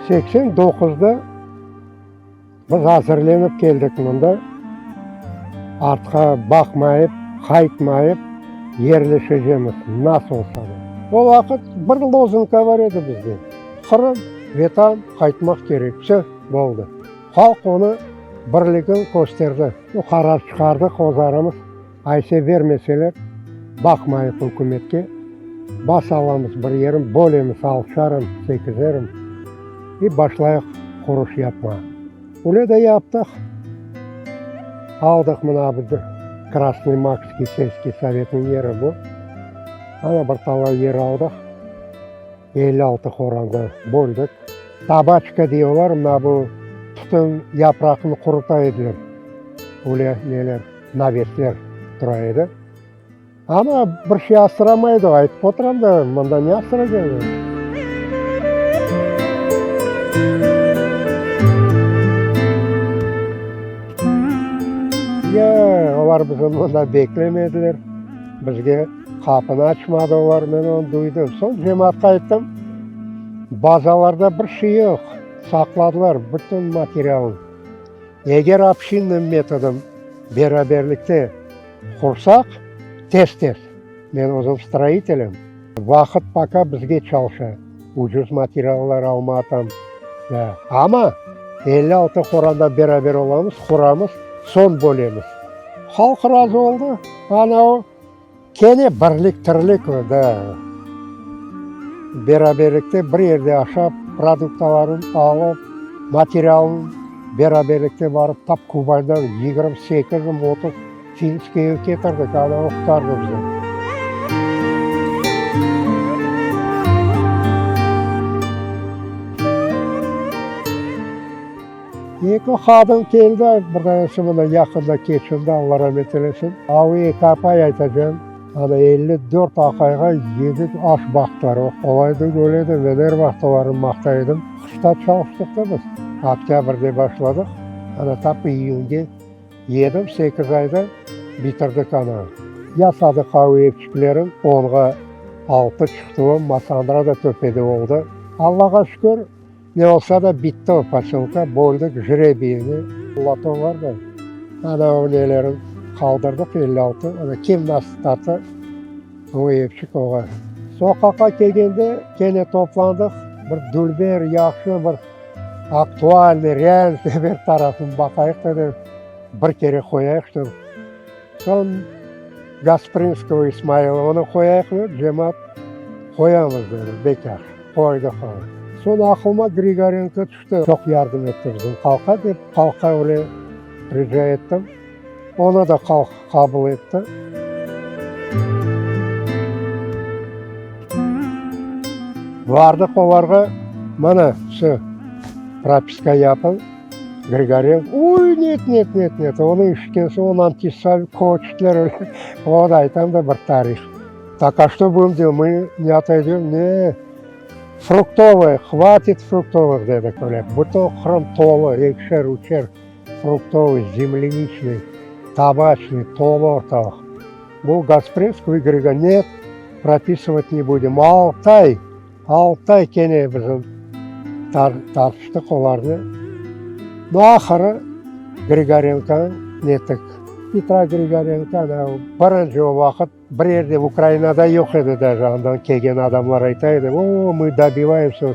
89-da biz azırlenip keldik mında, artqa baqmayıp, qaytmayıp yerleşecemiz, nasıl olsa da. O vaqıt bir lozunka bar edi bizde, Qırım, Vetan, qaytmaq kerek, vse, boldı. Halq onı birligin kösterdi. O qarar çıqardıq, ozarımız ayse bermeseler, baqmayıq ükümetke, bas alamız bir yerin, bölemiz altışarım, sekizerim i başlayıq quruş yapmağa. Öyle de yaptıq. Aldıq mına bu Krasnıy Makskiy selskiy sovetniñ yeri bu. Ana bir talay yer aldıq. 56 qoranda böldik. Tabaçka diyorlar, mına bu tütün yapraqını quruta ediler. Öyle neler, navesler tura edi. Amma bir şey asramaydı, aytıp oturam da, mında ne asraycaq? Ya, olar bizi mında beklemediler, bizge qapını açmadı olar, men onı duydım. Soñ cemaatqa ayttım, bazalarda bir şey yoq, saqladılar bütün materialnı. Eger obşinniy metodom beraberlikte Qursaq, tez-tez. Men özüm stroitelim. Vaqıt poka bizge çalışa. Ucuz materiallar alma tam. Da. Amma 56 qoranda beraber olamız, quramız, soñ bölemiz. Halq razı oldı. Ana o, kene birlik, tirlik, da. Beraberlikte bir yerde aşap, produktalarını alıp, materialını. Beraberlikte barıp tap Kubandan 28 mi 30 finskiy ev ketirdik, ana o qurtardı bizni. Eki qadın keldi, bir danesi mına yaqında keçindi, Alla ramet eylesin. A o eki apay aytacağım, ana 54 aqayğa yedi aş baqtılar. O qolay degil edi, men er vaqıt olarnı maqtay edim. Qışta çalıştıq da biz, oktâbrde başladıq, ana tap iyünge yedim, sekiz ayda bitirdik ana. Yasadıq a o evçiklerin, onğa altı çıqtı o, Massandra da töpede oldı. Allağa şükür, Ne olsa da bitti o posölka, böldik jrebiyni, loto var da, ana o nelerin qaldırdıq 56, ana kim nasıl tarta, o evçik oğa. Soqaqqa kelgende kene toplandıq, bir dülber, yahşı bir aktualnıy, realnıy bir tarafını baqayıq da dep, bir kere qoyayıq, ştob. Soñ Gasprinskogo İsmailovanı qoyayıqmı, cemaat qoyamız dedi, bek yahşı, qoydıq onı. Soñ aqlıma Grigorenko tüşti, çoq yardım etti bizim halqqa dep, halqqa öyle rica ettim, onı da halq qabul etti. Bardıq olarğa, mana, vse, propiska yapıñ. Grigorenko, Oy, net, net, net, net, onı işitken soñ, ondan tisa köçtiler öyle. O da aytam da bir tarih. Tak, a što budem delat, mı ne otoydem, ne, fruktovıy, hvatit fruktovıh dedik öyle. Bütün Qırım tolu, ekişer, üçer fruktovıy, zemleniçnıy, tabaçnıy, tolu ortalıq. Bu Gasprinskiy, Grigorenko, net, propisıvat ne budem. Altı ay. Altı ay kene bizim tartıştıq olarnı. No, ahırı Grigorenkonı nettik. Petra Grigorenko ana birinci o vaqıt bir yerde Ukrainada yoq edi daje, andan kelgen adamlar ayta edi, o, mı dobivayemsâ.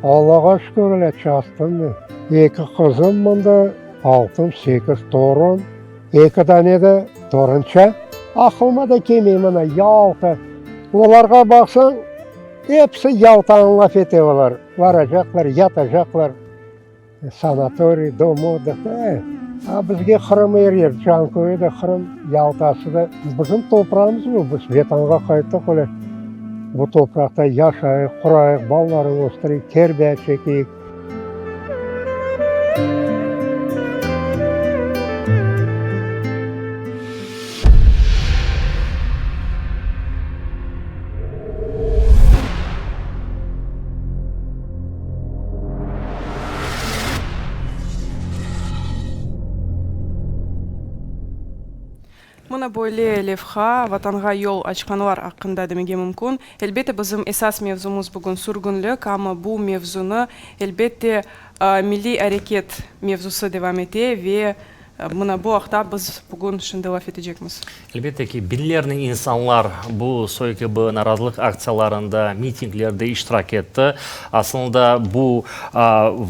Allağa şükür, öyle çastım men. Eki qızım mında. Altı, sekiz torun, eki dane de torunça. Aqılıma da kelmey, mına, Yalta. Olarğa baqsañ, episi Yaltanı laf ete olar. Baracaqlar, yatacaqlar, sanatoriy, dom otdıha. E, a bizge Qırım er yer, Canköyü de Qırım, Yaltası da. Bizim toprağımız bu, biz Vetanğa qayttıq öyle. Bu topraqta yaşayıq, qurayıq, balalarını östüreyik, terbiye çekeyik. Mına böyle levha, Vatanğa yol açqanlar aqqında demege mümkün. Elbette, bizim esas mevzumız bugün sürgünlik, amma bu mevzunı, elbette, milliy areket mevzusı devam ete ve mına bu aqta biz bugün şimdi laf etecekmiz. Elbette ki, biñlernen insanlar bu soy kibi narazılıq aktsiyalarında, mitinglerde iştirak etti. Aslında bu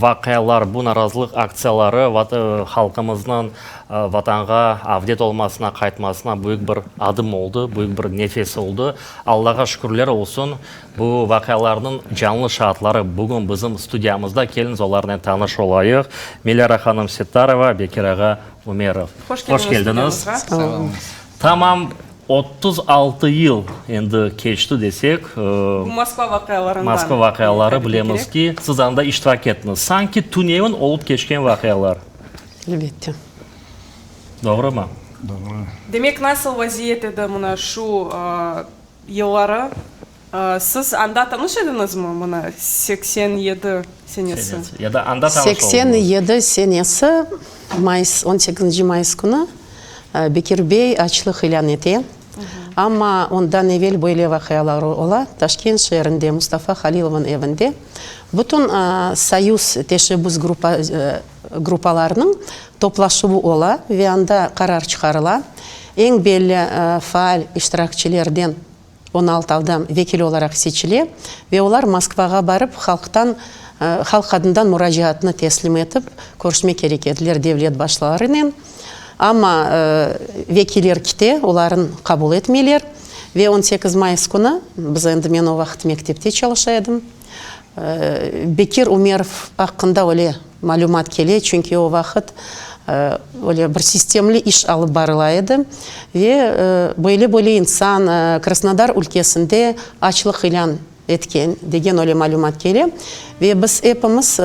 vaqialar, bu narazılıq aktsiyaları halqımıznıñ Vatanğa avdet olmasına, qaytmasına büyük bir adım oldı, büyük bir nefes oldı. Allağa şükürler olsun, bu vaqialarnıñ canlı şaatları bugün bizim studiyamızda. Keliñiz, olarnen tanış olayıq. Milâra hanım Settarova, Bekir ağa Ümerov. Hoş keldiñiz studiyamızğa. Sağ oluñız. Tamam 36 yıl endi keçti desek. Bu Moskva vaqialarından. Moskva vaqiaları, bilemiz ki, siz anda iştirak ettiñiz. Sanki tünevin olıp keçken vaqialar. Elbette. Doğrumı? Doğru. Demek, nasıl vaziyet edi mına şu yılları? Siz anda tanış ediñizmi, mına 87 senesi? Ya da anda tanış oldıñız? 87 senesi, mayıs, on sekizinci mayıs künü Bekir bey açlıq ilân ete. Amma ondan evel böyle vaqialar ola, Taşkent şeerinde Mustafa Halilovnıñ evinde bütün Soyuz teşebbüs gruppalarınıñ toplaşuvı ola ve anda qarar çıqarıla, eñ belli faal iştirakçilerden 16 adam vekil olaraq seçile ve olar Moskvağa barıp halqtan halq adından muracaatnı teslim etip körüşmek kerek ediler devlet başlarınen. Amma vekiller kite, olarnı qabul etmeyler. Ve 18 mayıs künü, biz endi, men o vaqıt mektepte çalışa edim, Bekir Ümerov aqqında öyle malümat kele, çünki o vaqıt öyle bir sistemli iş alıp barıla edi. Ve böyle-böyle insan Krasnodar ülkesinde açlıq ilân etken, degen öyle malümat kele. Ve biz epimiz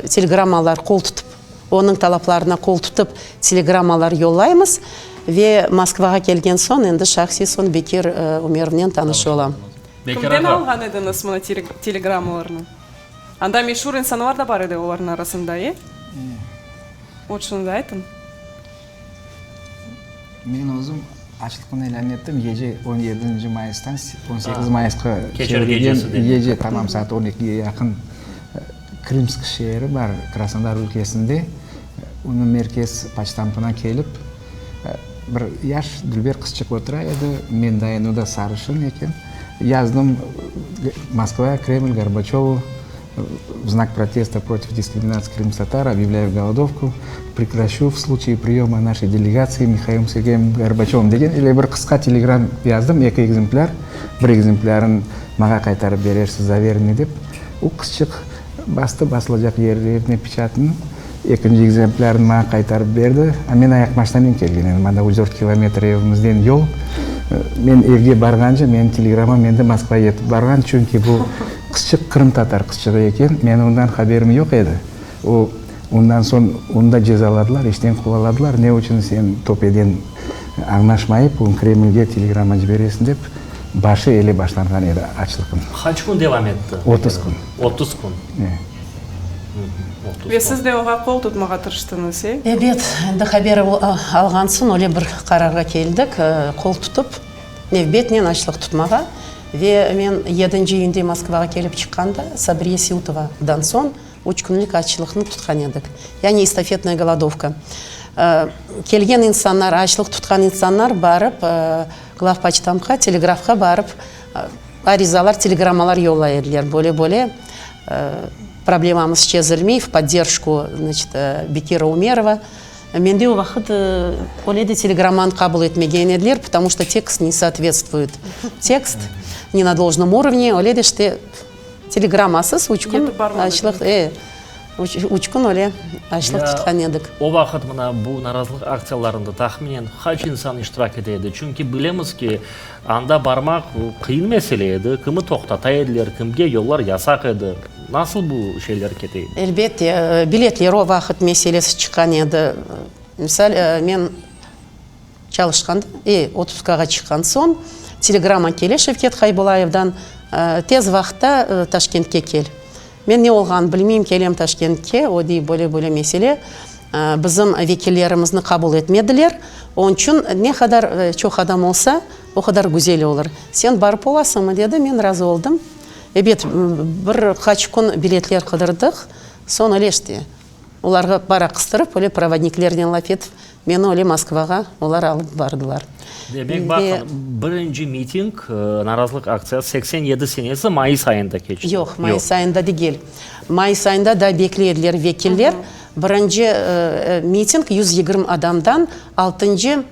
telegrammalar qol tutıp, onıñ talaplarına qol tutıp telegrammalar yollaymız. Ve Moskvağa kelgen soñ, endi şahsiy soñ Bekir Ümerovnen tanış olam. Kimden alğan ediñiz mına telegrammalarnı? Anda meşur insanlar da bar edi olarnıñ arasında, e? Ot şunı da aytıñ. Men özüm açlıqnı ilân ettim gece on yedinci mayıstan 18 mayısqa çevirilgen gece tamam saat on ekige yaqın Krımsk şeeri bar Krasnodar ülkesinde, onıñ merkez poçtampına kelip, bir yaş dülber qızçıq otura edi, men dayın, o da sarışın eken, yazdım Moskva, Kreml, Gorbaçövu, v znak protesta protiv diskriminatsiyi krımstatar obъявляю голодовку, prekraşu v sluçaye priyoma naşey delegatsiyi Mihailom Sergeyevim Gorbaçövım degen ile bir qısqa telegram yazdım, eki ekzemplâr, bir ekzemplârın maña qaytarıp berersiz zaverniy dep. O qızçıq bastı basılacaq yerlerine peçatını, ekinci ekzemplârını maña qaytarıp berdi. A men ayaqmaşinanen kelgen edim, anda üç dört kilometr evimizden yol. Men evge barğance, menim telegramam endi Moskvağa yetip barğan, çünki bu qızçıq qırımtatar qızçığı eken, menim ondan haberim yoq edi. O, ondan soñ onı da cezaladılar, işten quvaladılar, ne içün sen töpeden añlaşmayıp, Kremlge telegramma ciberesiñ dep. Başı ele başlanğan edi açlıqnıñ. Qaç kün devam etti? 30 kün. 30 kün. E. Ve siz de oña qol tutmağa tırıştıñız, e? Ebet, endi haber alğan soñ öyle bir qararğa keldik, qol tutıp, nevbetnen açlıq tutmağa. Ve men yedinci iyünde Moskvağa kelip çıqqanda, Sabriye Siutovadan soñ üç künlik açlıqnı tutqan edik. Yani estafetnaya golodovka. Kelgen insanlar, açlıq tutqan insanlar barıp, Glavpoçtamtqa, telegrafqa barıp, arizalar, telegrammalar yollay ediler. Böyle-böyle problemamız çezilmey, v podderjku, znaçit, Bekira Umerova. Mende o vaqıt öyle de telegrammanı qabul etmegen ediler, потому что tekst ne sootvetstvuet. Tekst ne na dolžnom urovne, öyle de işte telegrammasız üç kün açlıq, e, üç kün öyle açlıq tutqan edik. O vaqıt mına bu narazılıq aktsiyalarında tahminen qaç insan iştirak ete edi? Çünki bilemiz ki, anda barmaq qıyın mesele edi, kimi toqtata ediler, kimge yollar yasaq edi. Nasıl bu şeyler kete edi? Elbette, biletler o vaqıt meselesi çıqqan edi. Misal, men Çalışqanda, e, otpuskağa çıqqan soñ, telegramma kele Şevket Haybulayevdan, Tez vaqıtta Taşkentke kel. Men ne olğanını bilmeyim, kelem Taşkentke, o dey, böyle-böyle mesele, bizim vekillerimizni qabul etmediler, onıñ içün ne qadar çoq adam olsa, o qadar güzel olur. Sen barıp olasıñmı, dedi, men razı oldım. Ebet, bir qaç kün biletler qıdırdıq, soñ öyle işte, Olarğa para qıstırıp, öyle provodniklernen laf etip, meni öyle Moskvağa olar alıp bardılar. Demek, baqın, birinci miting, narazılıq aktsiyası 87 senesi mayıs ayında keçti. Yoq, mayıs ayında degil. Mayıs ayında daa bekley ediler vekiller. Birinci miting 120 adamdan altıncı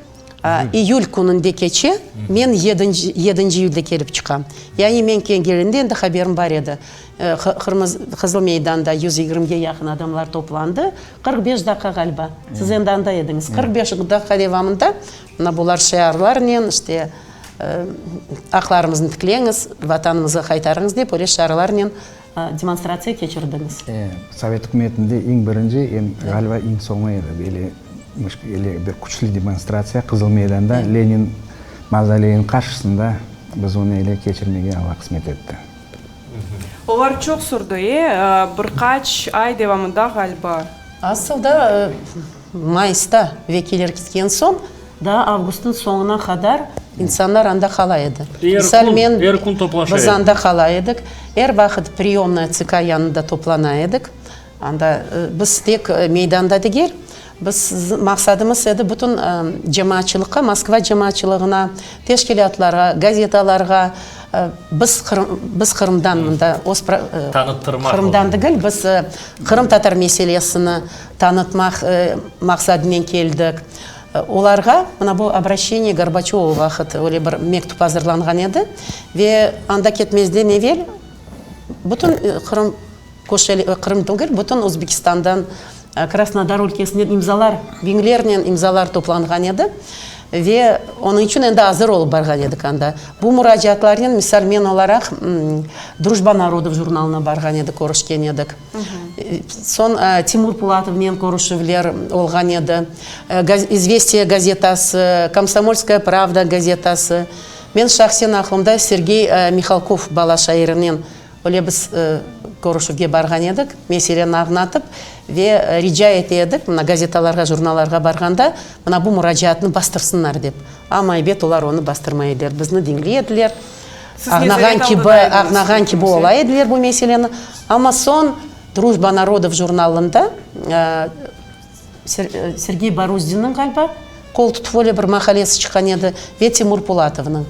İyül kününde keçe, men yedinci yedinci iyülde kelip çıqam. Yani men kelgenimde endi haberim bar edi. Qızıl Meydanda 120-ge yaqın adamlar toplandı. 45 daqqa ğaliba. Siz endi anda ediñiz. 45 daqqa devamında mına bular şiarlarnen, işte, aqlarımıznı tikleñiz, Vatanımızğa qaytarıñız dep öyle şiarlarnen demonstratsiya keçirdiñiz. Sovet ükümetinde eñ birinci, em ğaliba eñ soñu edi böyle ele bir küçlü demonstratsiya Qızıl Meydanda Lenin mavzoleyiniñ qarşısında biz onı ele keçirmege Alla qısmet etti. Olar çoq sürdi, e? Bir qaç ay devamında ğaliba. Asıl da mayısta vekiller ketken soñ, daa avgustnıñ soñuna qadar insanlar anda qala edi. Er kün, er kün toplaşa Biz anda qala edik. Er vaqıt priyomnaya TSK yanında toplana edik. Anda biz tek meydanda degil, biz maqsadımız edi bütün cemaatçılıqqa, Moskva cemaatçılığına, teşkilâtlarğa, gazetalarğa, biz biz Qırımdan mında öz Tanıttırmaq Qırımdan degil, biz qırımtatar meselesini tanıtmaq maqsadınen keldik. Olarğa mına bu obraşçeniye Gorbaçöva vaqıt öyle bir mektüp azırlanğan edi ve anda ketmezden evel bütün Qırım Qırım degil, bütün Özbekistandan, Krasnodar ülkesinden imzalar, biñlernen imzalar toplanğan edi ve onıñ içün endi azır olıp barğan edik anda. Bu muracaatlarnen, misal, men olaraq Drujba narodov jurnalına barğan edik, körüşken edik. Soñ Timur Pulatovnen körüşüvler olğan edi. İzvestiya gazetası, Komsomolskaya pravda gazetası. Men şahsen aqlımda Sergey Mihalkov bala şairinen öyle biz körüşüvge barğan edik, meseleni añlatıp ve rica ete edik, mına gazetalarğa, jurnallarğa barğanda, mına bu muracaatnı bastırsınlar dep. Amma, ebet, olar onı bastırmay ediler, bizni diñley ediler. Siz nezaret Ağnağan altında kibi, ediñiz, ağnağan kibi kimse. ola ediler bu meseleni. Amma soñ Drujba narodov jurnalında Sergey Baruzdinniñ, ğaliba, qol tutuv öyle bir maqalesi çıqqan edi ve Timur Pulatovnıñ.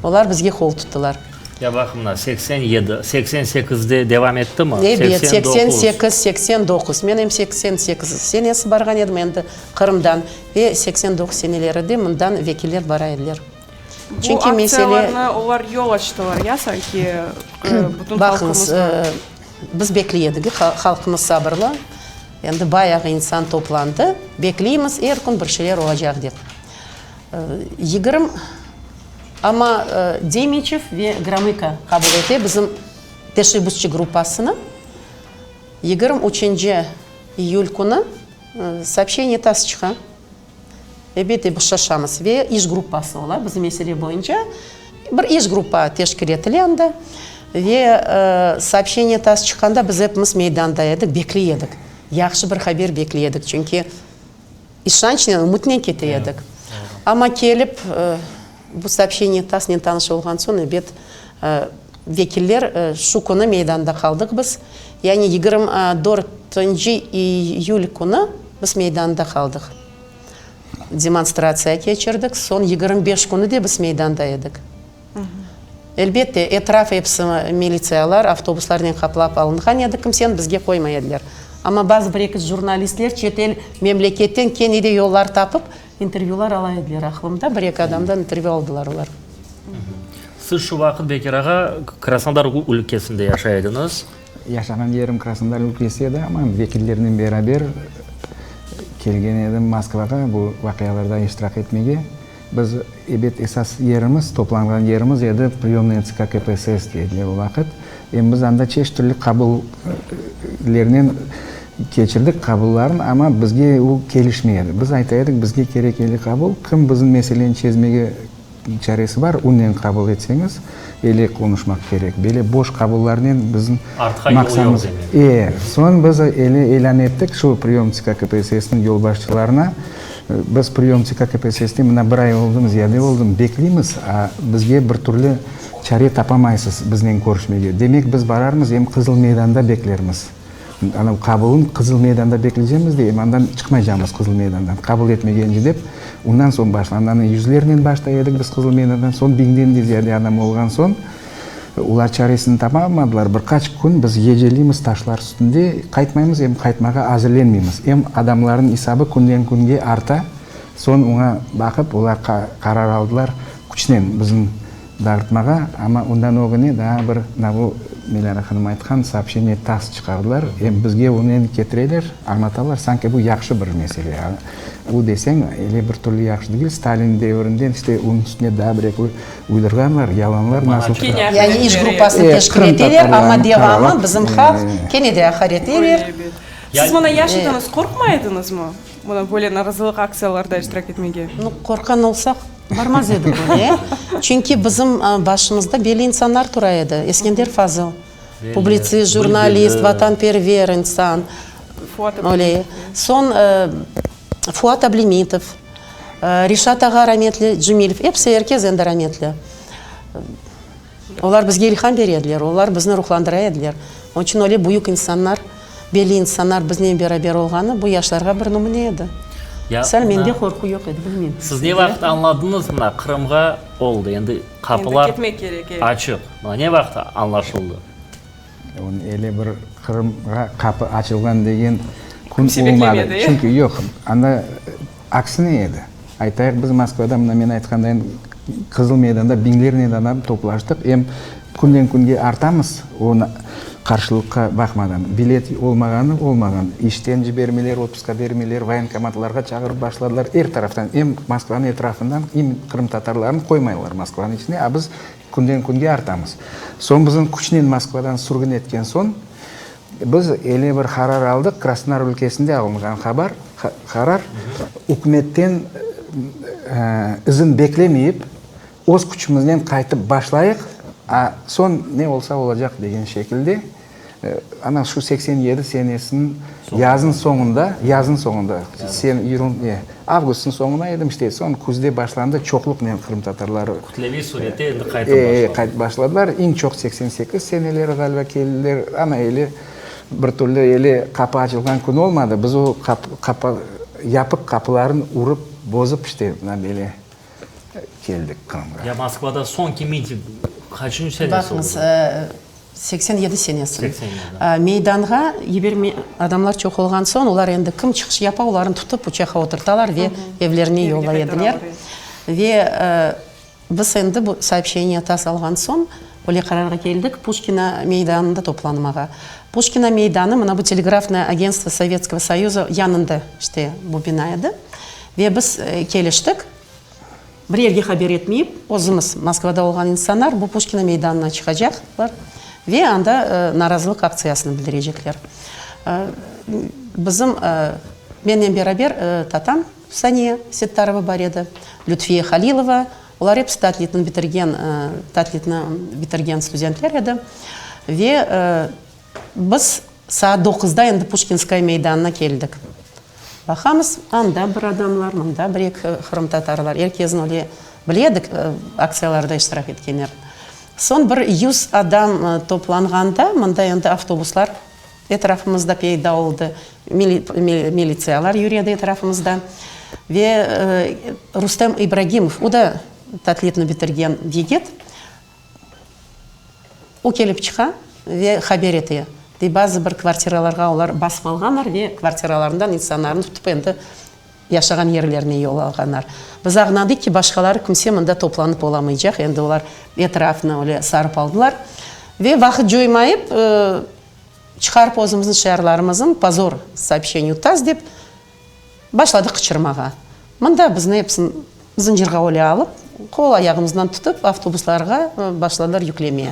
Olar bizge qol tuttılar. Ya baq mına, 87, 88-de devam ettimi? Ebet, 89. 88, 89. Men em 88 senesi barğan edim endi Qırımdan ve 89 seneleri de mından vekiller bara ediler. Bu Çünki mesele. aktsiyalarnı olar yol açtılar, ya sanki bütün Baqıñız, halqımızğa? biz bekley edik, halqımız sabırlı, endi bayağı insan toplandı, bekleymiz, er kün bir şeyler olacaq dep. Yigirmi, amma Demiçev ve Gromıko qabul ete bizim teşebbüsçi gruppasını. 23 iyül künü soobşçeniye TASS çıqa. Elbette, biz şaşamız ve iş gruppası ola bizim mesele boyunca. Bir iş gruppa teşkil etile anda ve soobşçeniye TASS çıqqanda biz epimiz meydanda edik, bekley edik. Yahşı bir haber bekley edik, çünki işançnen, ümütnen kete edik. Amma kelip bu soobşçeniye TASSnen tanış olğan soñ, ebet, vekiller şu künü meydanda qaldıq biz. Yani 24 iyül künü biz meydanda qaldıq. Demonstratsiya keçirdik. Soñ 25 künü de biz meydanda edik. Elbette, etraf episi militsiyalar, avtobuslarnen qaplap alınğan edi, kimseni bizge qoymay ediler. Amma bazı bir-eki jurnalistler çetel memleketten kene de yollar tapıp, intervyular ala ediler. Aqlımda, bir-eki adamdan intervyu aldılar olar. Siz şu vaqıt, Bekir ağa, Krasnodar ülkesinde yaşay ediñiz. Yaşağan yerim Krasnodar ülkesi edi, amma vekillernen beraber kelgen edim Moskvağa bu vaqialarda iştirak etmege. Biz, ebet, esas yerimiz, toplanğan yerimiz edi Priyomnaya TSK KPSS dey ediler o vaqıt. Em biz anda çeşit türlü qabullernen keçirdik qabullarnı, amma bizge o kelişmey edi. Biz ayta edik, bizge kerek eli qabul, kim bizim meseleni çezmege çaresi bar, onen qabul etseñiz, ele qonuşmaq kerek. Böyle boş qabullarnen bizim Artqa yol yoq maqsamız. demek. E, soñ biz ele ilân ettik şu priyom TSK KPSS-niñ yolbaşçılarına, Biz priyom TSK KPSS-te mına bir ay oldumı, ziyade oldumı, bekleymiz, a bizge bir türlü çare tapamaysız biznen körüşmege. Demek, biz bararmız, em Qızıl meydanda beklermiz. Anav qabulın Qızıl meydanda bekleycemiz de, em andan çıqmaycamız Qızıl meydandan, qabul etmegence dep. Ondan soñ başlandı. Ana yüzlernen başlay edik biz Qızıl meydandan, soñ biñden de ziyade adam olğan soñ, Olar çaresini tapamadılar. Bir qaç kün biz geceleymiz taşlar üstünde, qaytmaymız, em qaytmağa azırlenmeymiz. Em adamlarnıñ isabı künden künge arta. Soñ oña baqıp, olar qarar aldılar küçnen bizni dağıtmağa. Amma ondan ögüne daa bir, mına bu Milâra hanım aytqan soobşçeniye TASS çıqardılar. Em bizge onen ketireler, añlatalar, sanki bu yahşı bir mesele. O deseñ, ele bir türlü yahşı degil. Stalin devirinden işte onıñ üstüne daa bir-eki Uydurğanlar, yalanlar nasıl çıqa? Yani iş gruppasını teşkil eteler, amma devamı bizim halq kene de aqareteyler. Siz mına yaş ediñiz, qorqmay ediñizmi, mına böyle narazılıq aktsiyalarda iştirak etmege? Nu, qorqqan olsaq, barmaz edik öyle. Çünki bizim başımızda belli insanlar tura edi. Eskender Fazıl, publitsist, jurnalist, vatanperver insan. Öyle. Soñ Fuat Ablimitov. Reşat ağa rametli, Cemilev, episi, er kes endi rametli. Olar bizge ilham bere ediler, olar bizni ruhlandıra ediler. Onıñ içün öyle büyük insanlar, belli insanlar biznen beraber olğanı bu yaşlarğa bir nümüne edi. Misal, mende qorqu yoq edi, bilmeyim. Siz ne vaqıt añladıñız, mına, Qırımğa oldı, endi qapılar açıq, mına, ne vaqıt añlaşıldı? Onıñ ele bir Qırımğa qapı açılğan degen kün olmadı. Çünki yoq, anda. Aksine edi. Aytayıq, biz Moskvada, mına men aytqandayın, Qızıl meydanda biñlernen adam toplaştıq. Em künden künge artamız, o qarşılıqqa baqmadan. Bilet olmağanı olmağan. İşten cibermeyler, otpuska bermeyler, voyenkomatlarğa çağırıp başladılar. Er taraftan, em Moskvanıñ etrafından, em qırımtatarlarnı qoymaylar Moskvanıñ içine, a biz künden künge artamız. Soñ bizni küçnen Moskvadan sürgün etken soñ, Biz ele bir qarar aldıq, Krasnodar ülkesinde alınğan habar, qarar, ükümetten izin beklemeyip, öz küçümiznen qaytıp başlayıq, a soñ ne olsa olacaq degen şekilde, ana şu 87 senesiniñ yazın soñunda, yazın soñunda, yılın, avgustın soñuna edim, işte, soñ küzde başlandı çoqluqnen qırımtatarları. Kütleviy surette endi qaytıp başladılar. Qaytıp başladılar. Eñ çoq 88 seneleri ğaliba keldiler. Amma ele bir türlü ele qapı açılğan kün olmadı. Biz o qapı, yapıq qapılarını urıp, bozıp işte mına böyle keldik Qırımğa. Ya Moskvada soñki miting qaçıncı senesi oldı? Baqıñız, 87 senesi. Meydanğa yiberme, adamlar çoq olğan soñ, olar endi kim çıqış yapa, olarnı tutıp uçaqqa oturtalar ve evlerine yollay ediler. Ve biz endi bu soobşçeniye TASS alğan soñ, öyle qararğa keldik, Puşkina meydanında toplanmağa. Puşkina meydanı, mına bu Telegrafnoye agentstvo Sovetskogo Soyuza yanında işte bu bina edi. Ve biz keliştik. Bir yerge haber etmeyip, özümiz, Moskvada olğan insanlar, bu Puşkina meydanına çıqacaqlar ve anda narazılıq aktsiyasını bildirecekler. Bizim, mennen beraber tatam Saniye Settarova bar edi, Lütfiye Halilova, olar episi Tatlitni bitirgen, Tatlitni bitirgen studentler edi. Ve biz saat doquzda endi Puşkinskaya meydanına keldik. Baqamız, anda bir adamlar, mında bir-eki qırımtatarlar, er kezni öyle bile edik, aktsiyalarda iştirak etkenler. Soñ bir yüz adam toplanğanda, mında endi avtobuslar etrafımızda peyda oldı, militsiyalar yüredi etrafımızda. Ve Rustem İbragimov, o da Tatlitni bitirgen yigit, O kelip çıqa ve haber ete, dey, bazı bir kvartiralarğa olar basıp alğanlar ve kvartiralarından insanlarnı tutıp endi yaşağan yerlerine yollağanlar. Biz añladıq ki, başqaları kimse mında toplanıp olamaycaq, endi olar etrafnı öyle sarıp aldılar. Ve vaqıt coymayıp, çıqarıp özümizniñ şiarlarımıznı, Pozor soobşçeniyu TASS dep, Başladı qıçırmağa. Mında bizni episini zıncırğa öyle alıp, qol-ayağımızdan tutıp, avtobuslarğa başladılar yüklemeye.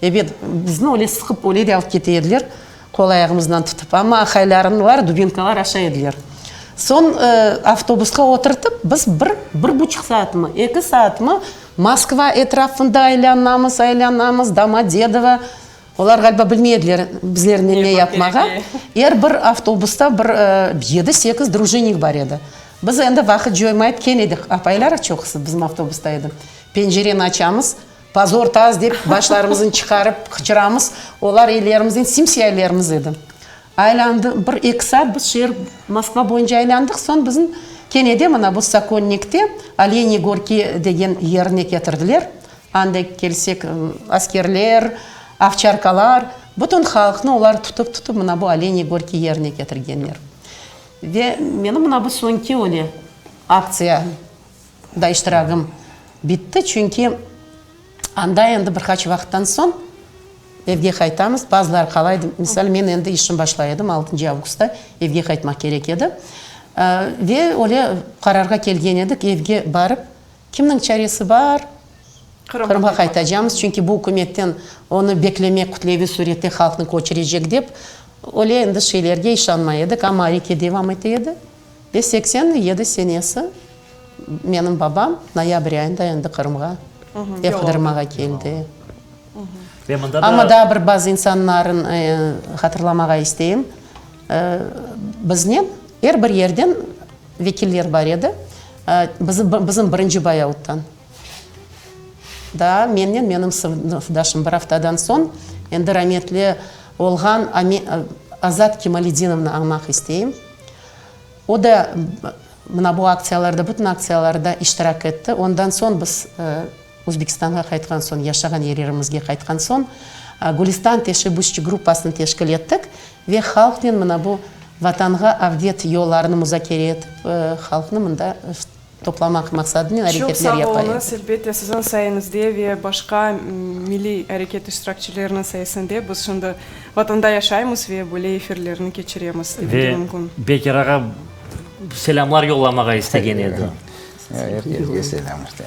Ebet, bizni öyle sıqıp öyle de alıp kete ediler, qol-ayağımızdan tutıp. Amma aqaylarınlar dubinkalar aşa ediler. Soñ avtobusqa oturtıp, biz bir, bir buçuq saatmı, eki saatmı Moskva etrafında aylanamız, aylanamız, Domodedovo, Olar, ğaliba, bilmey ediler bizlernen ne yapmağa. Er bir avtobusta bir yedi-sekiz drujinik bar edi. Biz endi vaqıt coymayıp kene de, apaylar çoqusı bizim avtobusta edi, pencereni açamız, Pozor TASS dep başlarımıznı çıqarıp qıçıramız. Olar ellerimizden simsiya ellerimiz edi. Aylandı, bir-eki saat biz şeer, Moskva boyunca aylandıq, soñ bizni kene de mına bu Sokolnikte Oleniye Gorki degen yerine ketirdiler. Anda kelsek, askerler, ovçarkalar, bütün halqnı olar tutıp-tutıp mına bu Oleniye Gorki yerine ketirgenler. Ve menim mına bu soñki öyle aktsiyada iştiragım bitti, çünki anda endi bir qaç vaqıttan soñ evge qaytamız, bazıları qala edi, misal, men endi işim başlay edim, altıncı avgustta evge qaytmaq kerek edi. Ve öyle qararğa kelgen edik, evge barıp, Kimniñ çaresi bar, Qırımğa qaytacamız, çünki bu ükümetten onı beklemek, kütleviy surette halqnı köçürecek dep, öyle endi şeylerge işanmay edik, amma areket devam ete edi. Ve 87 senesi menim babam noyabr ayında endi Qırımğa ev qıdırmağa keldi. Amma daa bir bazı insanların hatırlamağa isteyim. Biznen er bir yerden vekiller bar edi. Bizim birinci bayauttan. Daa mennen menim sınıfdaşım bir aftadan soñ endi rametli olğan Azat Kemaledinovnı añmaq isteyim. O da mına bu aktsiyalarda, bütün aktsiyalarda iştirak etti. Ondan soñ biz Özbekistanğa qaytqan soñ, yaşağan yerlerimizge qaytqan soñ, Gülistan teşebbüsçi gruppasını teşkil ettik ve halqnen mına bu. Vatanğa avdet yollarını muzakere etip, halqnı mında toplamaq maqsadınen Çoq areketler sağ yapa edi. oluñız, elbette, siziñ sayeñizde ve başqa milliy areket iştirakçileriniñ sayesinde biz şimdi Vatanda yaşaymız ve böyle efirlerni keçiremiz, demege Ve mümkün. Bekir ağa selâmlar yollamağa istegen edi. Er kesge selâm işte.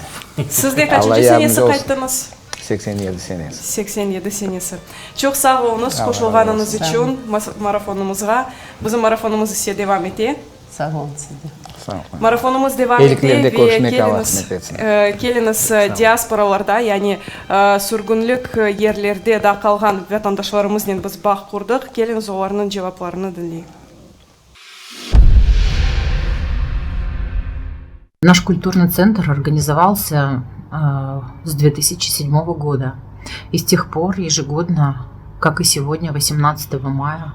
Siz de qaçıncı senesi qayttıñız? 87 senesi. 87 senesi. Çoq sağ oluñız qoşulğanıñız içün marafonımızğa. Bizim marafonımız ise devam ete. Sağ oluñ siz de. Sağ oluñ. Marafonımız devam ete Eliklerde ve körüşmek Alla keliñiz, qısmet etsin. keliñiz diasporalarda, yani sürgünlik yerlerde da qalğan vatandaşlarımıznen biz bağ qurdıq. Keliñiz olarnıñ cevaplarını diñleyik. Наш культурный центр организовался с 2007 года. И с тех пор ежегодно, как и сегодня, 18 мая,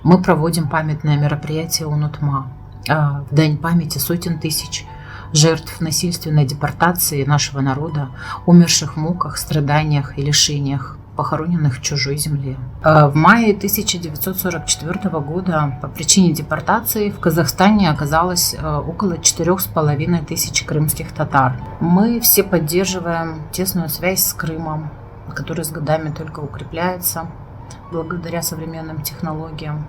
мы проводим памятное мероприятие «Унутма» в дань памяти сотен тысяч жертв насильственной депортации нашего народа, умерших в муках, страданиях и лишениях, похороненных в чужой земле. В мае 1944 года по причине депортации в Казахстане оказалось около 4,5 тысяч крымских татар. Мы все поддерживаем тесную связь с Крымом, которая с годами только укрепляется благодаря современным технологиям.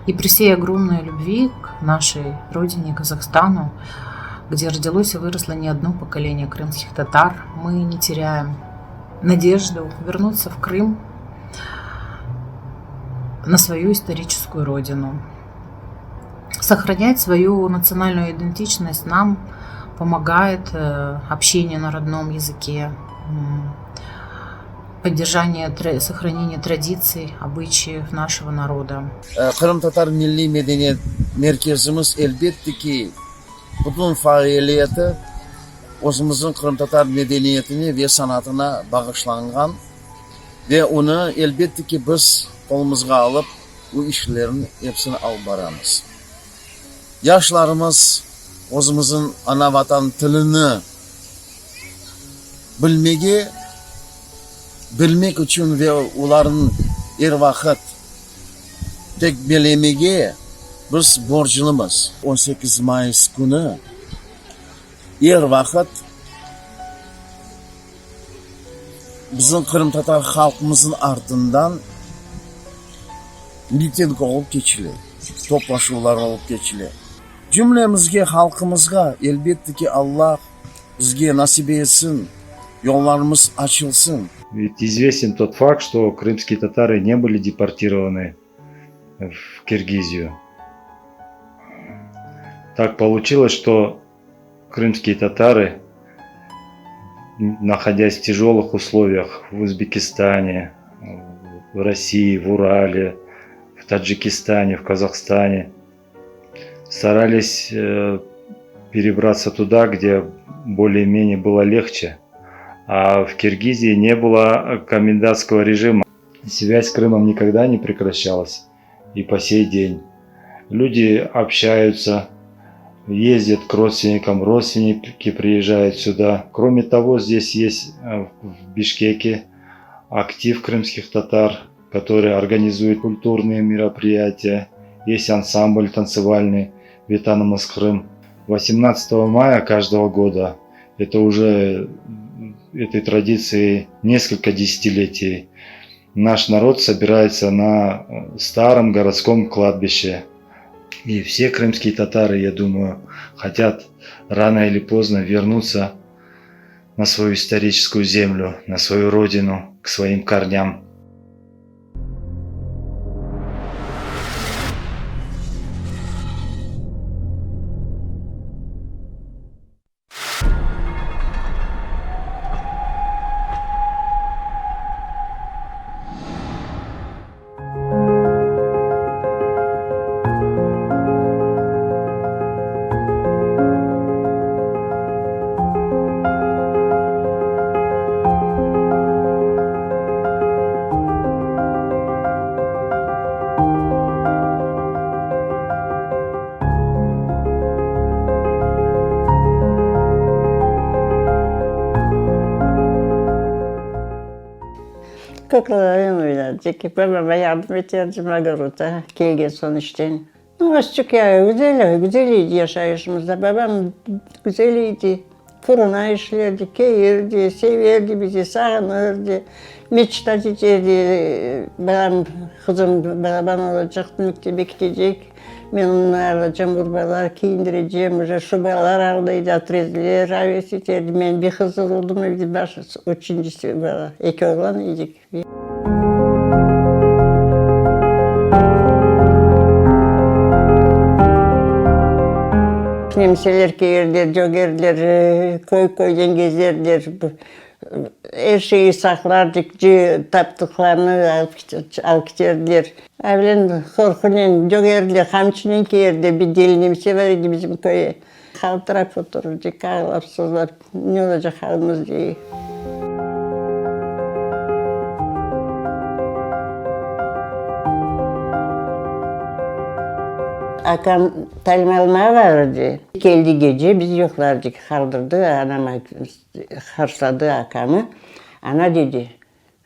И при всей огромной любви к нашей родине, Казахстану, где родилось и выросло не одно поколение крымских татар, мы не теряем надежду вернуться в Крым, на свою историческую родину. Сохранять свою национальную идентичность нам помогает общение на родном языке, поддержание, сохранение традиций, обычаев нашего народа. Qırımtatar milliy medeniyet merkezimiz, elbette ki, bütün faaliyeti özümizniñ qırımtatar medeniyetine ve sanatına bağışlanğan ve onı, elbette ki, biz qolumızğa alıp, bu işlerniñ episini alıp baramız. Yaşlarımız özümizniñ ana-Vatan tilini bilmege, bilmek içün ve olarnıñ er vaqıt tekmelemege biz borclumız. 18 mayıs künü er vaqıt bizim qırımtatar halqımıznıñ artından miting olıp keçile, toplaşuvlar olıp keçile. Cümlemizge, halqımızğa, elbette ki, Alla bizge nasip etsin, yollarımız açılsın. Ведь известен тот факт, что крымские татары не были депортированы в Киргизию. Так получилось, что крымские татары, находясь в тяжелых условиях в Узбекистане, в России, в Урале, в Таджикистане, в Казахстане, старались э, перебраться туда, где более-менее было легче. А в Киргизии не было комендантского режима. Связь с Крымом никогда не прекращалась и по сей день. Люди общаются, ездят к родственникам, родственники приезжают сюда. Кроме того, здесь есть э, в Бишкеке актив крымских татар, который организует культурные мероприятия. Есть ансамбль танцевальный «Ветанымыз Крым». 18 мая каждого года, это уже этой традиции несколько десятилетий, наш народ собирается на э, старом городском кладбище. И все крымские татары, я думаю, хотят рано или поздно вернуться на свою историческую землю, на свою родину, к своим корням. Qoqlalarnen oynadıq. Babama yardım eterdim ogorodta, kelgen soñ işten. Azçıq ya, güzel, güzel edi yaşayışımız da. Babam güzel edi. Fırına işlerdi, keyirdi, severdi bizi, sağınırdı. Meçta eterdi, balam, qızım balaban olacaq, mektebe ketecek, men onı alacam urbalar kiyindirecem, uje şubalar aldıydı, otrezler aves eterdi. Men bir qız oldım evde, baş, üçüncisi bala, eki oğlan edik. Nemseler kelirler, cögerdiler, köy-köyden gezerdiler. Er şeyi saqlardık, taptıqlarını alıp keterdiler. Avlen qorqunen cögerdiler, qamçınen kelirdiler. Bir deli nemse bar edi bizim köye. Qaltırap oturırdık, ağlap sızlap, ne olacaq alımız dey. Akam talim almağa barırdı. Keldi gece, biz yuqlardık, qaldırdı, anam harsladı akamı. Ana dedi,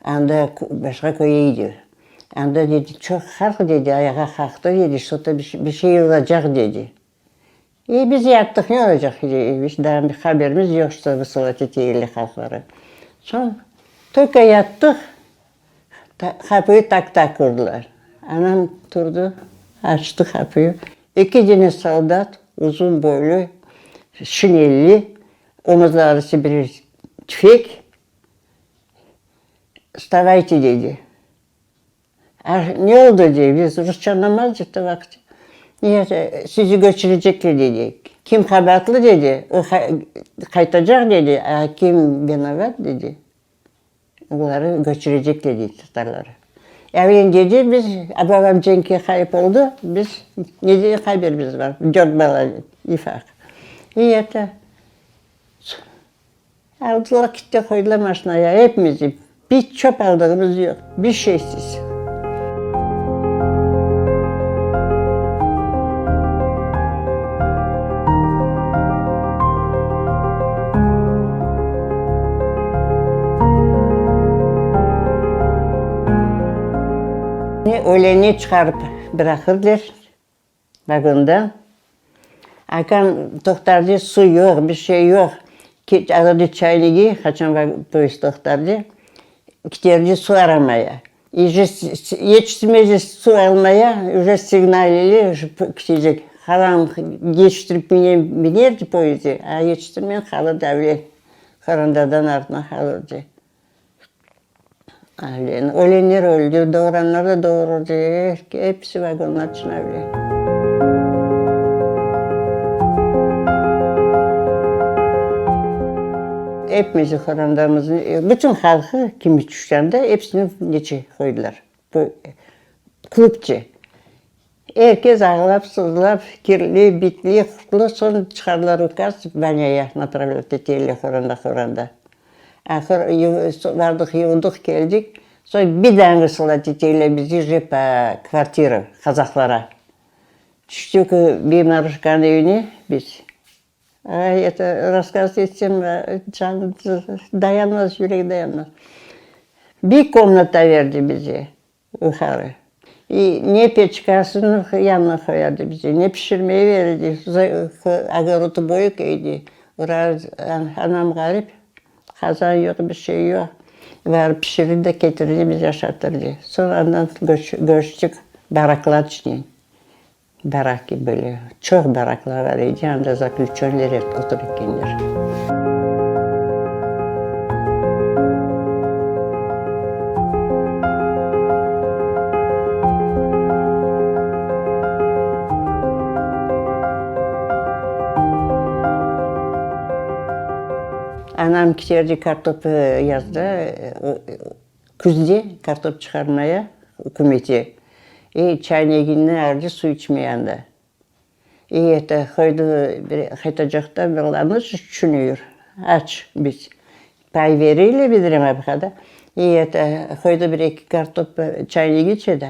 anda başqa köye idi. Anda dedi, çoq halq dedi, ayağa qalqtı dedi, şto-to bir şey olacaq dedi. E, biz yattıq, ne olacaq, biz daa bir haberimiz yoq, şto vısılat eteyli halqları. Soñ, tolko yattıq, qapıyı tak-tak urdılar. Anam turdı, açtı qapıyı. Eki dene soldat, uzun boylu, şinelli, omuzları bir tüfek, Vstavayte, dedi. Ne oldı, dey, biz rusça añlamazdıq o vaqıt. Sizi köçürecekler, dedi. Kim qabaatlı, dedi, o qaytacaq, dedi, a kim vinovat, dedi, oları köçürecekler, dey, tatarları. Evlen dedi, biz, babam cenkke ğayıp oldı, biz neden haberimiz bar, dört bala ufaq. İ eto, Aldılar, kitti, qoydılar maşinaya epimizni. Bir çöp aldığımız yoq, bir şeysiz. Öleni çıqarıp bıraqırdılar. Vagonda akam toqtardı, suv yoq, bir şey yoq. Alırdı çaynigi, qaçan poyezd toqtardı, kiterdi suv aramaya. Yetiştirmedi suv almaya, uje signalili kitecek. Halam yetiştirip minerdi poyezde, a yetiştirmey qalırdı avle, qorantadan artına qalırdı. Ölenler öldü, doğuranlar da doğurdı, episi vagonlar içine öyle. Epimizi qorandamıznı, bütün halqı kimi tüşti anda, episini neçe qoydılar, klubçe. Er kes ağlap, sızlap, kirli, bitli, qurtlı, soñ çıqardılar ukaz, banâya napravlât eteyler qoranda-qoranda. Ahır bardıq, yuvdıq, keldik, soñ bir daa vısılat eteyler bizi je po kvartiram, qazaqlara. Tüştük bir Maruşkanıñ evine biz. Ay, eto, rasskaz etsem, can dayanmaz, yürek dayanmaz. Bir komnata berdi bize. Yuqarı. İ, ne peçkasını yanına qoyadı bize, ne pişirmeye verirdi. Ogorodı böyük edi. Biraz anam ğarip, qazan yoq, bir şey yoq. Barıp pişirirdi de ketirirdi, bizi aşatırdı. Soñ andan köçtik baraklar içine. Barak kibi böyle çoq baraklar bar edi, anda zaklüçönler otura ekenler. Anam keterdi kartop yazda, Küzde kartop çıqarmaya ükümete i çaynegini aldı suv içmeye anda. İ eto qoydı bir qaytacaqta balamız tüşünüyür aç biz. Pay bereyle bildirem abğa İ eto qoydı bir eki kartop çaynegi içe da.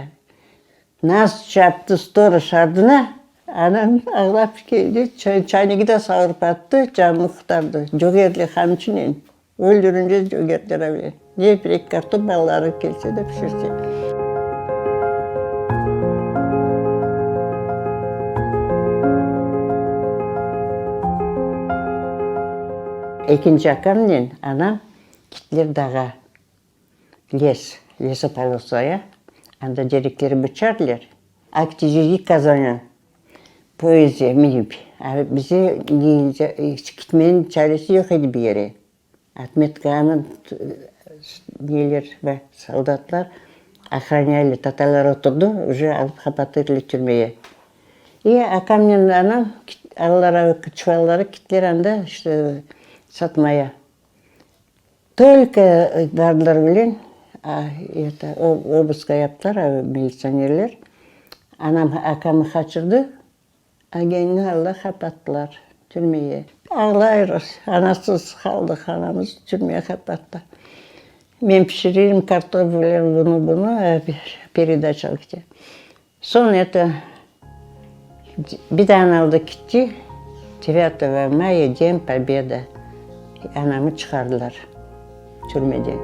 Nas çaptı storoj ardına, anam ağlap keldi, çaynegi de savurıp attı, canını qurtardı. Cögerli qamçınen. Öldürünce cögertler öyle. Ne bir eki kartop balaları kelse de pişirse. Ekinci akamnen anam kittiler dağa, les, lesopolosaya, anda terekleri bıçardılar, Aktijiyi Kazana poezdiye minip, a bize kitmeniñ çaresi yoq edi bir yere. Otmetkanı neler ve soldatlar ohranâli, tatarlar oturdı, uje alıp qapatırlar türmeye. İ akamnen anam aldılar çuvalları kittiler anda işte satmaya. Tolko bardılar bilen, eto, obuska yaptılar militsionerler. Anam akamnı qaçırdı, Agenni alla qapattılar türmege. Ağlayrız, anasız qaldıq, anamız türmege qapattı. Men pişirerim kartof bilen bunı, bunı, peredaça alıp kete. Soñ eto, bir dane aldı kitti, devyatogo maya, den pobeda, anamı çıqardılar. Türmeden.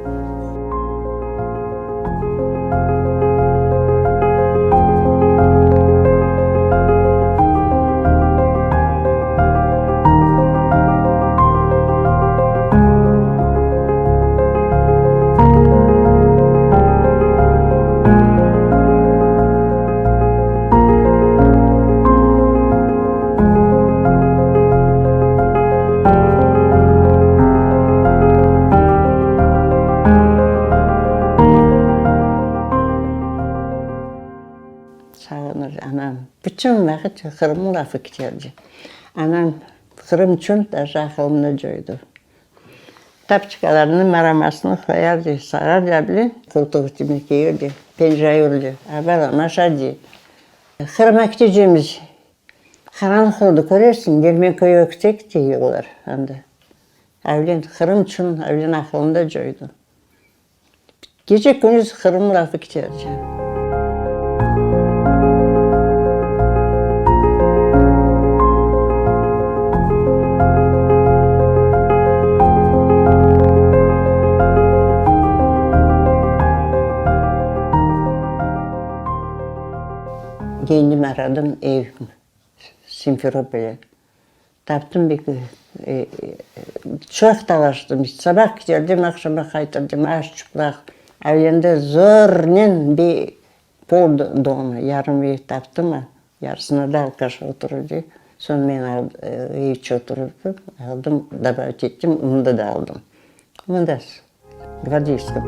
Sağınır anam. Bütün vaqıt Qırımnıñ lafı keterdi. Anam Qırım içün daje aqılını coydı. Tapçikalarnı maramasını qoyardı, sarardı bile, qoltuq içine kiyerdi, penjayurdı. A balam, aşa dey. Qırıma ketecemiz. Qaranlıq oldı, körersiñ, Dermenköy öksek, dey olar anda. Avlen Qırım içün, avlen aqılını da coydı. Gece-kündüz Qırım lafı keterdi. Kendim aradım ev Simferopolde. Taptım bir çoq talaştım. Sabah keterdim, aqşama qaytırdım, aş çıplaq. A endi zornen bir pol doma, yarım ev taptım, yarısına da alkaş oturdı. Soñ men ev içi oturdım, aldım, dobavit ettim, mında da aldım. Mında Gvardeyskda.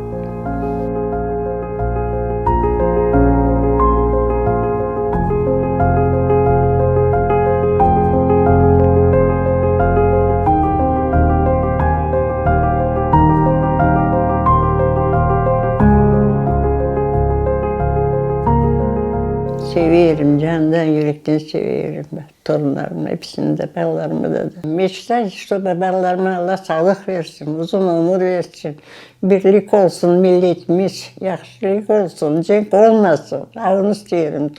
Severim, candan, yürekten severim. Torunlarımnı episini de, balalarımı da. Meçtay, ştoba balalarıma Alla sağlıq versin, uzun ömür versin, birlik olsun milletimiz, yahşılıq olsun, cenk olmasın, avnı isteyrim.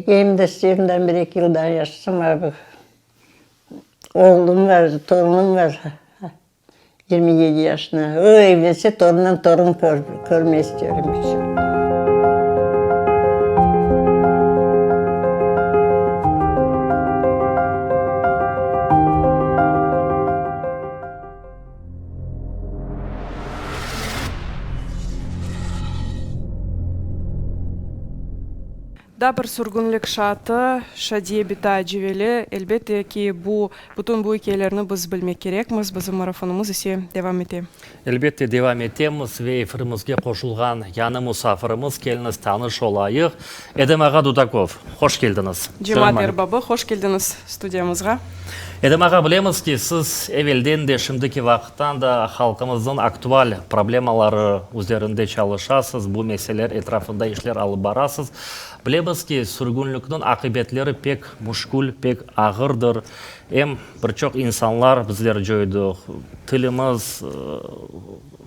Em de isteyrim daa bir-eki yıl daa yaşasam, a oğlum bar, torunım bar, 27 yaşında. O evlense, torundan torun körmey isterim. Daa bir sürgünlik şaatı, Şadiye bita Civeli. Elbette ki, bu, bütün bu ikâyelerni biz bilmek kerekmiz. Bizim marafonımız ise devam ete. Elbette, devam etemiz ve efirimizge qoşulğan yañı musafirimiz, keliñiz tanış olayıq, Edem ağa Dudakov. Hoş keldiñiz. Cemaat erbabı, hoş keldiñiz studiyamızğa. Edem ağa, bilemiz ki, siz evelden de, şimdiki vaqıttan da halqımıznıñ aktual problemaları üzerinde çalışasız, bu meseleler etrafında işler alıp barasız. Bilemiz ki, sürgünlikniñ aqibetleri pek müşkül, pek ağırdır. Em bir çoq insanlar bizler coydıq, tilimiz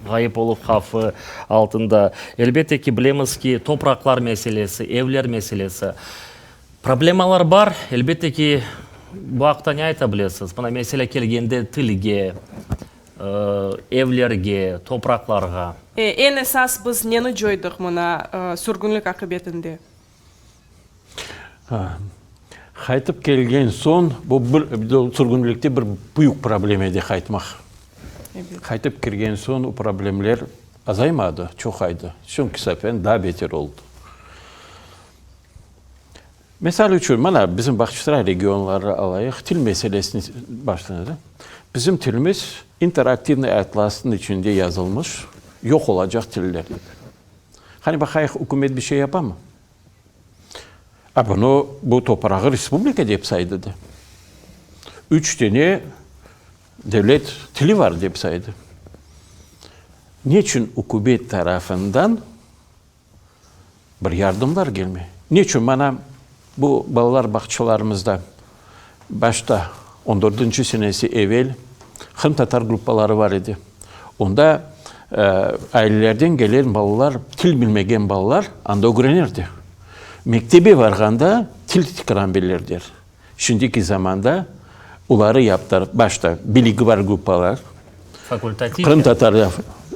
ğayıp oluv havfı altında. Elbette ki, bilemiz ki, topraqlar meselesi, evler meselesi. Problemalar bar, elbette ki, bu aqta ne ayta bilesiz? Mına mesele kelgende tilge, evlerge, topraqlarğa. Eñ esas biz neni coydıq mına sürgünlik aqibetinde? Qaytıp kelgen soñ, bu bir sürgünlikte bir büyük problem edi qaytmaq. Qaytıp kirgen soñ o problemler azaymadı, çoqaydı. Soñki sefer daa beter oldı. Misal içün, mana bizim Bağçasaray regionları alayıq, til meselesini başlandı. Bizim tilimiz interaktivnıy atlasnıñ içinde yazılmış, yoq olacaq tiller dep. Qani baqayıq, ükümet bir şey yapamı? A bunı, bu toprağı respublika dep saydı da. Üç tane devlet tili var dep saydı. Neçün ükümet tarafından bir yardımlar gelmey? Neçün mana bu balalar bağçalarımızda başta on dördünci senesi evel qırımtatar gruppaları var edi. Onda ailelerden gelen balalar, til bilmegen balalar anda ögrenirdi. Mektebe varğanda til tikran bilirdiler. Şimdiki zamanda oları yaptılar, başta biligvar gruppalar, Fakultativ. Qırımtatar,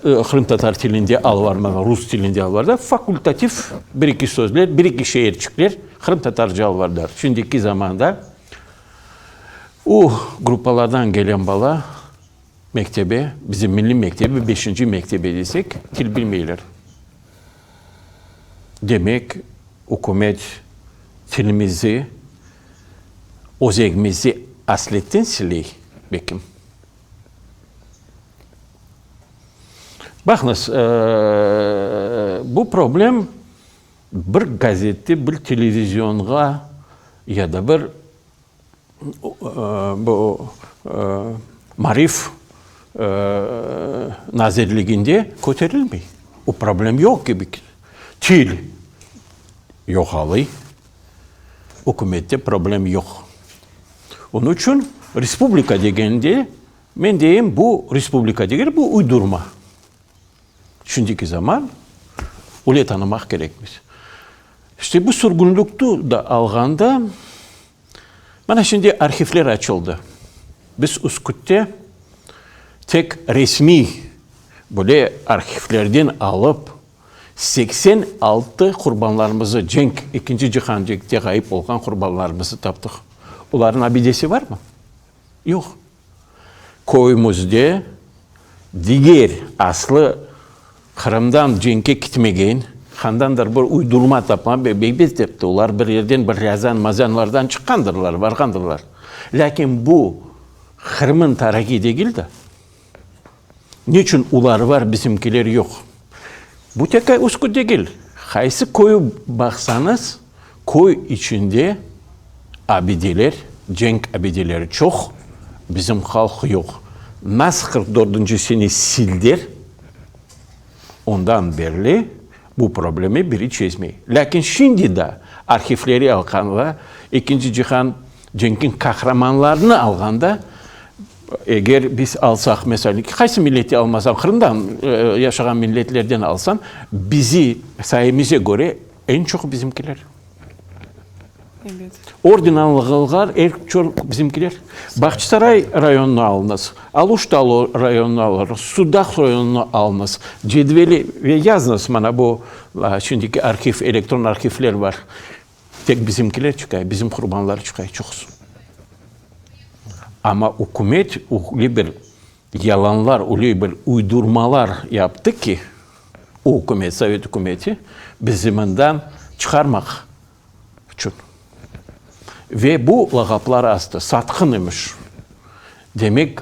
qırımtatar tilinde alvarma, rus tilinde alvarda fakultativ bir-eki sözler, bir-eki şeerçikler qırımtatarca alvarlar. Şimdiki zamanda o gruppalardan gelen bala mektebe, bizim milliy mektebe, beşinci mektebe desek, til bilmeyler. Demek, ükümet tilimizi, özegimizi asletten siley, bekim. Baqıñız, bu problem bir gazette, bir televizionğa ya da bir bu maarif nazirliginde köterilmey. O problem yoq kibi. Til yoğalıy, ükümette problem yoq. Onıñ içün respublika degende, men deyim, bu respublika degil, bu uydurma. Şimdiki zaman öyle tanımaq kerekmiz. İşte bu sürgünlikti da alğanda, mana şimdi arhivler açıldı. Biz Üskütte tek resmiy böyle arhivlerden alıp, 86 qurbanlarımızı, cenk, Ekinci cihan cenkte ğayıp olğan qurbanlarımızı taptıq. Olarnıñ abidesi barmı? Yoq. Köyümizde diger aslı Qırımdan cenkke kitmegen, qandandır bir uydurma tapma, elbette, olar bir yerden, bir Râzan-Mazanlardan çıqqandırlar, barğandırlar. Lâkin bu Qırımın tarihi degil de. Neçün olar var, bizimkiler yoq? Bu tek Üsküt degil. Qaysı köyü baqsañız, köy içinde abideler, cenk abideleri çoq, bizim halq yoq. Nasıl 44-nci sene silder, ondan berli bu problemi biri çezmey. Lâkin şimdi da arhivleri alqanla, Ekinci cihan Cenkiñ qahramanlarını alğanda, eger biz alsaq, meselâ, qaysı milleti almasam, Qırımda yaşağan milletlerden alsam, bizi sayımıza köre eñ çoq bizimkiler. Orden alğanlar eñ çoq bizimkiler. Bağçasaray rayonını alıñız, Aluşta rayonını alıñız, Sudaq rayonını alıñız, cedveli ve yazıñız, mana bu şimdiki arhiv, elektron arhivler bar. Tek bizimkiler çıqay, bizim qurbanlar çıqay çoqusı. Amma ükümet öyle bir yalanlar, öyle bir uydurmalar yaptı ki, o ükümet, sovet ükümeti, bizi mından çıqarmaq içün. Ve bu lağaplar astı, satqın emiş. Demek,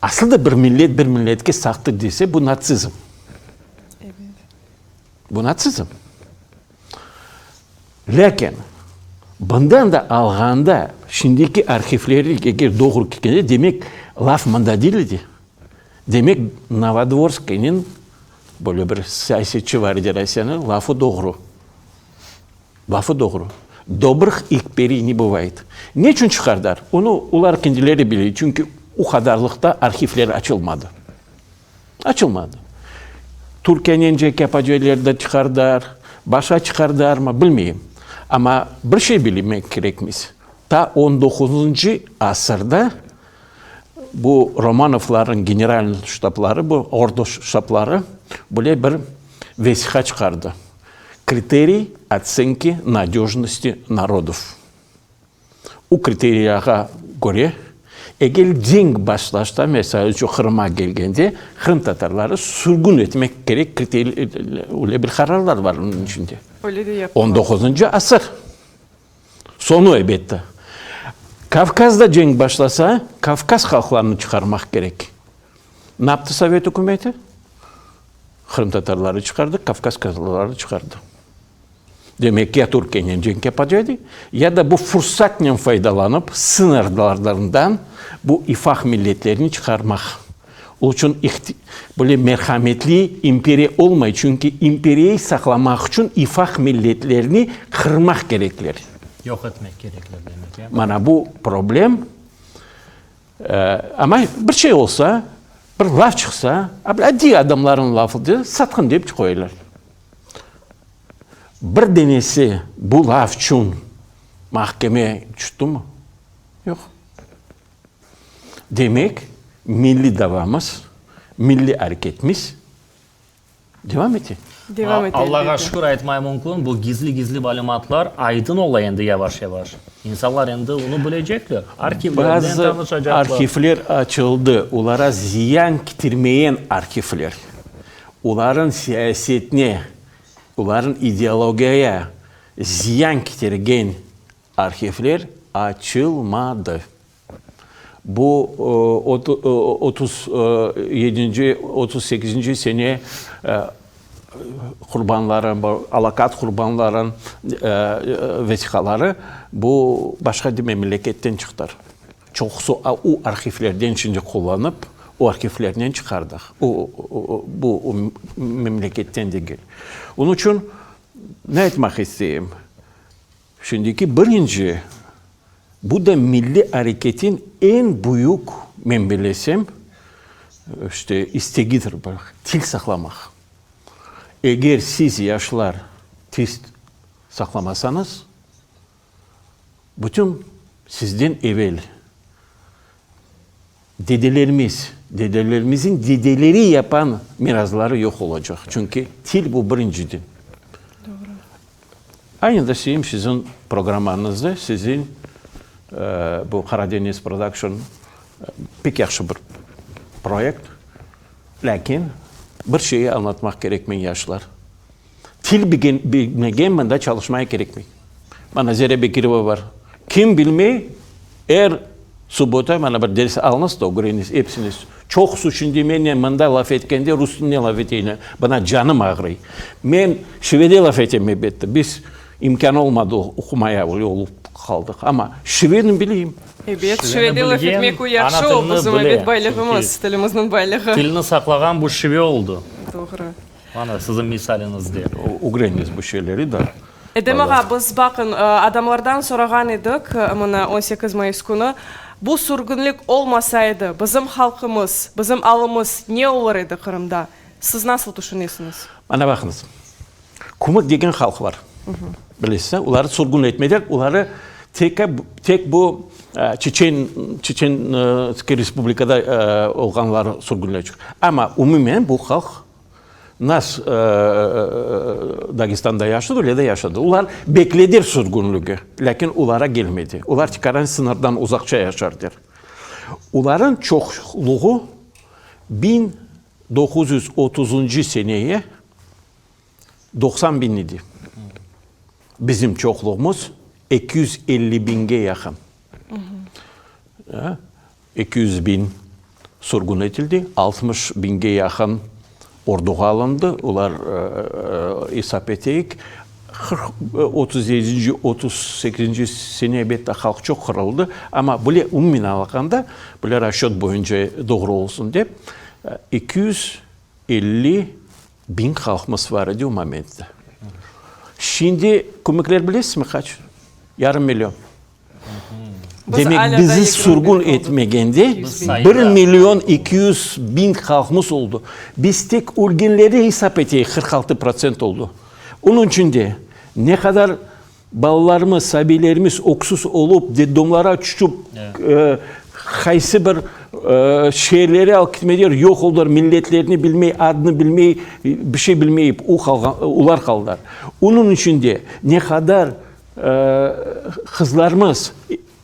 aslı da bir millet bir milletke sattı dese, bu natsizm. Bu natsizm. Lâkin bundan da alğanda, şimdiki arhivleri eger doğru kelgende, demek, laf mında değil edi. Demek, Novodvorskiyniñ, böyle bir siyasetçi var edi Rossiyanıñ, lafı doğru. Lafı doğru. Dobrıh imperiy ne bıvayet. Neçün çıqardılar? Onı olar kendileri bile, çünki o qadarlıqta arhivler açılmadı. Açılmadı. Türkiyenen cenk yapacaqlar da çıqardılar, başqa çıqardılarmı, bilmeyim. Amma bir şey bilmek kerekmiz, ta on doquzıncı asırda bu Romanovlarnıñ general ştabları, bu ordu ştabları böyle bir vesiqa çıqardı, Kriteriy otsenki nadejnosti narodov. O kriteriyağa köre, eger cenk başlaşsa, mesel içün Qırımğa kelgende, qırımtatarları sürgün etmek kerek kriteriy, öyle bir qararlar bar onıñ içinde. Öyle de yaptılar. On doquzıncı asır soñu, elbette. Kavkazda cenk başlasa, Kavkaz halqlarını çıqarmaq kerek. Ne yaptı Sovet ükümeti? Qırımtatarları çıqardı, kavkazlıları çıqardı. Demek, ya Türkiyenen cenk yapacaq edi, ya da bu fursatnen faydalanıp, sıñırlarından bu ifaq milletlerini çıqarmaq. O içün böyle merhametli imperiya olmay, çünki imperiyayı saqlamaq içün ifaq milletlerini qırmaq kerekler. Yoq etmek kerekler, demek, ya? Mana bu problem. Amma bir şey olsa, bir laf çıqsa, adiy adamlarnıñ lafı, satqın dep qoyalar. Bir denesi bu laf içün mahkeme tuttımı? Yoq. Demek, milliy davamız, milliy areketimiz devam ete. Devam ete, Allağa elbette. şükür aytmay mümkün, bu gizli-gizli malümatlar aydın ola endi yavaş-yavaş. İnsanlar endi onı bilecekler, arhivlernen Bazı tanışacaqlar. arhivler açıldı, olara ziyan ketirmeyen arhivler. Olarıñ siyasetine, olarıñ ideologiyaya ziyan ketirgen arhivler açılmadı. Bu 37-nci, 38-nci sene qurbanları, alokat qurbanlarıñ vesiqaları bu başqa memleketten çıqtır. Çoqusı o arhivlerden şimdi qullanıp, o arhivlernen çıqardıq. O, bu memleketten degil. Onıñ içün ne aytmaq isteyim? Şimdiki birinci, bu da milliy areketin eñ büyük, men bilesem, işte, istegidir, til saqlamaq. Eger siz, yaşlar, til saqlamasañız, Bütün sizden evel dedelerimiz, dedelerimizin dedeleri yapan mirazları yoq olacaq. Çünki til bu birinciden. Doğru. Aynı da seyim siziñ programmañızda, siziñ bu Karadeniz Production pek yahşı bir proyekt. Lâkin bir şeyi añlatmaq kerek men yaşlar. Til bilmegen mında çalışmaya kerekmey. Mana Zere Bekirova bar. Kim bilmey, er subbota mana bir ders alıñız da ögreniñiz episiñiz. Çoqusı şimdi mennen mında laf etkende rus tilinde laf eteyler. Bana canım ağrıy. Men şivede laf etem elbette. Biz imkân olmadı oqumaya, öyle olıp qaldıq. Amma şiveni bileyim. Ebet, Şiveni şivede laf bilgen etmek o ana yahşı, o tilini bizim bile. ebet baylığımız, Çünki tilimizniñ baylığı. Tilni saqlağan bu şive oldı. Doğru. Mana siziñ misaliñizde. Ögreniñiz bu şeyleri da. Edem ağa, biz baqıñ, adamlardan sorağan edik, mına 18 mayıs künü, bu sürgünlik olmasa edi, bizim halqımız, bizim alımız ne olur edi Qırımda? Siz nasıl tüşünesiñiz? Mana baqıñız, Kumık degen halq bar, bilesiz, oları sürgün etmediler, oları tek, tek bu Çeçen, Çeçenskiy respublikada olğanları sürgünler. Amma umumen bu halq nas Dagestanda yaşadı, öyle de yaşadı. Olar beklediler sürgünligi, lâkin olara kelmedi. Olar tikaran sıñırdan uzaqça yaşardılar. Olarıñ çoqluğı 1930-ncı seneye 90 biñ idi. Bizim çoqluğımız 250 biñge yaqın. 200 biñ sürgün etildi, 60 biñge yaqın orduğa alındı, olar esap eteyik, qırq, otuz yedinci, otuz sekizinci sene elbette halq çoq qırıldı, amma bile umumen alğanda, bile rasçöt boyunca doğru olsun dep, 250 biñ halqımız var edi o momentte. Şimdi kömekler bilesizmi qaç? Yarım million. Demek, bizi sürgün etmegende bir million 200 biñ halqımız oldu. Biz tek ölgenleri esap eteyik, 46 protsent oldu. Onıñ içün de ne qadar balalarımız, sabiylerimiz öksüz olup, detdomlara tüşüp, qaysı bir şeerlere alıp ketmediler, yoq oldular, milletlerini bilmey, adını bilmey, bir şey bilmeyip, olar qaldılar. Onıñ içün de ne qadar qızlarımız.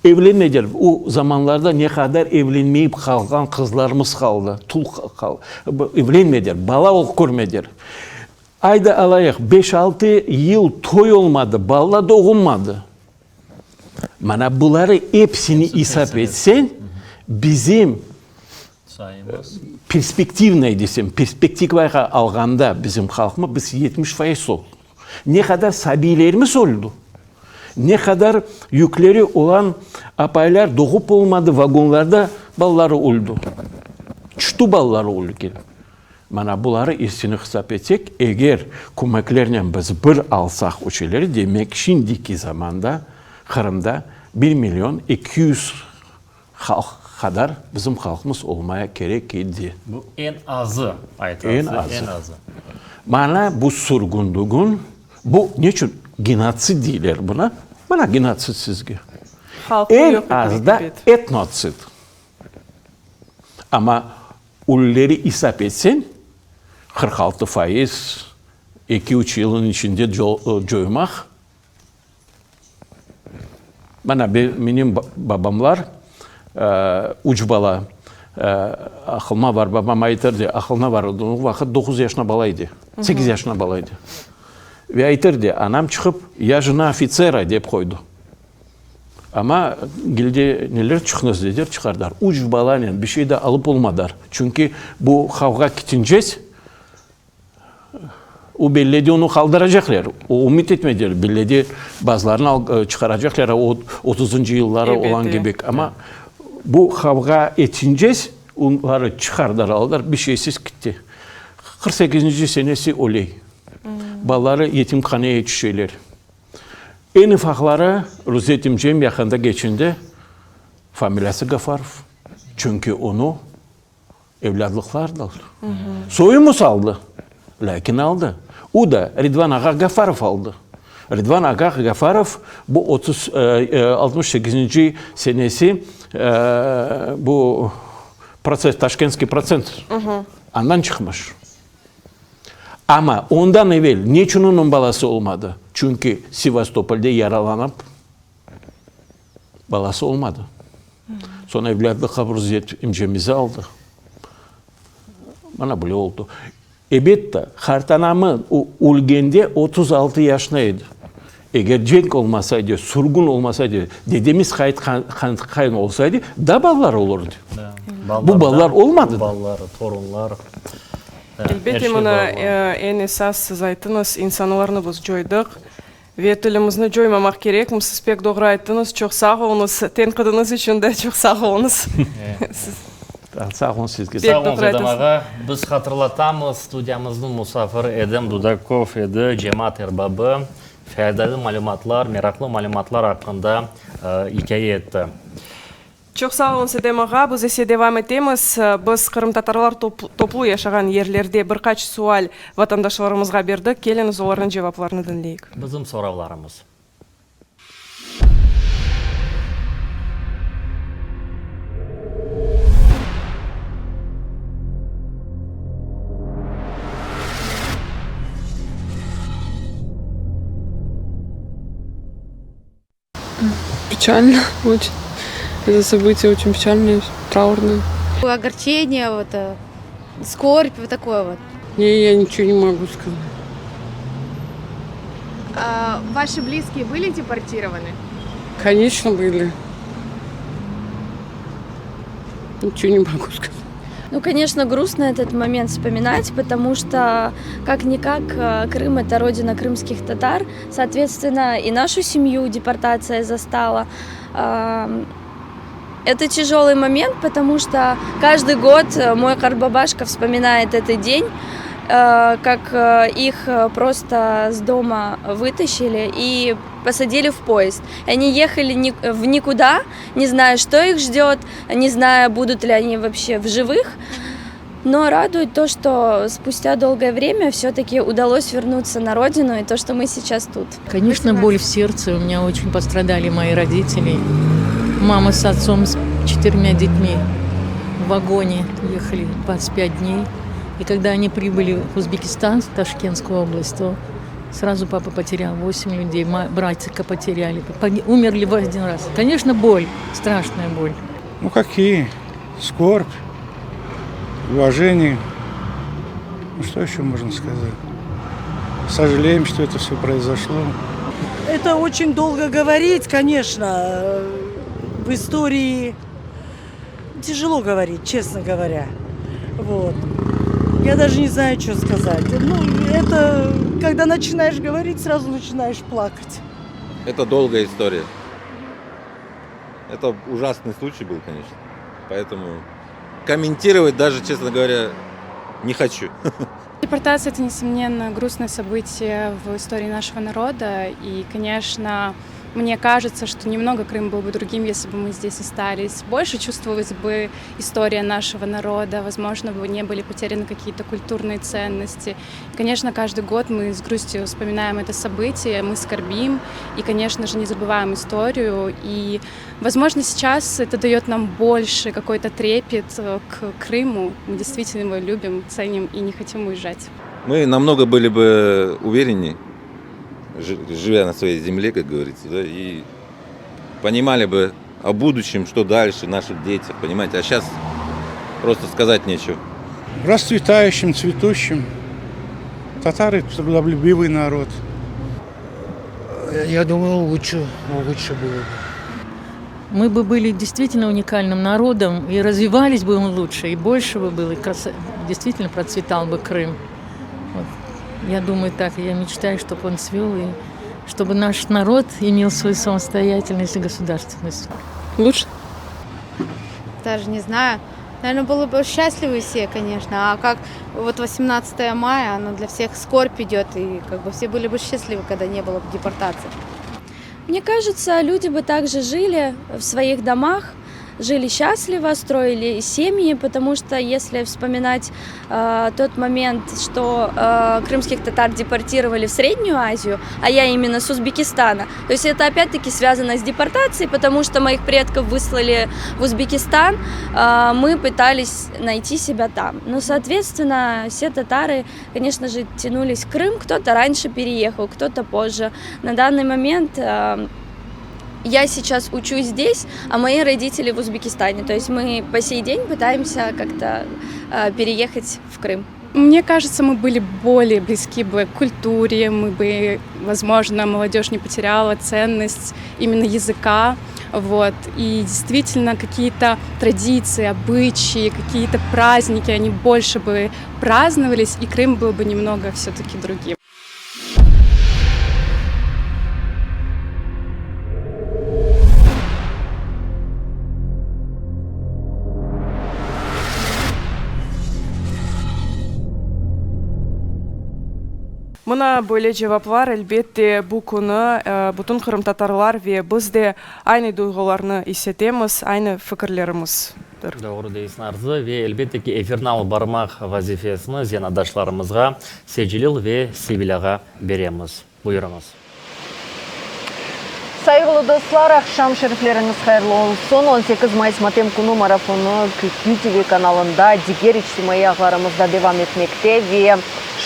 Evlenmediler. O zamanlarda ne qadar evlenmeyip qalğan qızlarımız qaldı, tul qaldı. Evlenmediler, bala körmediler. Ayda alayıq, beş-altı yıl toy olmadı, bala doğulmadı. Mana buları episini isap etseñ, bizim perspektivnıy desem, perspektivağa alğanda bizim halqımız, biz 70% oldıq. Ne qadar sabiylerimiz öldi, ne qadar yükleri olan apaylar doğup olmadı, vagonlarda balaları öldi. Çtu balaları ölgen. Mana buları epsini hesap etsek, eger kömeklernen biz bir alsaq o şeyleri, demek şimdiki zamanda Qırımda bir million 200 halq qadar bizim halqımız olmaya kerek edi. Bu eñ azı aytasız, eñ azı. Eñ azı. Mana bu sürgünligin, bu neçün genotsid deyler buna, mana genotsid sizge. Halqnı Eñ yoq etmek azda etnotsid. Amma ölüleri isap etseñ, 46%, eki-üç yılın içinde coymaq. Mana, menim babamlar, üç bala, aqılıma bar, babam aytırdı, aqılına bar, o vaqıt doquz yaşına bala edi, sekiz yaşına bala edi. Ve aytırdı, anam çıqıp, ya jena ofitsera, dep qoydı. Amma gilde neler çıqnız dediler, çıqardılar. Üç balanen bir şey de alıp olmadılar. Çünki bu qavğa kitincez, o belli de onı qaldıracaqlar. O ümüt etmediler. Belli de bazılarını çıqaracaqlar, o otuzıncı yılları olan kibi. Amma bu qavğa etincez, onları çıqardılar, aldılar, bir şeysiz kitti. 48-nci senesi öley. Balaları yetimhaneye tüşeler. Eñ ufaqları Ruzet emcem yaqında keçindi, familiyası Gafarov, çünki onı evlâdlıqlar aldı. Soyumız aldı, lâkin aldı. O da Ridvan ağa Gafarov aldı. Ridvan ağa Gafarov bu 30, 68-nci senesi bu protsess, Taşkentskiy protsent, andan çıqmış. Amma ondan evel neçün onıñ balası olmadı? Çünki Sevastopolde yaralanıp, balası olmadı. Soñ evlâtlıqqa bir Ruzet emcemizi aldı. Mana böyle oldı. Ebet, qartanamı ölgende 36 yaşında edi. Eger cenk olmasaydı, sürgün olmasaydı, dedemiz qaytqan olsaydı, daa balalar olur edi. Bu balalar olmadı. Balalar, torunlar. Elbette, mına, eñ esas siz ayttıñız, insanlarnı biz coydıq ve tilimizni coymamaq kerekmiz. Siz pek doğru ayttıñız, çoq sağ oluñız. Tenqidiñiz içün de çoq sağ oluñız. Sağ oluñ sizge. Sağ oluñız, Edem ağa. Biz hatırlatamız, studiyamıznıñ musafiri Edem Dudakov edi, cemaat erbabı, faydalı malümatlar, meraqlı malümatlar aqqında ikâye etti. Çoq sağ oluñız, Edem ağa. Biz ise devam etemiz. Biz qırımtatarlar toplu yaşağan yerlerde bir qaç sual vatandaşlarımızğa berdik. Keliñiz, olarnıñ cevaplarını diñleyik. Bizim soravlarımız. Печально очень. Это событие очень печальное, траурное. Огорчение, вот, э, скорбь, вот такое вот. Не, я ничего не могу сказать. А, ваши близкие были депортированы? Конечно, были. Ничего не могу сказать. Ну, конечно, грустно этот момент вспоминать, потому что, как-никак, э, Крым – это родина крымских татар. Соответственно, и нашу семью депортация застала. Это тяжелый момент, потому что каждый год э, мой карбабашка вспоминает этот день, э, как их просто с дома вытащили и посадили в поезд. Они ехали в никуда, не зная, что их ждет, не зная, будут ли они вообще в живых. Но радует то, что спустя долгое время все-таки удалось вернуться на родину и то, что мы сейчас тут. Конечно, боль в сердце. У меня очень пострадали мои родители. Мама с отцом с четырьмя детьми в вагоне ехали 25 дней. И когда они прибыли в Узбекистан, в Ташкентскую область, то. Сразу папа потерял 8 людей, братика потеряли, умерли в один раз. Конечно, боль, страшная боль. Ну какие? Скорбь, уважение. Ну что еще можно сказать? Сожалеем, что это все произошло. Это очень долго говорить, конечно, в истории тяжело говорить, честно говоря. Вот. Я даже не знаю, что сказать. Ну, это, когда начинаешь говорить, сразу начинаешь плакать. Это долгая история. Это ужасный случай был, конечно. Поэтому комментировать даже, честно говоря, не хочу. Депортация – это, несомненно, грустное событие в истории нашего народа. И, конечно, мне кажется, что немного Крым был бы другим, если бы мы здесь остались. Больше чувствовалась бы история нашего народа, возможно, бы не были потеряны какие-то культурные ценности. И, конечно, каждый год мы с грустью вспоминаем это событие, мы скорбим и, конечно же, не забываем историю. И, возможно, сейчас это дает нам больше какой-то трепет э, к Крыму. Мы действительно его любим, ценим и не хотим уезжать. Мы намного были бы увереннее, живя на своей земле, как говорится, да, и понимали бы о будущем, что дальше, наших детях, понимаете. А сейчас просто сказать нечего. Расцветающим, цветущим. Татары трудолюбивый народ. Я думаю, лучше, лучше было бы. Мы бы были действительно уникальным народом и развивались бы мы лучше, и больше бы было, и краса... действительно процветал бы Крым. Вот. Я думаю так, я мечтаю, чтобы он цвел, и чтобы наш народ имел свою самостоятельность и государственность. Лучше? Даже не знаю. Наверное, было бы счастливы все, конечно. А как вот 18 мая, оно для всех скорбь идет, и как бы все были бы счастливы, когда не было бы депортации. Мне кажется, люди бы также жили в своих домах, жили счастливо, строили семьи, потому что если вспоминать э, тот момент, что э, крымских татар депортировали в Среднюю Азию, а я именно с Узбекистана, то есть это опять-таки связано с депортацией, потому что моих предков выслали в Узбекистан, э, мы пытались найти себя там. Но, соответственно, все татары, конечно же, тянулись в Крым, кто-то раньше переехал, кто-то позже. На данный момент э, я сейчас учусь здесь, а мои родители в Узбекистане. То есть мы по сей день пытаемся как-то э, переехать в Крым. Мне кажется, мы были более близки бы к культуре, мы бы, возможно, молодежь не потеряла ценность именно языка. Вот. И действительно какие-то традиции, обычаи, какие-то праздники, они больше бы праздновались, и Крым был бы немного все-таки другим. Mına böyle cevaplar, elbette, bu künü bütün qırımtatarlar ve biz de aynı duyğularnı is etemiz, aynı fikirlerimizdir. Doğru deysiñ, Arzı, ve elbette ki, efirni alıp barmaq vazifesini zenaatdaşlarımızğa, Secelil ve Sevilâğa beremiz. Buyurıñız. Sayğılı dostlar, aqşam şerifleriñiz hayırlı olsun! 18 mayıs matem künü marafonı QTV kanalında, diger içtimaiy ağlarımızda devam etmekte ve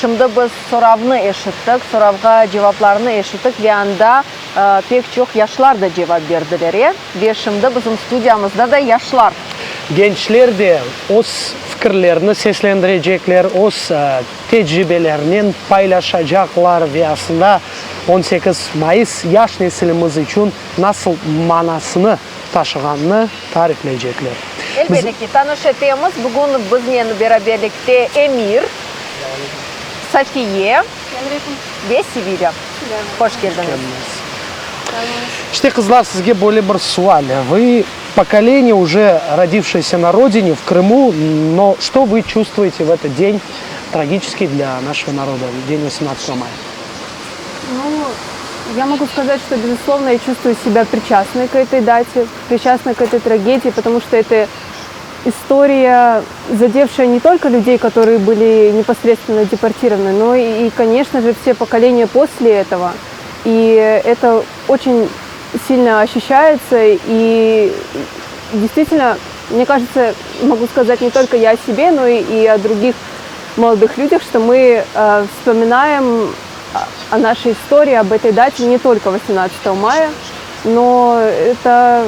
şimdi biz soravnı eşittik, soravğa cevaplarnı eşittik ve anda pek çoq yaşlar da cevap berdiler, e? Ve şimdi bizim studiyamızda da yaşlar. Gençler de öz fikirlerini seslendirecekler, öz tecribelerinen paylaşacaqlar ve aslında 18 mayıs yaş nesilimiz içün nasıl manasını taşığanını tarifleycekler. Elbette ki, tanış etemiz, bugün biznen beraberlikte Emir, Safiye ve Sevilâ. Hoş keldiñiz. İşte, qızlar, sizge böyle bir sual. Вы поколение, уже родившееся на родине, в Крыму, но что вы чувствуете в этот день, трагический для нашего народа, день 18 мая? Ну, я могу сказать, что, безусловно, я чувствую себя причастной к этой дате, причастной к этой трагедии, потому что это история, задевшая не только людей, которые были непосредственно депортированы, но и, и конечно же, все поколения после этого. И это очень сильно ощущается, и действительно, мне кажется, могу сказать не только я о себе, но и, и о других молодых людях, что мы э, вспоминаем о нашей истории, об этой дате не только 18 мая, но это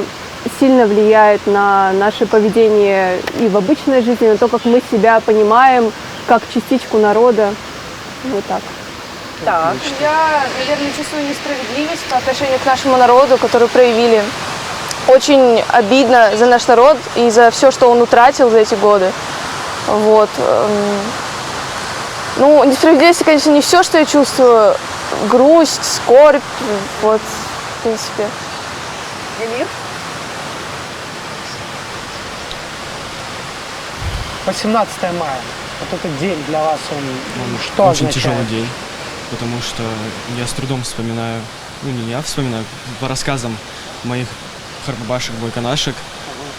сильно влияет на наше поведение и в обычной жизни, на то, как мы себя понимаем, как частичку народа. Вот так. Так. Я, наверное, чувствую несправедливость по отношению к нашему народу, которую проявили. Очень обидно за наш народ и за все, что он утратил за эти годы. Вот. Эм, ну, несправедливость, конечно, не все, что я чувствую. Грусть, скорбь, вот, в принципе. Эмир? 18 мая. Вот этот день для вас, он, он что Очень означает? тяжелый день, потому что я с трудом вспоминаю, ну не я вспоминаю, по рассказам моих qartbabaşıq, boyqanaşıq,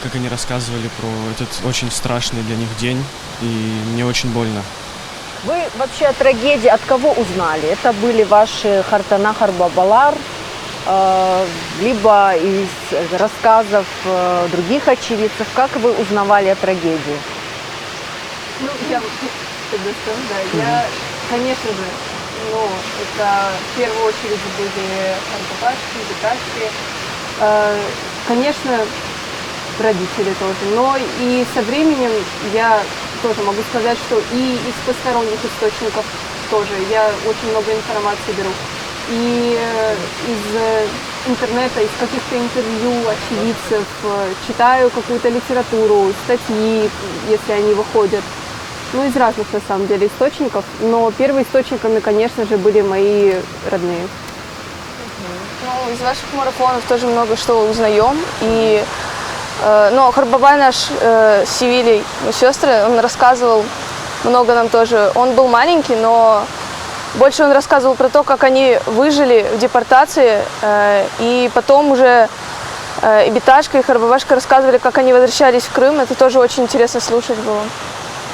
как они рассказывали про этот очень страшный для них день, и мне очень больно. Вы вообще о трагедии от кого узнали? Это были ваши qartana qartbabalar, э, либо из рассказов э, других очевидцев? Как вы узнавали о трагедии? Ну, я тогда скажу, да. Я, конечно же, ну, это в первую очередь были qartbabaşki, bitaşki. Э, Конечно, родители тоже. Но и со временем я тоже могу сказать, что и из посторонних источников тоже я очень много информации беру. И э, из э, интернета, из каких-то интервью очевидцев, э, читаю какую-то литературу, статьи, если они выходят. Ну, из разных, на самом деле, источников. Но первоисточниками, конечно же, были мои родные. Ну, из ваших марафонов тоже много что узнаем. И, э, но qartbabay наш э, Севилей, ну, сестры, он рассказывал много нам тоже. Он был маленький, но больше он рассказывал про то, как они выжили в депортации. Э, и потом уже э, и bitaşka, и qartbabaşka рассказывали, как они возвращались в Крым. Это тоже очень интересно слушать было.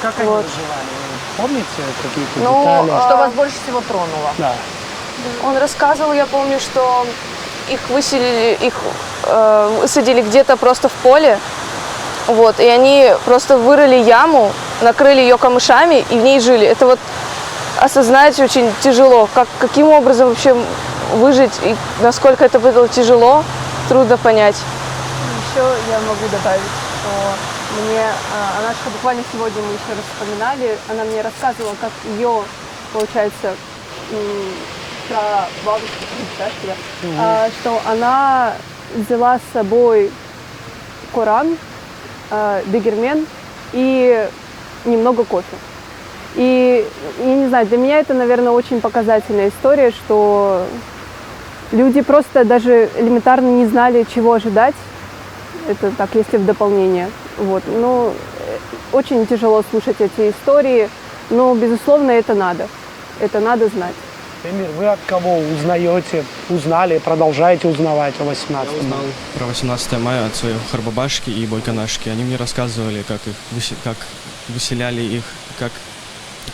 Как они Вот. выживали? Вы Помните какие-то Ну, детали? а, Что вас больше всего тронуло? Да. Он рассказывал, я помню, что их выселили, их э, высадили где-то просто в поле, вот, и они просто вырыли яму, накрыли ее камышами и в ней жили. Это вот осознать очень тяжело, как, каким образом вообще выжить и насколько это было тяжело, трудно понять. Еще я могу добавить, что мне, а, она что буквально сегодня мы еще раз вспоминали, она мне рассказывала, как ее, получается, м, про бабушку, да, Мгм. а, что она взяла с собой Коран, а, degirmen и немного кофе. И, я не знаю, для меня это, наверное, очень показательная история, что люди просто даже элементарно не знали, чего ожидать. Это так, если в дополнение. Вот. Ну, э, очень тяжело слушать эти истории, но, безусловно, это надо. Это надо знать. Эмир, вы от кого узнаете, узнали, продолжаете узнавать о 18 Я узнал про 18 мая от своей qartbabaşki и boyqanaşki. Они мне рассказывали, как их высе- как выселяли их, как,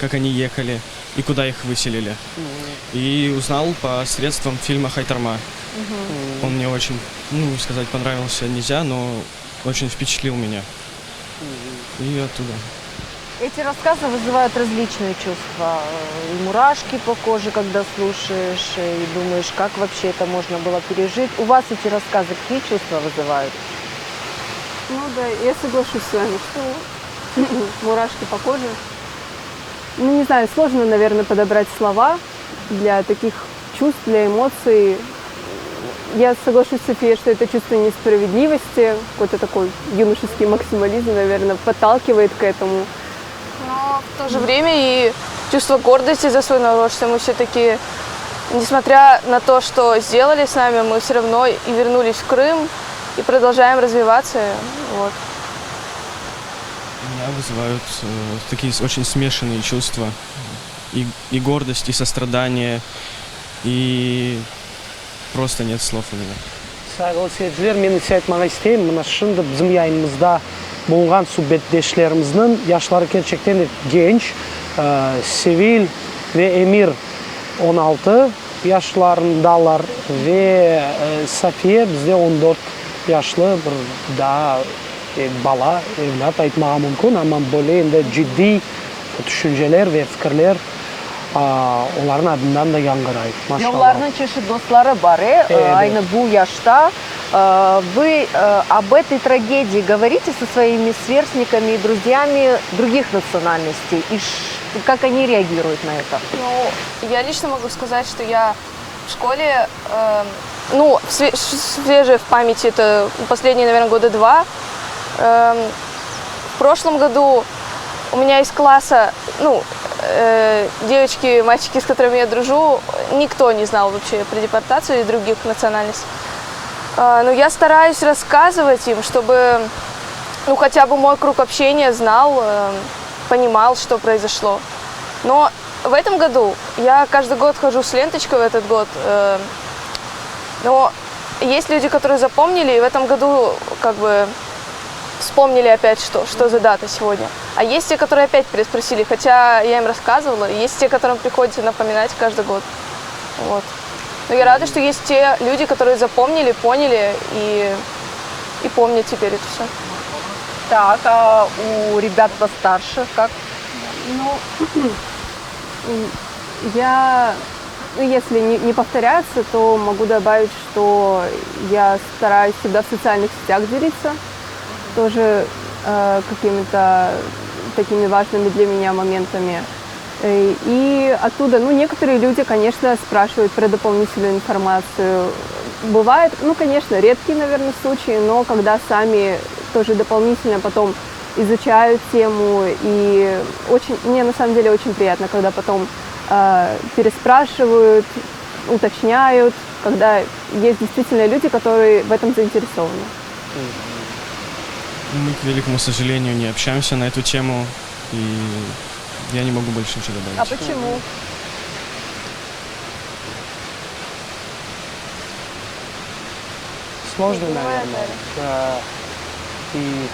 как они ехали и куда их выселили. И узнал по средствам фильма «Хайтарма». Он мне очень, ну, сказать, понравился нельзя, но очень впечатлил меня. И оттуда. Эти рассказы вызывают различные чувства. И мурашки по коже, когда слушаешь, и думаешь, как вообще это можно было пережить. У вас эти рассказы какие чувства вызывают? Ну да, я соглашусь с вами, что мурашки по коже. Ну, не знаю, сложно, наверное, подобрать слова для таких чувств, для эмоций. Я соглашусь с Софией, что это чувство несправедливости, какой-то такой юношеский максимализм, наверное, подталкивает к этому. Но в то же время и чувство гордости за свой народ, что мы все-таки, несмотря на то, что сделали с нами, мы все равно и вернулись в Крым, и продолжаем развиваться. Вот. Меня вызывают э, такие с- очень смешанные чувства. И, и гордость, и сострадание, и просто нет слов у меня. Sayğılı seyirciler, men ise aytmağa isteyim, mına şimdi bizim yayınımızda bulunğan subetdeşlerimizniñ yaşları kerçekten de genç, Sevil ve Emir 16 yaşlarındalar ve Safiye bizde 14 yaşlı bir daa bala, evlât aytmağa mümkün, amma böyle endi ciddiy tüşünceler ve fikirler. Olarnıñ adından da yañğıray, Ve maşallah. olarnıñ çeşit dostları bar, e, Evet. aynı bu yaşta. Вы об этой tragedii govorite со своими sverstnikami и druzyami drugih natsıonalnostey? И как oni reagiruyut na eto? Ну, я лично могу сказать, что я в школе, ну, свежее в памяти, это последние, наверное, года два. В прошлом году у меня из класса, ну, э, девочки, мальчики, с которыми я дружу, никто не знал вообще про депортацию и других национальностей. Но я стараюсь рассказывать им, чтобы, ну, хотя бы мой круг общения знал, э, понимал, что произошло. Но в этом году я каждый год хожу с ленточкой в этот год, э, но есть люди, которые запомнили, и в этом году как бы вспомнили опять, что, что за дата сегодня. А есть те, которые опять переспросили, хотя я им рассказывала, есть те, которым приходится напоминать каждый год. Вот. Но я рада, что есть те люди, которые запомнили, поняли и, и помнят теперь это все. Так, а у ребят постарше как? Ну, я, ну, если не, не повторяться, то могу добавить, что я стараюсь всегда в социальных сетях делиться тоже э, какими-то такими важными для меня моментами. Э, и оттуда, ну, некоторые люди, конечно, спрашивают про дополнительную информацию. Бывает, ну, конечно, редкие, наверное, случаи, но когда сами тоже дополнительно потом изучают тему, и очень, мне на самом деле очень приятно, когда потом э, переспрашивают, уточняют, когда есть действительно люди, которые в этом заинтересованы. Мы, к великому сожалению, не общаемся на эту тему, и я не могу больше ничего добавить. А почему? Сложно, наверное. Да. И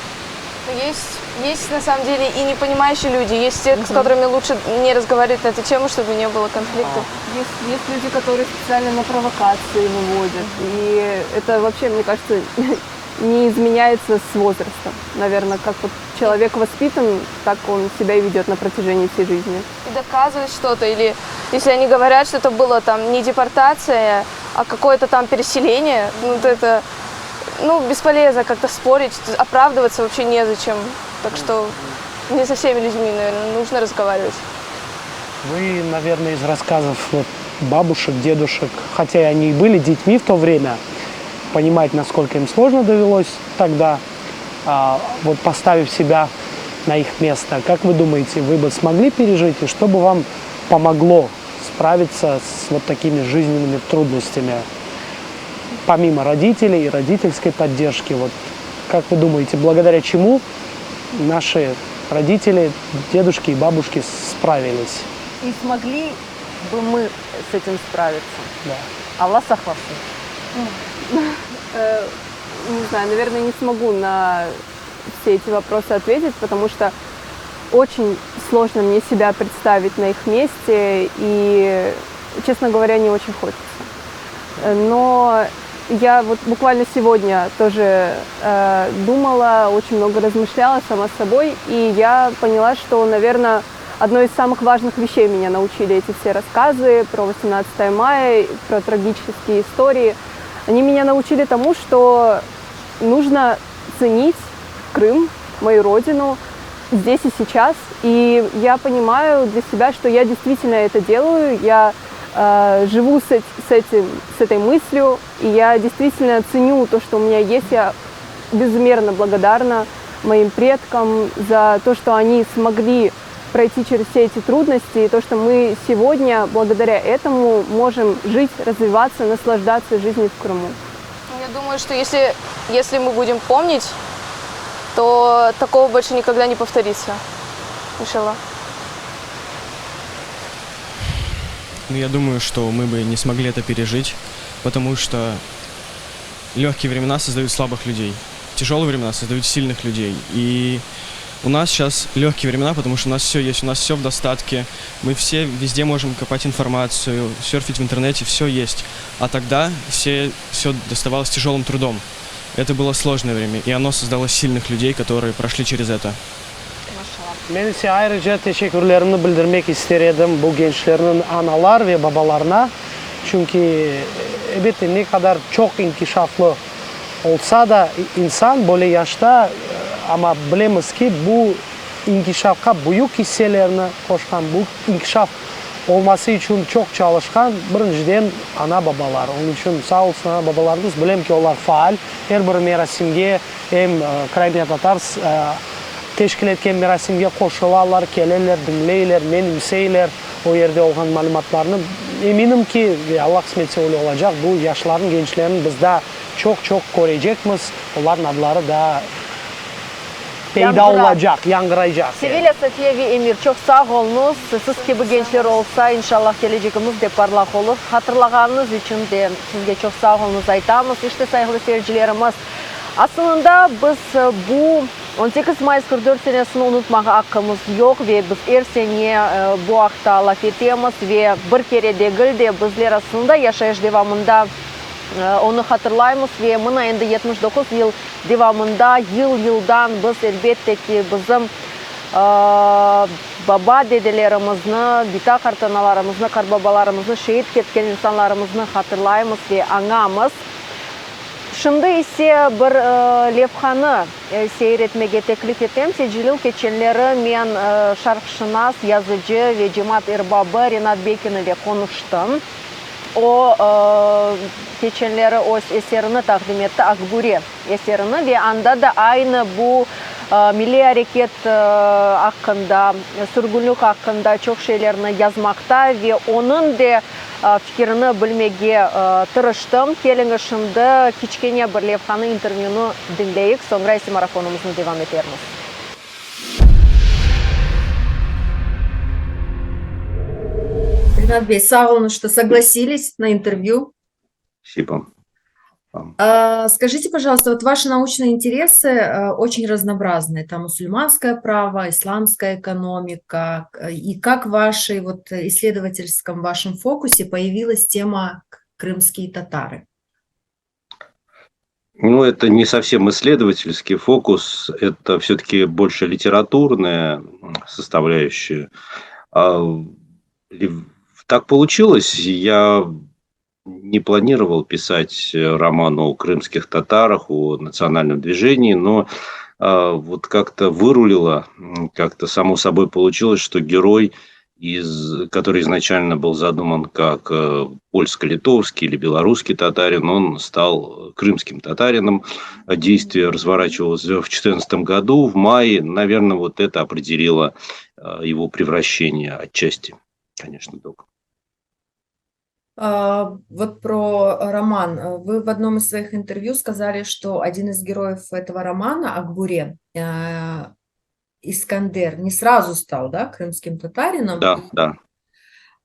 Есть, есть на самом деле и непонимающие люди, есть те, с которыми лучше не разговаривать на эту тему, чтобы не было конфликтов. Есть, есть люди, которые специально на провокации выводят. И это вообще, мне кажется, не изменяется с возрастом. Наверное, как вот человек воспитан, так он себя и ведет на протяжении всей жизни. И доказывать что-то, или если они говорят, что это было там не депортация, а какое-то там переселение, ну, то это ну, бесполезно как-то спорить, оправдываться вообще незачем. Так что не со всеми людьми, наверное, нужно разговаривать. Вы, наверное, из рассказов вот, бабушек, дедушек, хотя они и были детьми в то время, понимать, насколько им сложно довелось тогда, а, вот поставив себя на их место. Как вы думаете, вы бы смогли пережить, и что бы вам помогло справиться с вот такими жизненными трудностями? Помимо родителей и родительской поддержки, вот как вы думаете, благодаря чему наши родители, дедушки и бабушки справились? И смогли бы мы с этим справиться? Да. Alla saqlasın. Э, не знаю, наверное, не смогу на все эти вопросы ответить, потому что очень сложно мне себя представить на их месте, и, честно говоря, не очень хочется. Но я вот буквально сегодня тоже э, думала, очень много размышляла сама с собой, и я поняла, что, наверное, одной из самых важных вещей меня научили эти все рассказы про 18 мая, про трагические истории. Они меня научили тому, что нужно ценить Крым, мою родину, здесь и сейчас. И я понимаю для себя, что я действительно это делаю. Я э, живу с, с, этим, с этой мыслью, и я действительно ценю то, что у меня есть. Я безмерно благодарна моим предкам за то, что они смогли пройти через все эти трудности, и то, что мы сегодня, благодаря этому, можем жить, развиваться, наслаждаться жизнью в Крыму. Я думаю, что если, если мы будем помнить, то такого больше никогда не повторится. Иншалла. Ну, я думаю, что мы бы не смогли это пережить, потому что легкие времена создают слабых людей, тяжелые времена создают сильных людей. И у нас сейчас легкие времена, потому что у нас все есть, у нас все в достатке, мы все везде можем копать информацию, серфить в интернете, все есть. А тогда все, все доставалось тяжелым трудом. Это было сложное время, и оно создало сильных людей, которые прошли через это. Men ise ayrıca teşekkürlerimni bildirmek ister edim bu gençlerniñ analar ve babalarına, çünki, elbette, ne qadar çoq inkişaflı olsa da insan böyle yaşta, amma bilemiz ki, bu inkişafqa büyük isselerni qoşqan, bu inkişaf olması içün çoq çalışqan, birinciden, ana-babalar. Onıñ içün sağ olsun ana-babalarımız, bilem ki, olar faal, er bir merasimge, em Crimean Tatars teşkil etken merasimge qoşulalar, keleler, diñleyler, menimseyler o yerde olğan malümatlarnı. Eminim ki, ve Alla qısmet etse öyle olacaq, bu yaşlarnıñ, gençlerniñ biz daa çoq-çoq körecekmiz, olarnıñ adları daa peyda olacaq, yañğıraycaq. Sevilâ, Safiye ve Emir, çoq sağ oluñız. Siz kibi gençler olsa, inşallah, kelecegimiz de parlaq olur. Hatırlağanıñız içün de sizge çoq sağ oluñız aytamız. İşte, sayğılı seyircilerimiz, asılında biz bu 18 mayıs 44 senesini unutmağa aqqımız yoq ve biz er sene bu aqta laf etemiz ve bir kere degil de bizler aslında yaşayış devamında onı hatırlaymız ve mına endi 79 yıl devamında yıl-yıldan biz, elbette ki, bizim baba-dedelerimizni, bita-qartanalarımıznı, qartbabalarımıznı, şehit ketken insanlarımıznı hatırlaymız ve añamız. Şimdi ise bir levhanı seyir etmege teklif etem. Secelil keçenleri men şarqşınas, yazıcı ve cemaat erbabı Renat Bekin ile qonuştım. O, keçenleri öz eserini taqdim etti, Akbüre eserini ve anda da aynı bu milliy areket aqqında, sürgünlik aqqında çoq şeylerni yazmaqta ve onıñ de fikirini bilmege tırıştım. Keliñiz şimdi kiçkene bir levhanı, intervyünı diñleyik, soñra ise marafonımıznı devam etermiz. Renat bey, sağ oluñız, что согласились на интервью. Спасибо. Скажите, пожалуйста, вот ваши научные интересы очень разнообразны. Это мусульманское право, исламская экономика. И как в вашей вот исследовательском вашем фокусе появилась тема крымские татары? Ну, это не совсем исследовательский фокус, это все-таки больше литературная составляющая. А, так получилось, я не планировал писать роман о крымских татарах, о национальном движении, но а, вот как-то вырулило, как-то само собой получилось, что герой, из, который изначально был задуман как э, польско-литовский или белорусский татарин, он стал крымским татарином. Действие разворачивалось в 2014 году, в мае. Наверное, вот это определило э, его превращение отчасти, конечно, только. А, вот про роман. Вы в одном из своих интервью сказали, что один из героев этого романа, Акбуре, э, Искандер, не сразу стал, да, крымским татарином. Да, да.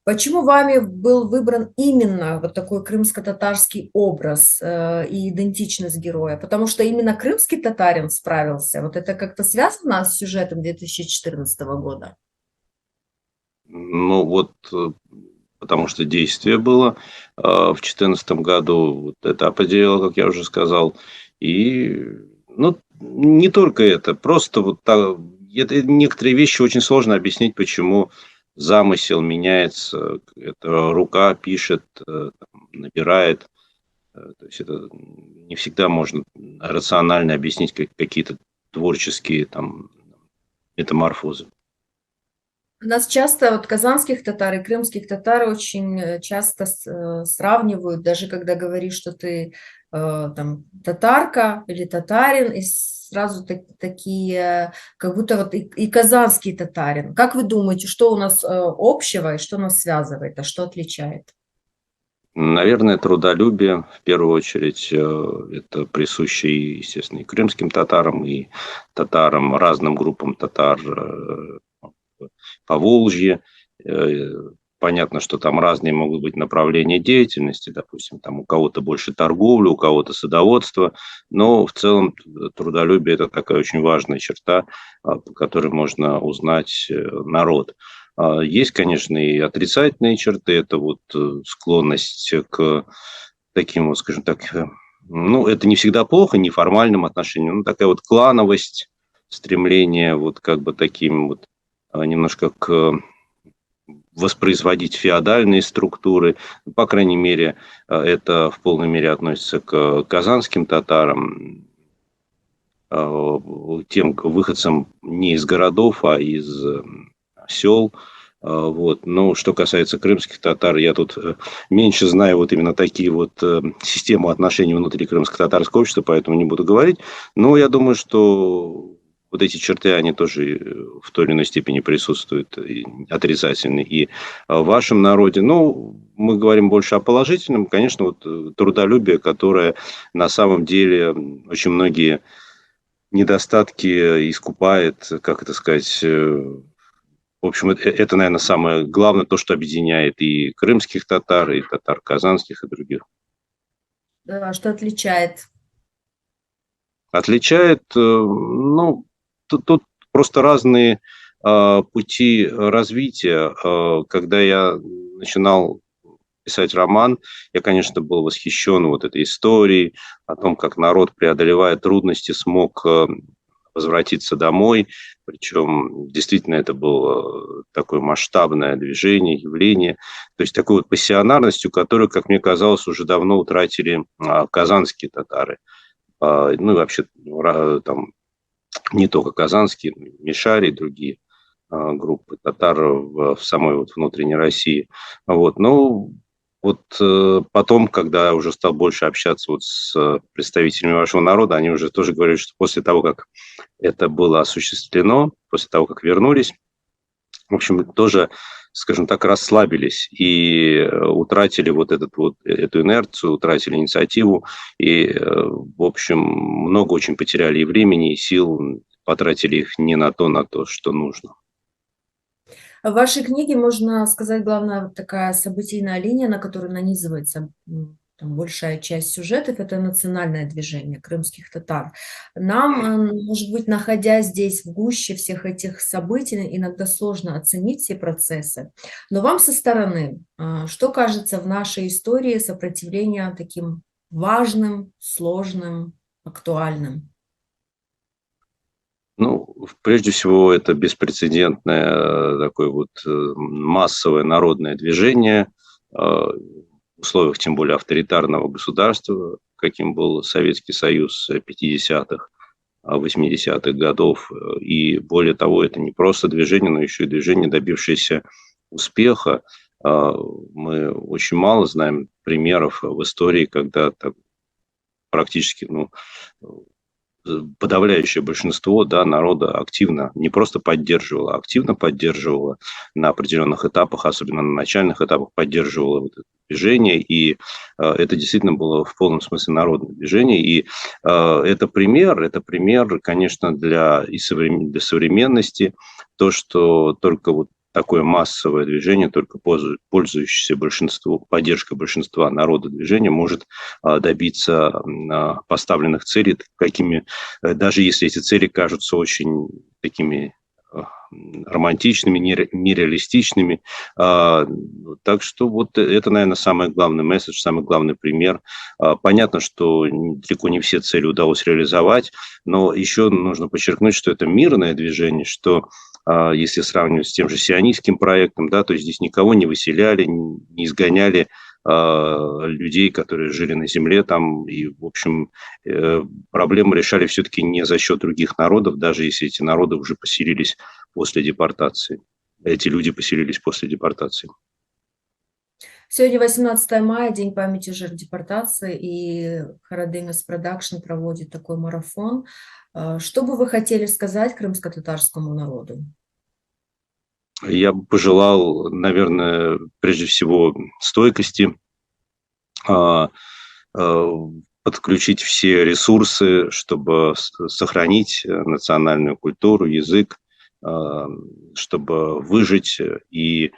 Почему вами был выбран именно вот такой крымско-татарский образ э, и идентичность героя? Потому что именно крымский татарин справился. Вот это как-то связано с сюжетом 2014 года? Ну вот, э, потому что действие было э, в 2014 году, вот это определило, как я уже сказал. И, ну, не только это, просто вот так, это, некоторые вещи очень сложно объяснить, почему замысел меняется, это рука пишет, э, набирает. То есть это не всегда можно рационально объяснить какие-то творческие там метаморфозы. Нас часто, вот казанских татар и крымских татар очень э, часто э, сравнивают, даже когда говоришь, что ты э, там татарка или татарин, и сразу так, такие, как будто вот и, и казанский татарин. Как вы думаете, что у нас общего и что нас связывает, а что отличает? Наверное, трудолюбие, в первую очередь, это присуще, естественно, и крымским татарам, и татарам, разным группам татар Поволжье. Э, понятно, что там разные могут быть направления деятельности, допустим, там у кого-то больше торговли, у кого-то садоводство, но в целом трудолюбие – это такая очень важная черта, а, по которой можно узнать э, народ. А, есть, конечно, и отрицательные черты, это вот э, склонность к таким вот, скажем так, ну, это не всегда плохо, неформальным отношениям, но такая вот клановость, стремление вот как бы таким вот немножко к воспроизводить феодальные структуры. По крайней мере, это в полной мере относится к казанским татарам, тем выходцам не из городов, а из сел. Вот. Но что касается крымских татар, я тут меньше знаю вот именно такие вот систему отношений внутри крымско-татарского общества, поэтому не буду говорить. Но я думаю, что вот эти черты, они тоже в той или иной степени присутствуют отрицательные и в вашем народе. Ну, мы говорим больше о положительном. Конечно, вот трудолюбие, которое на самом деле очень многие недостатки искупает, как это сказать, в общем, это, это, наверное, самое главное, то, что объединяет и крымских татар, и татар казанских, и других. Да, что отличает? Отличает, ну, тут, тут просто разные э, пути развития. Э, когда я начинал писать роман, я, конечно, был восхищен вот этой историей о том, как народ, преодолевая трудности, смог возвратиться домой. Причем действительно это было такое масштабное движение, явление. То есть такой вот пассионарностью, которую, как мне казалось, уже давно утратили казанские татары. Ну и вообще там не только казанские, мишари и другие группы татар в, в самой вот внутренней России. Вот. Но вот потом, когда я уже стал больше общаться вот с представителями вашего народа, они уже тоже говорили, что после того, как это было осуществлено, после того, как вернулись, в общем, тоже, скажем так, расслабились и утратили вот, этот вот эту инерцию, утратили инициативу и, в общем, много очень потеряли и времени, и сил, потратили их не на то, на то, что нужно. В вашей книге, можно сказать, главная такая событийная линия, на которую нанизывается там, большая часть сюжетов, это национальное движение крымских татар. Нам, может быть, находясь здесь в гуще всех этих событий, иногда сложно оценить все процессы. Но вам со стороны, что кажется в нашей истории сопротивления таким важным, сложным, актуальным? Ну, прежде всего, это беспрецедентное такое вот массовое народное движение в условиях, тем более, авторитарного государства, каким был Советский Союз 50-х, 80-х годов. И более того, это не просто движение, но еще и движение, добившееся успеха. Мы очень мало знаем примеров в истории, когда так практически, ну, подавляющее большинство, да, народа активно, не просто поддерживало, а активно поддерживало на определенных этапах, особенно на начальных этапах, поддерживало вот это движение, и э, это действительно было в полном смысле народное движение, и э, это пример, это пример, конечно, для, и современ, для современности, то, что только вот такое массовое движение, только пользующееся большинству, поддержка большинства народа движения может добиться поставленных целей, какими, даже если эти цели кажутся очень такими романтичными, нереалистичными. Так что вот это, наверное, самый главный месседж, самый главный пример. Понятно, что далеко не все цели удалось реализовать, но еще нужно подчеркнуть, что это мирное движение, что если сравнивать с тем же сионистским проектом, да, то есть здесь никого не выселяли, не изгоняли людей, которые жили на земле там, и, в общем, проблемы решали все-таки не за счет других народов, даже если эти народы уже поселились после депортации. Эти люди поселились после депортации. Сегодня 18 мая, День памяти жертв депортации, и Karadeniz Production проводит такой марафон. Что бы вы хотели сказать крымско-татарскому народу? Я бы пожелал, наверное, прежде всего стойкости, подключить все ресурсы, чтобы сохранить национальную культуру, язык, чтобы выжить и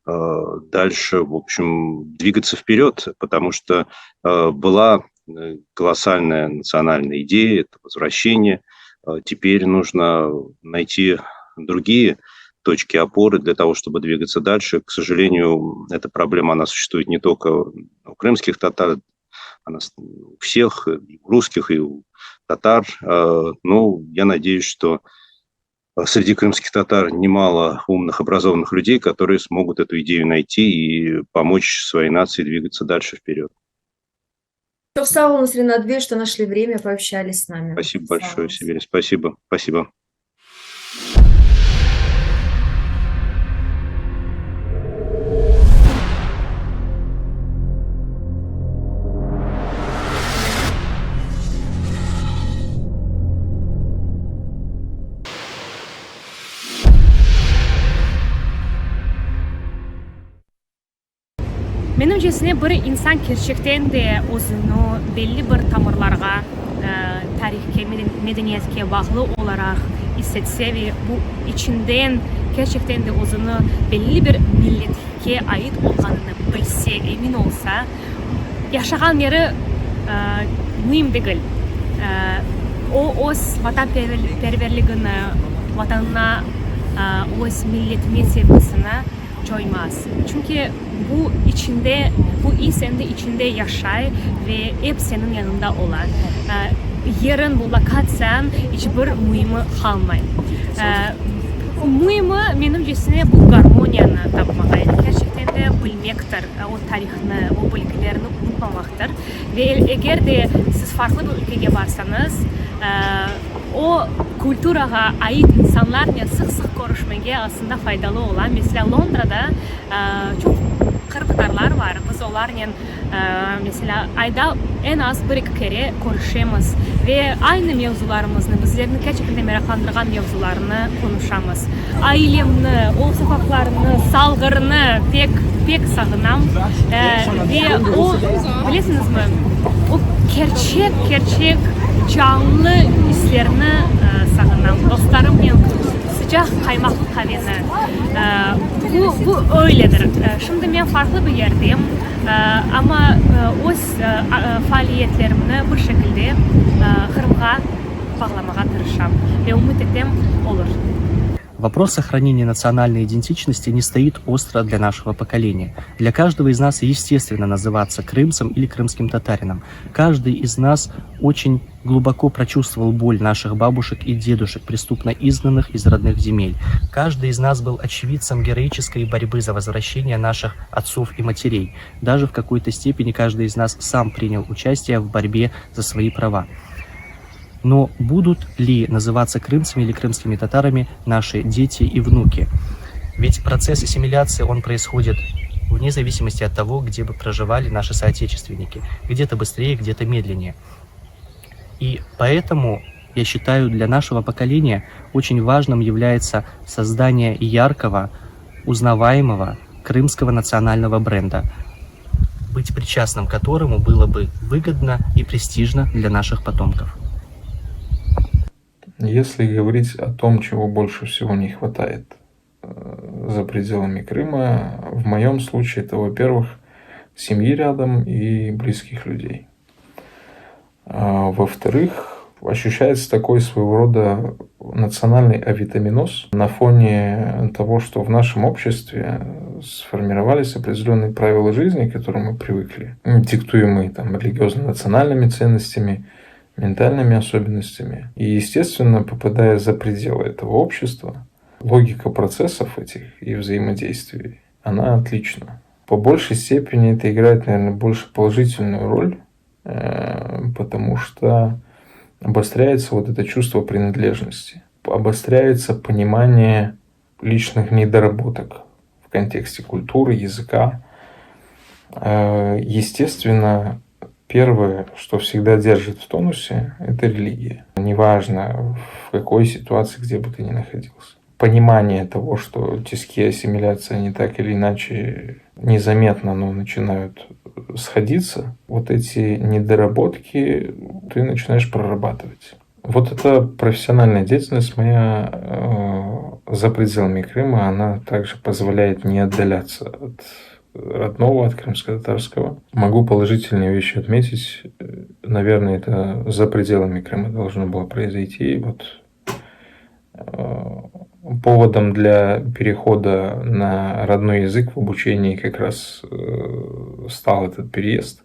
дальше, в общем, двигаться вперед, потому что была колоссальная национальная идея, это возвращение. Теперь нужно найти другие точки опоры для того, чтобы двигаться дальше. К сожалению, эта проблема, она существует не только у крымских татар, она у всех, и у русских, и у татар. Но я надеюсь, что Среди крымских татар немало умных, образованных людей, которые смогут эту идею найти и помочь своей нации двигаться дальше вперед. Çoq sağ oluñız, Ренат bey, что нашли время, пообщались с нами. Спасибо большое, Сибирь. Спасибо. Спасибо. Menimcesine, bir insan kerçekten de özüni belli bir tamırlarğa, tarihke, medeniyetke bağlı olaraq is etse ve bu içinden kerçekten de özüni belli bir milletke ait olğanını bilse, emin olsa, yaşağan yeri müim degil. O, öz vatanperverligini, Vatanına, öz milletine sevgisini coymaz. Çünki bu içinde, bu is endi içinde yaşay ve ep seniñ yanıñda ola. Yeriñ, bu lokatsiyañ iç bir müimi qalmay. Müimi, menimcesine, bu garmoniyanı tapmağa, yani kerçekten de bilmektir, o tarihnı, o bilgilerni unutmamaqtır. Ve eger de siz farqlı bir ülkege barsañız, O kulturağa ait insanlarnen sıq-sıq körüşmege aslında faydalı ola. Meselâ, Londrada çoq qırımtatarlar bar, biz olarnen, meselâ, ayda eñ az bir-eki kere körüşemiz ve aynı mevzularımıznı, bizlerni kerçekten de meraqlandırğan mevzularnı qonuşamız. Ailemni, o soqaqlarnı, Salğırnı pek, pek sağınam. Ve o, bilesiñizmi, o kerçek, kerçek canlı islerni sağınam, dostlarımnen sıcaq qaymaqlı qaveni. Bu, bu öyledir. Şimdi men farqlı bir yerdem, amma öz faaliyetlerimni bir şekilde Qırımğa bağlamağa tırışam ve ümüt etem, olur. Вопрос сохранения национальной идентичности не стоит остро для нашего поколения. Для каждого из нас естественно называться крымцем или крымским татарином. Каждый из нас очень глубоко прочувствовал боль наших бабушек и дедушек, преступно изгнанных из родных земель. Каждый из нас был очевидцем героической борьбы за возвращение наших отцов и матерей. Даже в какой-то степени каждый из нас сам принял участие в борьбе за свои права. Но будут ли называться крымцами или крымскими татарами наши дети и внуки? Ведь процесс ассимиляции, он происходит вне зависимости от того, где бы проживали наши соотечественники. Где-то быстрее, где-то медленнее. И поэтому, я считаю, для нашего поколения очень важным является создание яркого, узнаваемого крымского национального бренда, быть причастным к которому было бы выгодно и престижно для наших потомков. Если говорить о том, чего больше всего не хватает э, за пределами Крыма, в моем случае это, во-первых, семьи рядом и близких людей. А, во-вторых, ощущается такой своего рода национальный авитаминоз на фоне того, что в нашем обществе сформировались определенные правила жизни, к которым мы привыкли, диктуемые там религиозно-национальными ценностями, ментальными особенностями. И, естественно, попадая за пределы этого общества, логика процессов этих и взаимодействий, она отлична. По большей степени это играет, наверное, больше положительную роль, э, потому что обостряется вот это чувство принадлежности, обостряется понимание личных недоработок в контексте культуры, языка. Э, естественно, первое, что всегда держит в тонусе, это религия. Неважно, в какой ситуации, где бы ты ни находился. Понимание того, что тиски ассимиляции, они так или иначе незаметно, но начинают сходиться, вот эти недоработки ты начинаешь прорабатывать. Вот эта профессиональная деятельность моя э, за пределами Крыма, она также позволяет не отдаляться от родного, от крымско-татарского. Могу положительные вещи отметить. Наверное, это за пределами Крыма должно было произойти. Вот э, поводом для перехода на родной язык в обучении как раз э, стал этот переезд.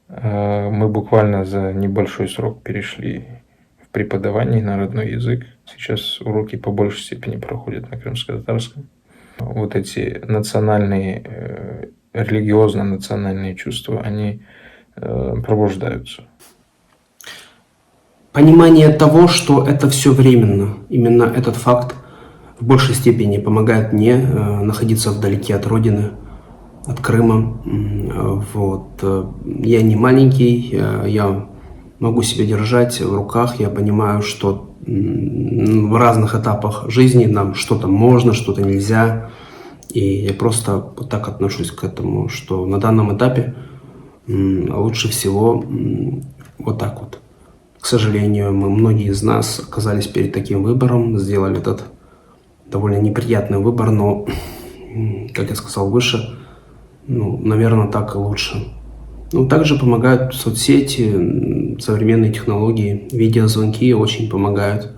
Э, мы буквально за небольшой срок перешли в преподавание на родной язык. Сейчас уроки по большей степени проходят на крымско-татарском. Вот эти национальные, э, религиозно-национальные чувства, они э, пробуждаются. Понимание того, что это все временно, именно этот факт в большей степени помогает мне э, находиться вдалеке от родины, от Крыма. Вот. Я не маленький, я могу себя держать в руках, я понимаю, что в разных этапах жизни нам что-то можно, что-то нельзя. И я просто вот так отношусь к этому, что на данном этапе лучше всего вот так вот. К сожалению, мы, многие из нас оказались перед таким выбором, сделали этот довольно неприятный выбор, но, как я сказал выше, ну, наверное, так и лучше. Ну, также помогают соцсети, современные технологии, видеозвонки очень помогают.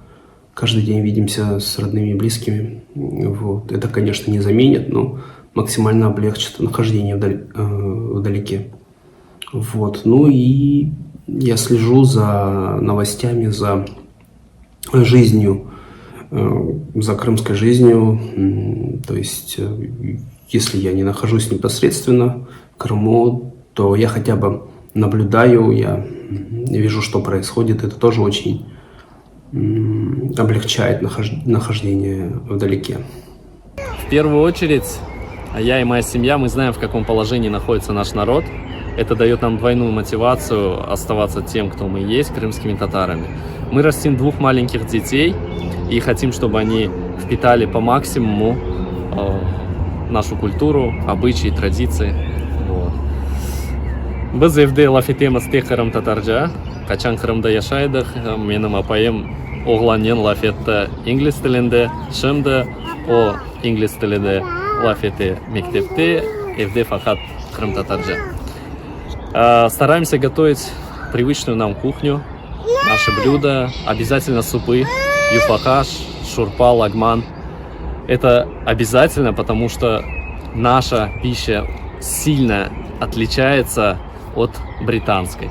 Каждый день видимся с родными и близкими. Вот. Это, конечно, не заменит, но максимально облегчит нахождение вдаль, э, вдалеке. Вот. Ну и я слежу за новостями, за жизнью, э, за крымской жизнью. То есть, э, если я не нахожусь непосредственно в Крыму, то я хотя бы наблюдаю, я вижу, что происходит. Это тоже очень облегчает нахождение вдалеке. В первую очередь, я и моя семья, мы знаем, в каком положении находится наш народ. Это дает нам двойную мотивацию оставаться тем, кто мы есть, крымскими татарами. Мы растим двух маленьких детей и хотим, чтобы они впитали по максимуму э, нашу культуру, обычаи, традиции. Вот. Biz evde laf etemiz tek qırımtatarca. Qaçan Qırımda yaşay edik, menim apayım oğlannen laf etti ingliz tilinde. Şimdi o ingliz tilinde laf ete mektepte, evde faqat qırımtatarca. Стараемся готовить привычную нам кухню, наши блюда, обязательно супы, юфа-аш, шурпа, лагман. Это обязательно, потому что наша пища сильно отличается от британской.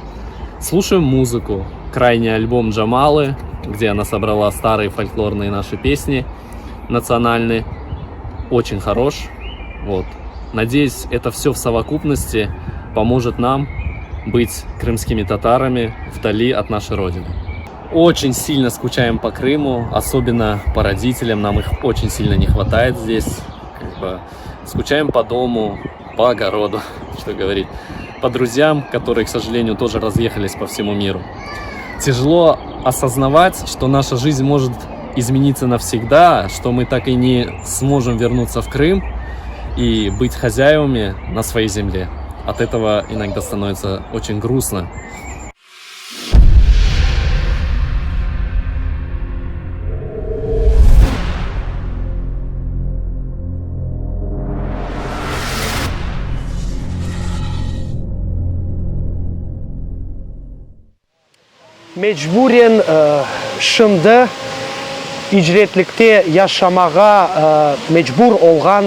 Слушаем музыку. Крайний альбом Джамалы, где она собрала старые фольклорные наши песни национальные. Очень хорош. Вот. Надеюсь, это все в совокупности поможет нам быть крымскими татарами вдали от нашей Родины. Очень сильно скучаем по Крыму, особенно по родителям, нам их очень сильно не хватает здесь. Как бы скучаем по дому, по огороду, что говорить, по друзьям, которые, к сожалению, тоже разъехались по всему миру. Тяжело осознавать, что наша жизнь может измениться навсегда, что мы так и не сможем вернуться в Крым и быть хозяевами на своей земле. От этого иногда становится очень грустно. Mecburen şimdi icretlikte yaşamağa mecbur olğan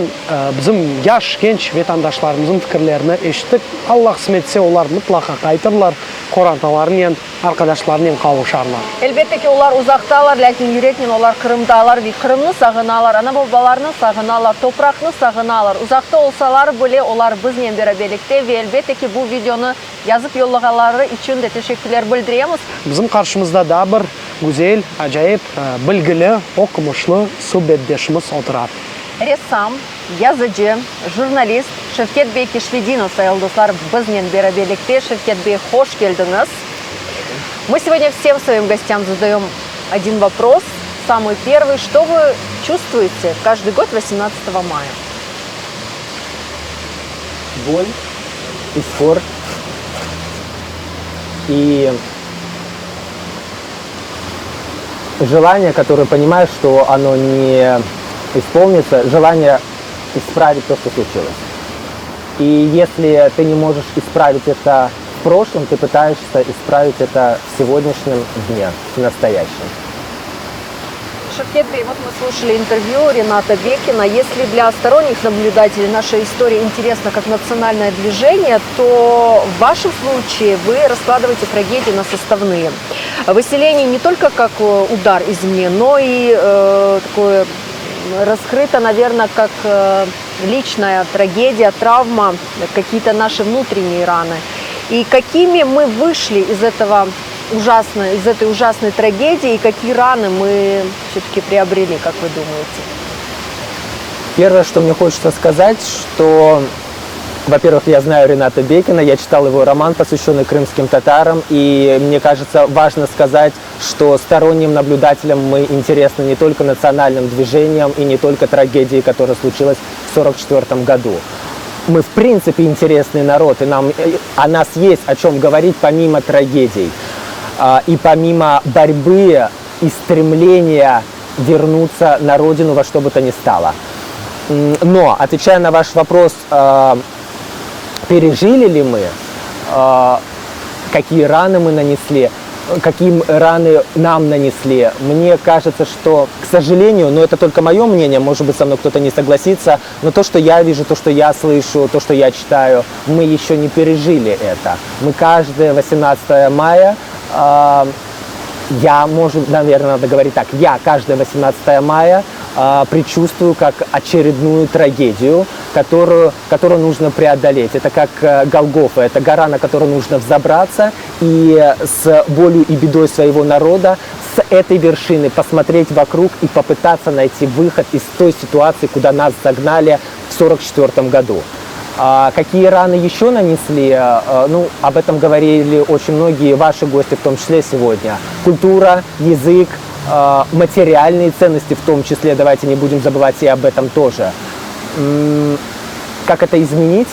bizim yaş, genç vetandaşlarımıznıñ fikirlerini eşittik. Alla qısmet etse, olar mıtlaqa qaytırlar, qorantalarınen, arqadaşlarınen qavuşarlar. Elbette ki, olar uzaqtalar, lâkin yüreknen olar Qırımdalar ve Qırımnı sağınalar, ana-babalarını sağınalar, topraqnı sağınalar. Uzaqta olsalar bile, olar biznen beraberlikte ve, elbette ki, bu videonı Yazıp yollağanları içün de teşekkürler bildiremiz. Bizim qarşımızda daa bir güzel, acayip, bilgili, oqumışlı subetdeşimiz otura. Ressam, yazıcı, jurnalist Şevket bey Keşfedinov, sayılı dostlar, biznen beraberlikte. Şevket bey, hoş keldiñiz! Мы сегодня всем своим гостям задаем один вопрос, самый первый. Что вы чувствуете каждый год 18 мая? Боль и скорбь, и желание, которое понимаешь, что оно не исполнится, желание исправить то, что случилось. И если ты не можешь исправить это в прошлом, ты пытаешься исправить это в сегодняшнем дне, в настоящем. Шевкет bey, вот мы слушали интервью Рената Бекина. Если для сторонних наблюдателей наша история интересна как национальное движение, то в вашем случае вы раскладываете трагедии на составные. Выселение не только как удар извне, но и такое раскрыто, наверное, как личная трагедия, травма, какие-то наши внутренние раны. И какими мы вышли из этого ужасной, из этой ужасной трагедии, и какие раны мы все-таки приобрели, как вы думаете? Первое, что мне хочется сказать, что, во-первых, я знаю Рената Бекина, я читал его роман, посвященный крымским татарам, и мне кажется, важно сказать, что сторонним наблюдателям мы интересны не только национальным движением и не только трагедией, которая случилась в 1944 году. Мы, в принципе, интересный народ, и нам, э, о нас есть о чем говорить помимо трагедий. А, и помимо борьбы и стремления вернуться на родину во что бы то ни стало. Но, отвечая на ваш вопрос, а, пережили ли мы, а, какие раны мы нанесли, какие раны нам нанесли. Мне кажется, что, к сожалению, но это только мое мнение, может быть, со мной кто-то не согласится, но то, что я вижу, то, что я слышу, то, что я читаю, мы еще не пережили это. Мы каждое 18 мая э, я, может, наверное, надо говорить так, я каждое 18 мая э, предчувствую как очередную трагедию, которую, которую нужно преодолеть. Это как э, Голгофа, это гора, на которую нужно взобраться и с болью и бедой своего народа с этой вершины посмотреть вокруг и попытаться найти выход из той ситуации, куда нас загнали в 1944 году. А какие раны еще нанесли? Э, ну, об этом говорили очень многие ваши гости, в том числе сегодня. Культура, язык, э, материальные ценности в том числе, давайте не будем забывать и об этом тоже. Как это изменить?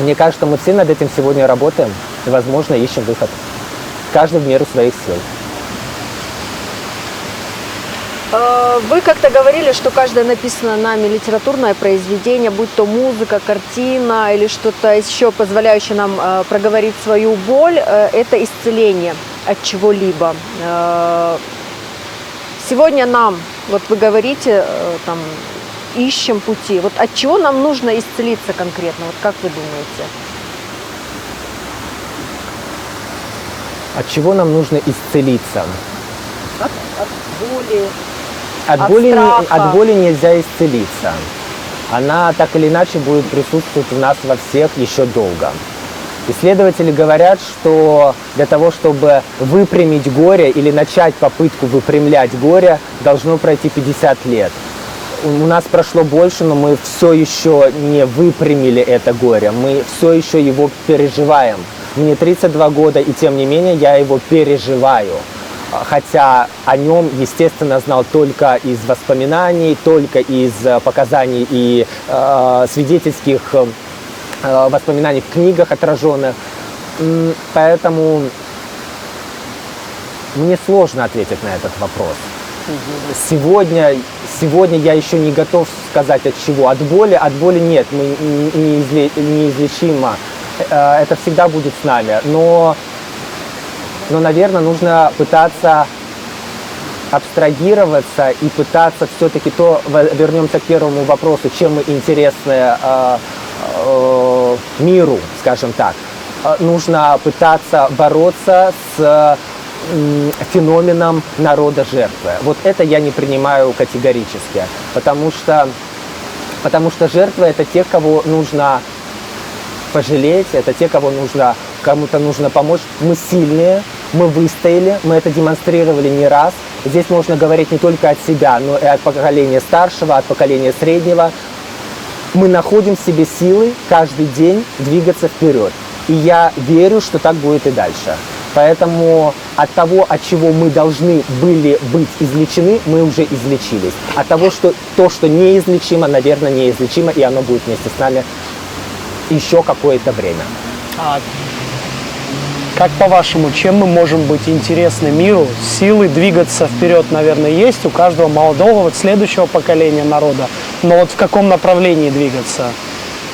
Мне кажется, мы все над этим сегодня работаем и, возможно, ищем выход. Каждый в меру своих сил. Э, вы как-то говорили, что каждое написанное нами литературное произведение, будь то музыка, картина или что-то еще, позволяющее нам э, проговорить свою боль, э, это исцеление от чего-либо. Сегодня нам, вот вы говорите, там, ищем пути. Вот от чего нам нужно исцелиться конкретно? Вот как вы думаете? От чего нам нужно исцелиться? От, от боли. От, от, боли, не, от боли нельзя исцелиться. Она так или иначе будет присутствовать у нас во всех еще долго. Исследователи говорят, что для того, чтобы выпрямить горе или начать попытку выпрямлять горе, должно пройти 50 лет. У нас прошло больше, но мы все еще не выпрямили это горе. Мы все еще его переживаем. Мне 32 года, и тем не менее я его переживаю хотя о нем, естественно, знал только из воспоминаний, только из э, показаний и э, свидетельских э, воспоминаний в книгах отраженных. Поэтому мне сложно ответить на этот вопрос. Сегодня, сегодня я еще не готов сказать от чего. От боли, от боли нет, мы неизле, неизлечимо. Э, это всегда будет с нами. Но но, наверное, нужно пытаться абстрагироваться и пытаться все-таки то, вернемся к первому вопросу, чем мы интересны э, э, миру, скажем так. Э, нужно пытаться бороться с феноменом народа жертвы. Вот это я не принимаю категорически, потому что, потому что жертвы это те, кого нужно пожалеть, это те, кого нужно, кому-то нужно помочь. Мы сильные, мы выстояли, мы это демонстрировали не раз. Здесь можно говорить не только от себя, но и от поколения старшего, от поколения среднего. Мы находим в себе силы каждый день двигаться вперед. И я верю, что так будет и дальше. Поэтому от того, от чего мы должны были быть излечены, мы уже излечились. От того, что то, что неизлечимо, наверное, неизлечимо, и оно будет вместе с нами еще какое-то время. А как по-вашему, чем мы можем быть интересны миру? Силы двигаться вперед, наверное, есть у каждого молодого, вот следующего поколения народа. Но вот в каком направлении двигаться?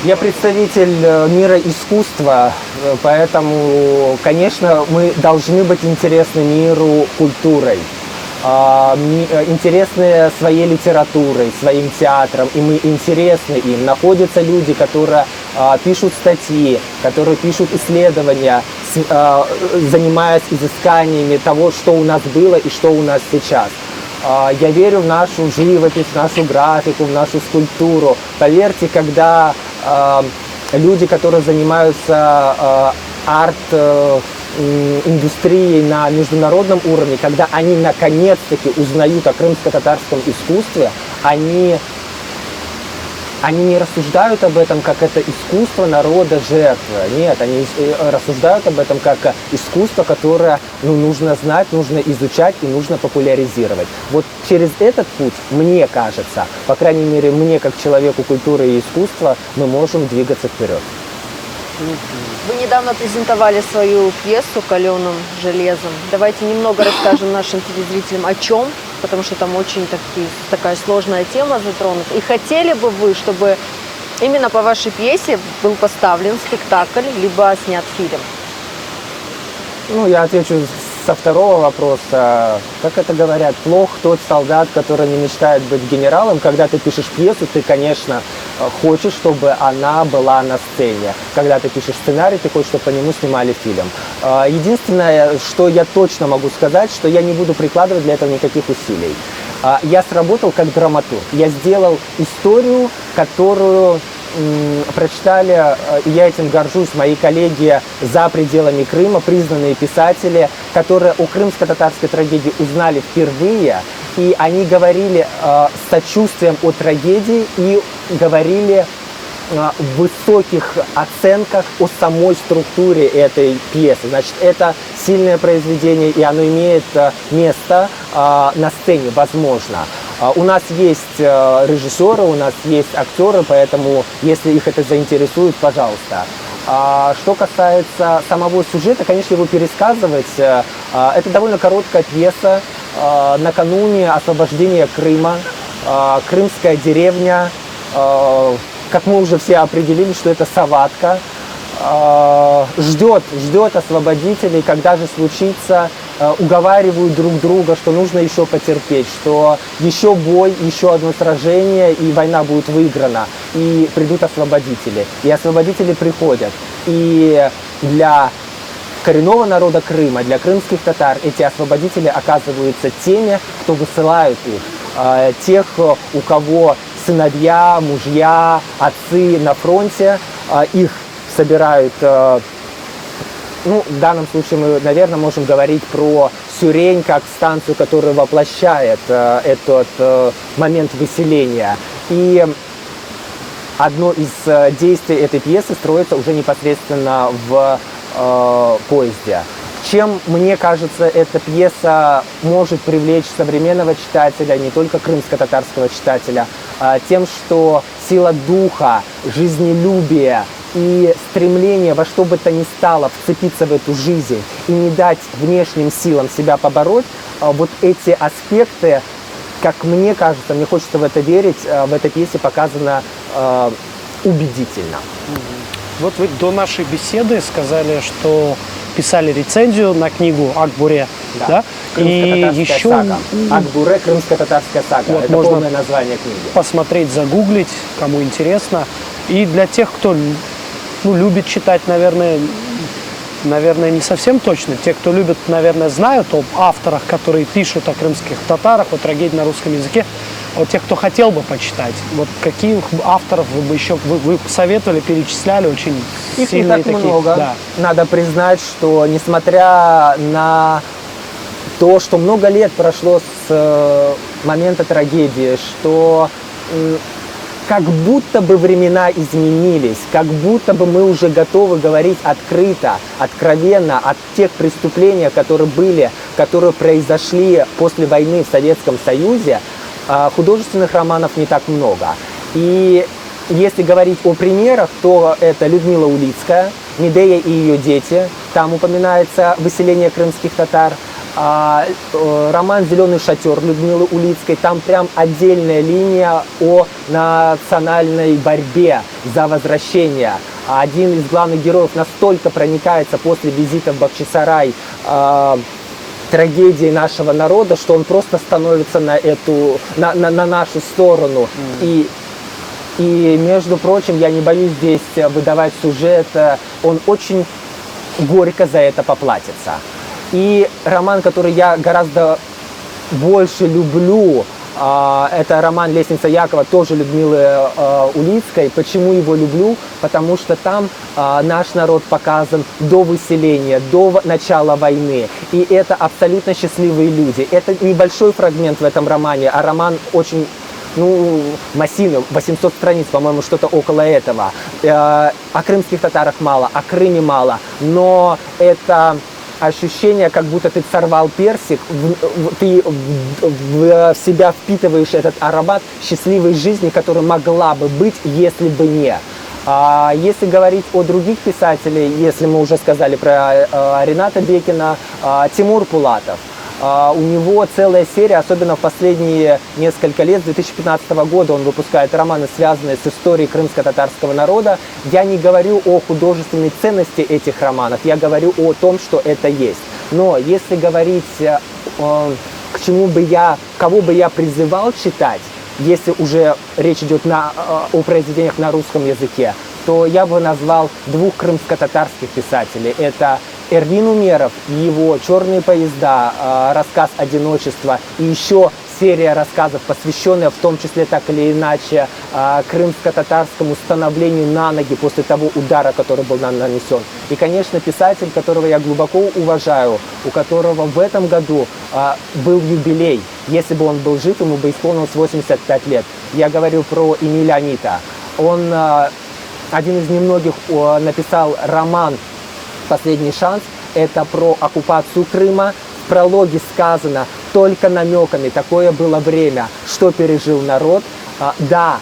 Я представитель э, мира искусства, э, поэтому, конечно, мы должны быть интересны миру культурой. А, э, интересны своей литературой, своим театром, и мы интересны им. Находятся люди, которые а, пишут статьи, которые пишут исследования занимаясь изысканиями того, что у нас было и что у нас сейчас. Я верю в нашу живопись, в нашу графику, в нашу скульптуру. Поверьте, когда люди, которые занимаются арт индустрией на международном уровне, когда они наконец-таки узнают о крымско-татарском искусстве, они они не рассуждают об этом, как это искусство народа жертвы. Нет, они э, рассуждают об этом как искусство, которое ну, нужно знать, нужно изучать и нужно популяризировать. Вот через этот путь, мне кажется, по крайней мере, мне как человеку культуры и искусства, мы можем двигаться вперед. Вы недавно презентовали свою пьесу «Каленым железом». Давайте немного расскажем нашим телезрителям, о чем, потому что там очень такие, такая сложная тема затронута. И хотели бы вы, чтобы именно по вашей пьесе был поставлен спектакль, либо снят фильм? Ну, я отвечу со второго вопроса. Как это говорят, плох тот солдат, который не мечтает быть генералом. Когда ты пишешь пьесу, ты, конечно, хочешь, чтобы она была на сцене. Когда ты пишешь сценарий, ты хочешь, чтобы по нему снимали фильм. А, единственное, что я точно могу сказать, что я не буду прикладывать для этого никаких усилий. А, я сработал как драматург. Я сделал историю, которую прочитали, э, и я этим горжусь, мои коллеги за пределами Крыма, признанные писатели, которые о крымско-татарской трагедии узнали впервые, и они говорили э, с сочувствием о трагедии и говорили э, в высоких оценках о самой структуре этой пьесы. Значит, это сильное произведение, и оно имеет место на сцене, возможно. А, у нас есть э, режиссеры, у нас есть актеры, поэтому если их это заинтересует, пожалуйста. А что касается самого сюжета, конечно, его пересказывать, э, а, это довольно короткая пьеса. Накануне освобождения Крыма, крымская деревня, как мы уже все определили, что это Саватка, ждет, ждет освободителей, когда же случится Э, уговаривают друг друга, что нужно еще потерпеть, что еще бой, еще одно сражение, и война будет выиграна, и придут освободители. И освободители приходят. И для коренного народа Крыма, для крымских татар эти освободители оказываются теми, кто высылают их, э, тех, у кого сыновья, мужья, отцы на фронте, э, их собирают ну, в данном случае мы, наверное, можем говорить про Сюрень как станцию, которая воплощает э, этот э, момент выселения. И одно из э, действий этой пьесы строится уже непосредственно в э, поезде. Чем, мне кажется, эта пьеса может привлечь современного читателя, не только крымско-татарского читателя, а тем, что сила духа, жизнелюбие, и стремление во что бы то ни стало вцепиться в эту жизнь и не дать внешним силам себя побороть, а, вот эти аспекты, как мне кажется, мне хочется в это верить, а, в этой пьесе показано а, убедительно. Вот вы до нашей беседы сказали, что писали рецензию на книгу Акбуре, да? да? И еще сага. Акбуре Крымско-татарская сага. Вот, Это можно полное название книги. Посмотреть, загуглить, кому интересно. И для тех, кто ну, любит читать, наверное, наверное, не совсем точно. Те, кто любит, наверное, знают об авторах, которые пишут о крымских татарах, о трагедии на русском языке. Вот тех, кто хотел бы почитать, вот каких авторов вы бы еще вы, вы советовали, перечисляли очень Их сильные не так такие? много. Да. Надо признать, что несмотря на то, что много лет прошло с э, момента трагедии, что как будто бы времена изменились, как будто бы мы уже готовы говорить открыто, откровенно о тех преступлениях, которые были, которые произошли после войны в Советском Союзе, а, художественных романов не так много. И если говорить о примерах, то это Людмила Улицкая, Медея и ее дети, там упоминается выселение крымских татар – а, э, роман «Зеленый шатер» Людмилы Улицкой, там прям отдельная линия о национальной борьбе за возвращение. Один из главных героев настолько проникается после визита в Бахчисарай э, трагедией нашего народа, что он просто становится на эту, на, на, на нашу сторону. Mm. И и, между прочим, я не боюсь здесь выдавать сюжет, он очень Горько за это поплатится. И роман, который я гораздо больше люблю, это роман «Лестница Якова», тоже Людмилы э, Улицкой. Почему его люблю? Потому что там наш народ показан до выселения, до начала войны. И это абсолютно счастливые люди. Это небольшой фрагмент в этом романе, а роман очень ну, массивный, 800 страниц, по-моему, что-то около этого. Э, о крымских татарах мало, о Крыме мало, но это ощущение, как будто ты сорвал персик, ты в себя впитываешь этот аромат счастливой жизни, которая могла бы быть, если бы не. А если говорить о других писателях, если мы уже сказали про э, Рената Бекина, э, Тимур Пулатов, а, у него целая серия, особенно в последние несколько лет, с 2015 года он выпускает романы, связанные с историей крымско-татарского народа. Я не говорю о художественной ценности этих романов, я говорю о том, что это есть. Но если говорить, э, к чему бы я, кого бы я призывал читать, если уже речь идет на, э, о произведениях на русском языке, то я бы назвал двух крымско-татарских писателей. Это Эрвин Умеров и его «Черные поезда», э, рассказ «Одиночество» и еще серия рассказов, посвященная в том числе так или иначе э, крымско-татарскому становлению на ноги после того удара, который был нам нанесен. И, конечно, писатель, которого я глубоко уважаю, у которого в этом году э, был юбилей. Если бы он был жив, ему бы исполнилось 85 лет. Я говорю про Эмиля Анита. Он один из немногих написал роман «Последний шанс». Это про оккупацию Крыма. В прологе сказано только намеками. Такое было время, что пережил народ. А, да,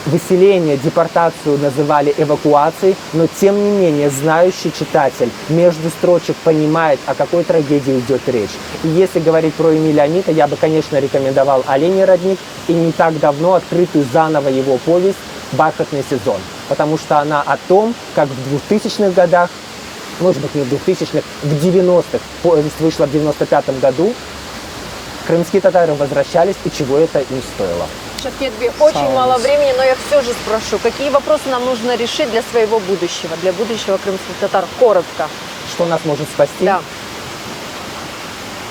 выселение, депортацию называли эвакуацией, но тем не менее знающий читатель между строчек понимает, о какой трагедии идет речь. И если говорить про Эмиля Амита, я бы, конечно, рекомендовал «Оленей родник» и не так давно открытую заново его повесть «Бархатный сезон», потому что она о том, как в 2000-х годах, может быть, не в 2000-х, в 90-х, повесть вышла в 95-м году, крымские татары возвращались, и чего это им стоило. Шевкет бей, очень мало времени, но я все же спрошу, какие вопросы нам нужно решить для своего будущего, для будущего крымских татар? Коротко. Что нас может спасти? Да.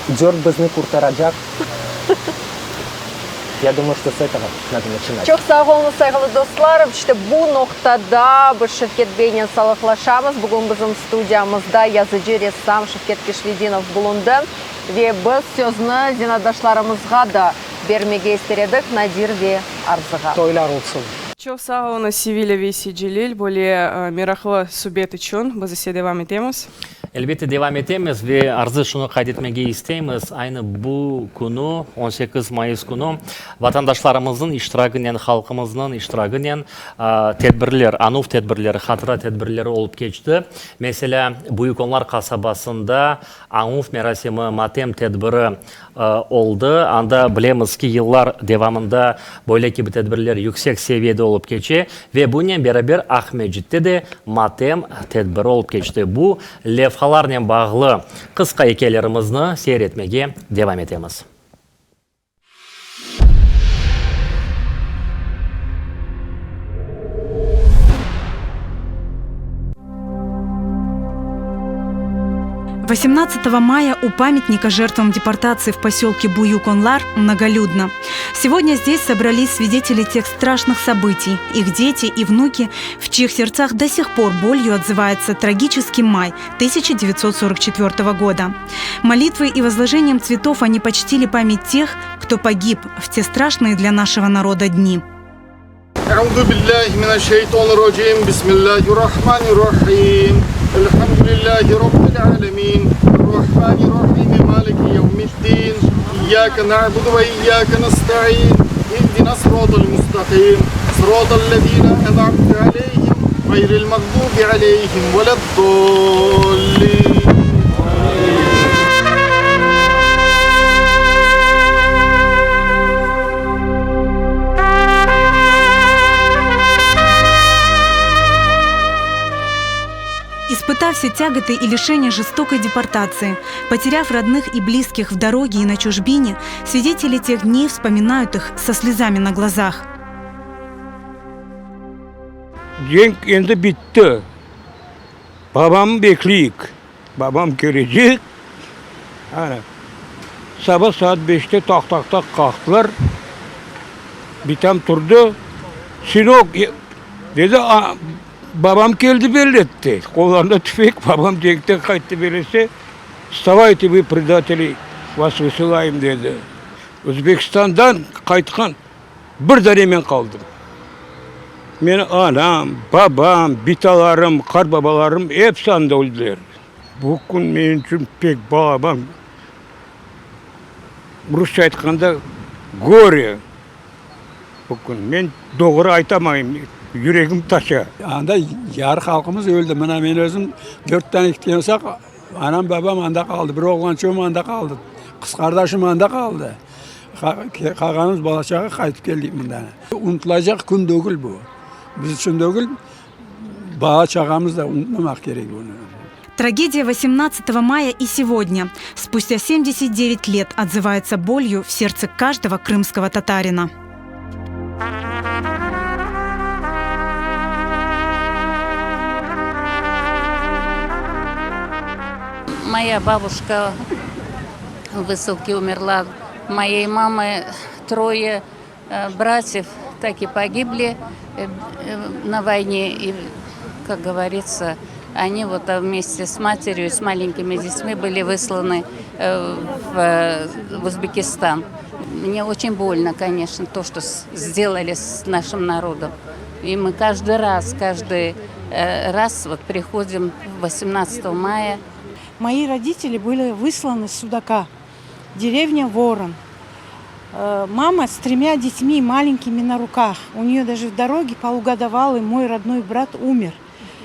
Dört bizni qurtaracaq. Я думаю, что с этого надо начинать. Çoq sağ oluñız, sayğılı dostlar. İşte bu noqtada biz Şevket beynen sağlıqlaşamız. Bugün bizim studiyamızda yazıcı, ressam Şevket Kişvedinov bulundı. Ve biz sözni zenaatdaşlarımızğa da bermege ister edik, Nadir ve Arzığa. Toylar olsun. Çoq sağ oluñız, Sevilya ve Celil, böyle meraqlı subet içün. Biz ise devam etemiz. Elbette, devam etemiz ve Arzı şunı qayd etmege isteymiz, aynı bu künü, 18 mayıs künü, vatandaşlarımıznıñ iştiragınen, halqımıznıñ iştiragınen tedbirler, anuv tedbirleri, hatıra tedbirleri olıp keçti. Meselâ, Büyük Onlar qasabasında añuv merasimi, matem tedbiri oldı. Anda bilemiz ki, yıllar devamında böyle kibi tedbirler yüksek seviyede olıp keçe ve bunen beraber Aqmescitte de matem tedbiri olıp keçti. Bu levhalarnen bağlı qısqa ikâyelerimizni seyir etmege devam etemiz. 18 мая у памятника жертвам депортации в поселке Буюк-Онлар многолюдно. Сегодня здесь собрались свидетели тех страшных событий, их дети и внуки, в чьих сердцах до сих пор болью отзывается трагический май 1944 года. Молитвой и возложением цветов они почтили память тех, кто погиб в те страшные для нашего народа дни. أعوذ بالله من الشيطان الرجيم بسم الله الرحمن الرحيم الحمد لله رب العالمين الرحمن الرحيم مالك يوم الدين إياك نعبد وإياك نستعين اهدنا الصراط المستقيم صراط الذين أنعمت عليهم غير المغضوب عليهم ولا الضالين Испытав все тяготы и лишения жестокой депортации, потеряв родных и близких в дороге и на чужбине, свидетели тех дней вспоминают их со слезами на глазах. Cenk endi bitti. Babamnı bekleyik. Babam kelecek. Ana, saba saat beşte taq-taq-taq qalqtılar. Bitam turdı. Sinok, dedi, babam keldi belli etti. Qollarında tüfek, babam cenkten qayttı belese, vstavayte vı, predateli, vas vısılayım, dedi. Özbekistandan qaytqan bir dane men qaldım. Meni anam, babam, bitalarım, qartbabalarım episi anda öldiler. Bu kün menim içün pek balaban, rusça aytqanda, gore bu kün. Men doğru aytamayım, yüregim taşa. Anda yarı halqımız öldi. Mına men özüm dört dane ketken olsaq, anam, babam anda qaldı, bir oğlançığım anda qaldı, qız qardaşım anda qaldı. Qalğanımız bala-çağa qaytıp keldik mında. Unutılacaq kün degil bu. Biz içün degil, bala-çağamız da unutmamaq kerek bunı. Трагедия 18 мая и сегодня, спустя 79 лет, отзывается болью в сердце каждого крымского татарина. Моя бабушка в высылке умерла. Моей мамы трое э, братьев так и погибли э, на войне. И, как говорится, они вот вместе с матерью и с маленькими детьми были высланы э, в, в Узбекистан. Мне очень больно, конечно, то, что сделали с нашим народом. И мы каждый раз, каждый раз вот приходим 18 мая. Мои родители были высланы с Судака, деревня Ворон. Э, мама с тремя детьми маленькими на руках. У нее даже в дороге полугодовалый мой родной брат умер.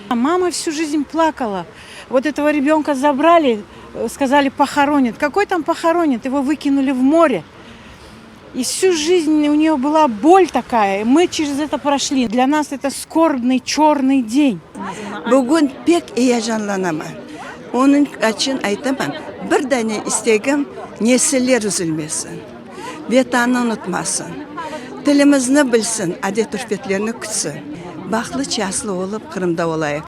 А мама всю жизнь плакала. Вот этого ребенка забрали, э, сказали, похоронят. Какой там похоронят? Его выкинули в море. И всю жизнь у нее была боль такая. Мы через это прошли. Для нас это скорбный черный день. Bugün pek eyecanlanaman. Onıñ içün aytaman, bir dane istegim, nesiller üzülmesin, Vetannı unutmasın, tilimizni bilsin, adet-ürfetlerni kütsin. Bahtlı-çaslı olıp Qırımda olayıq.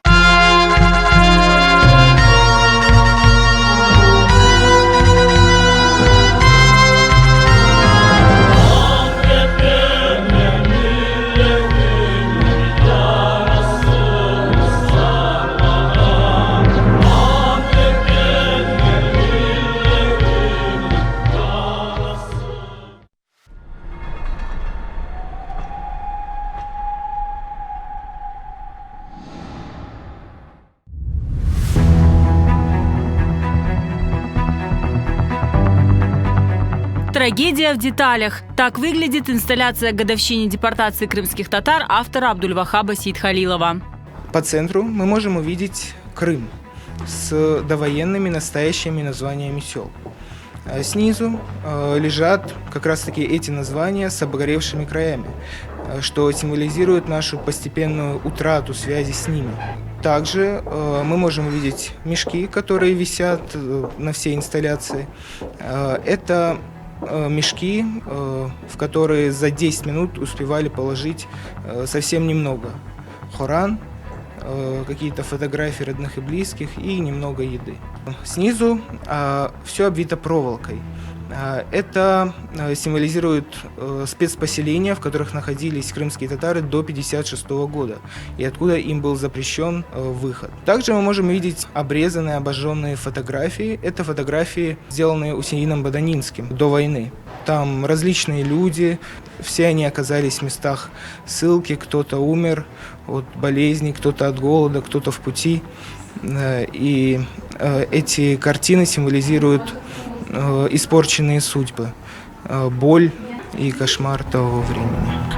Трагедия в деталях. Так выглядит инсталляция к годовщине депортации крымских татар автора Абдульвахаба Сейтхалилова. По центру мы можем увидеть Крым с довоенными настоящими названиями сел. А снизу э, лежат как раз-таки эти названия с обгоревшими краями, э, что символизирует нашу постепенную утрату связи с ними. Также э, мы можем увидеть мешки, которые висят на всей инсталляции. Это мешки, в которые за 10 минут успевали положить совсем немного. Коран, какие-то фотографии родных и близких и немного еды. Снизу все обвито проволокой. Это символизирует спецпоселения, в которых находились крымские татары до 1956 года, и откуда им был запрещен выход. Также мы можем видеть обрезанные, обожженные фотографии. Это фотографии, сделанные Усеином Баданинским до войны. Там различные люди, все они оказались в местах ссылки, кто-то умер от болезни, кто-то от голода, кто-то в пути. И эти картины символизируют испорченные судьбы, боль и кошмар того времени.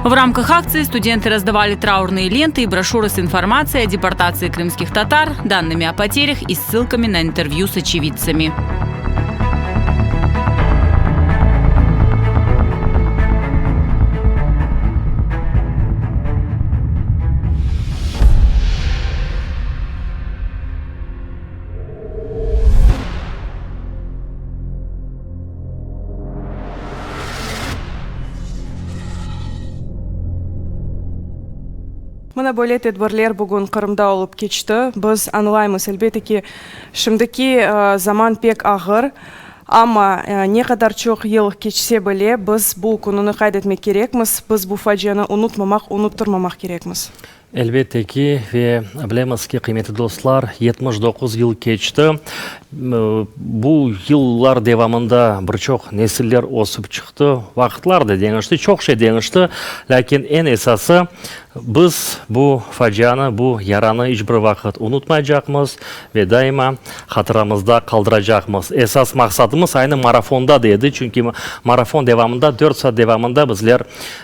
В рамках акции студенты раздавали траурные ленты и брошюры с информацией о депортации крымских татар, данными о потерях и ссылками на интервью с очевидцами. Mına böyle tedbirler bugün Qırımda olıp keçti. Biz añlaymız, elbette ki, şimdiki zaman pek ağır, amma ne qadar çoq yıl keçse bile, biz bu kününi qayd etmek kerekmiz, biz bu facianı unutmamaq, unuttırmamaq kerekmiz. Elbette ki, ve bilemiz ki, qıymetli dostlar, 79 yıl keçti. Bu yıllar devamında bir çoq nesiller ösip çıqtı, vaqıtlar da deñişti, çoq şey deñişti, lâkin eñ esası, biz bu facianı, bu yaranı iç bir vaqıt unutmaycaqmız ve daima hatıramızda qaldıracaqmız. Esas maqsadımız aynı marafonda da edi, çünki marafon devamında, dört saat devamında bizler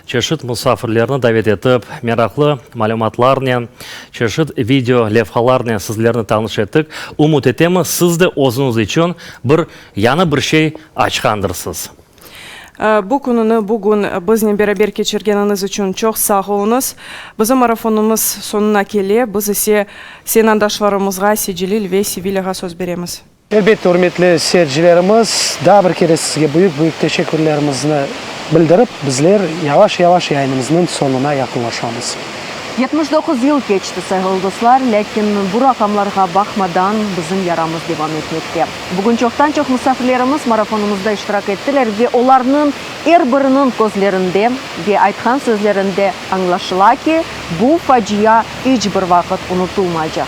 Çeşit musafirlerni davet etip, meraqlı malümatlarnen, çeşit video levhalarnen sizlerni tanış ettik. Ümüt etemiz, siz de özüñiz içün bir yañı bir şey açqandırsız. Bu kününi bugün biznen beraber keçirgeniñiz içün çoq sağ oluñız. Bizim marafonımız soñuna kele, biz ise senandaşlarımızğa, Secelil ve Sevilâğa söz beremiz. Elbette, ürmetli seyircilerimiz, daa bir kere sizge büyük-büyük teşekkürlerimizni bildirip, bizler yavaş-yavaş yayınımıznıñ soñuna yaqınlaşamız. 79 yıl keçti, sayğılı dostlar, lâkin bu raqamlarğa baqmadan, bizim yaramız devam etmekte. Bugün çoqtan-çoq musafirlerimiz marafonımızda iştirak ettiler ve olarnıñ er biriniñ közlerinde ve aytqan sözlerinde añlaşıla ki, bu facia iç bir vaqıt unutılmaycaq.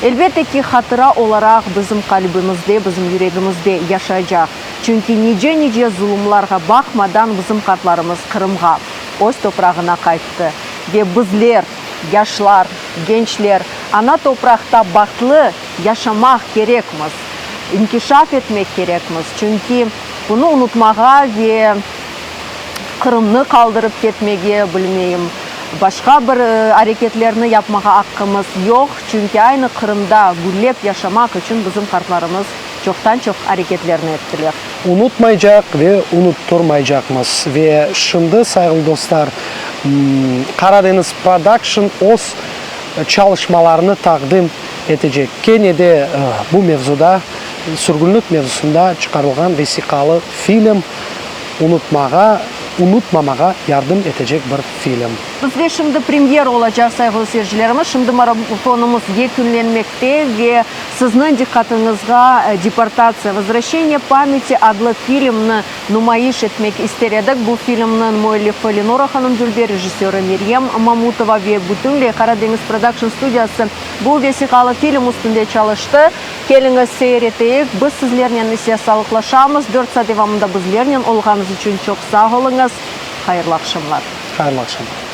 Elbette ki, hatıra olaraq bizim qalbimizde, bizim yüregimizde yaşaycaq. Çünki nice-nice zulumlarğa baqmadan bizim qartlarımız Qırımğa, öz toprağına qayttı. Ve bizler, yaşlar, gençler, ana topraqta bahtlı yaşamaq kerekmiz, inkişaf etmek kerekmiz. Çünki bunı unutmağa ve Qırımnı qaldırıp ketmege, bilmeyim, başqa bir areketlerni yapmağa aqqımız yoq, çünki aynı Qırımda güllep yaşamaq içün bizim qartlarımız çoqtan-çoq areketlerni ettiler. Unutmaycaq ve unutturmaycaqmız. Ve şimdi, sayğılı dostlar, Karadeniz Production öz çalışmalarını taqdim etecek. Kene de bu mevzuda, sürgünlik mevzusında çıqarılğan vesiqalı film. Unutmağa, unutmamağa yardım etecek bir film. Bizde şimdi premyera olacaq, sayğılı seyircilerimiz. Şimdi marafonımız yekünlenmekte ve sizniñ diqqatıñızğa Deportatsiya. Vozvraşçeniye pamyati adlı filmni numayış etmek ister edik. Bu filmniñ müellifi Lenora hanım Dülber, rejissörı Meryem Mamutova ve bütünley Qaradeñiz Prodakşn studiyası bu vesiqalı film üstünde çalıştı. Keliñiz, seyir eteyik. Biz sizlernen ise sağlıqlaşamız. Dört saat devamında bizlernen olğanıñız içün çoq sağ oluñız. Hayırlı aqşamlar. Hayırlı aqşamlar.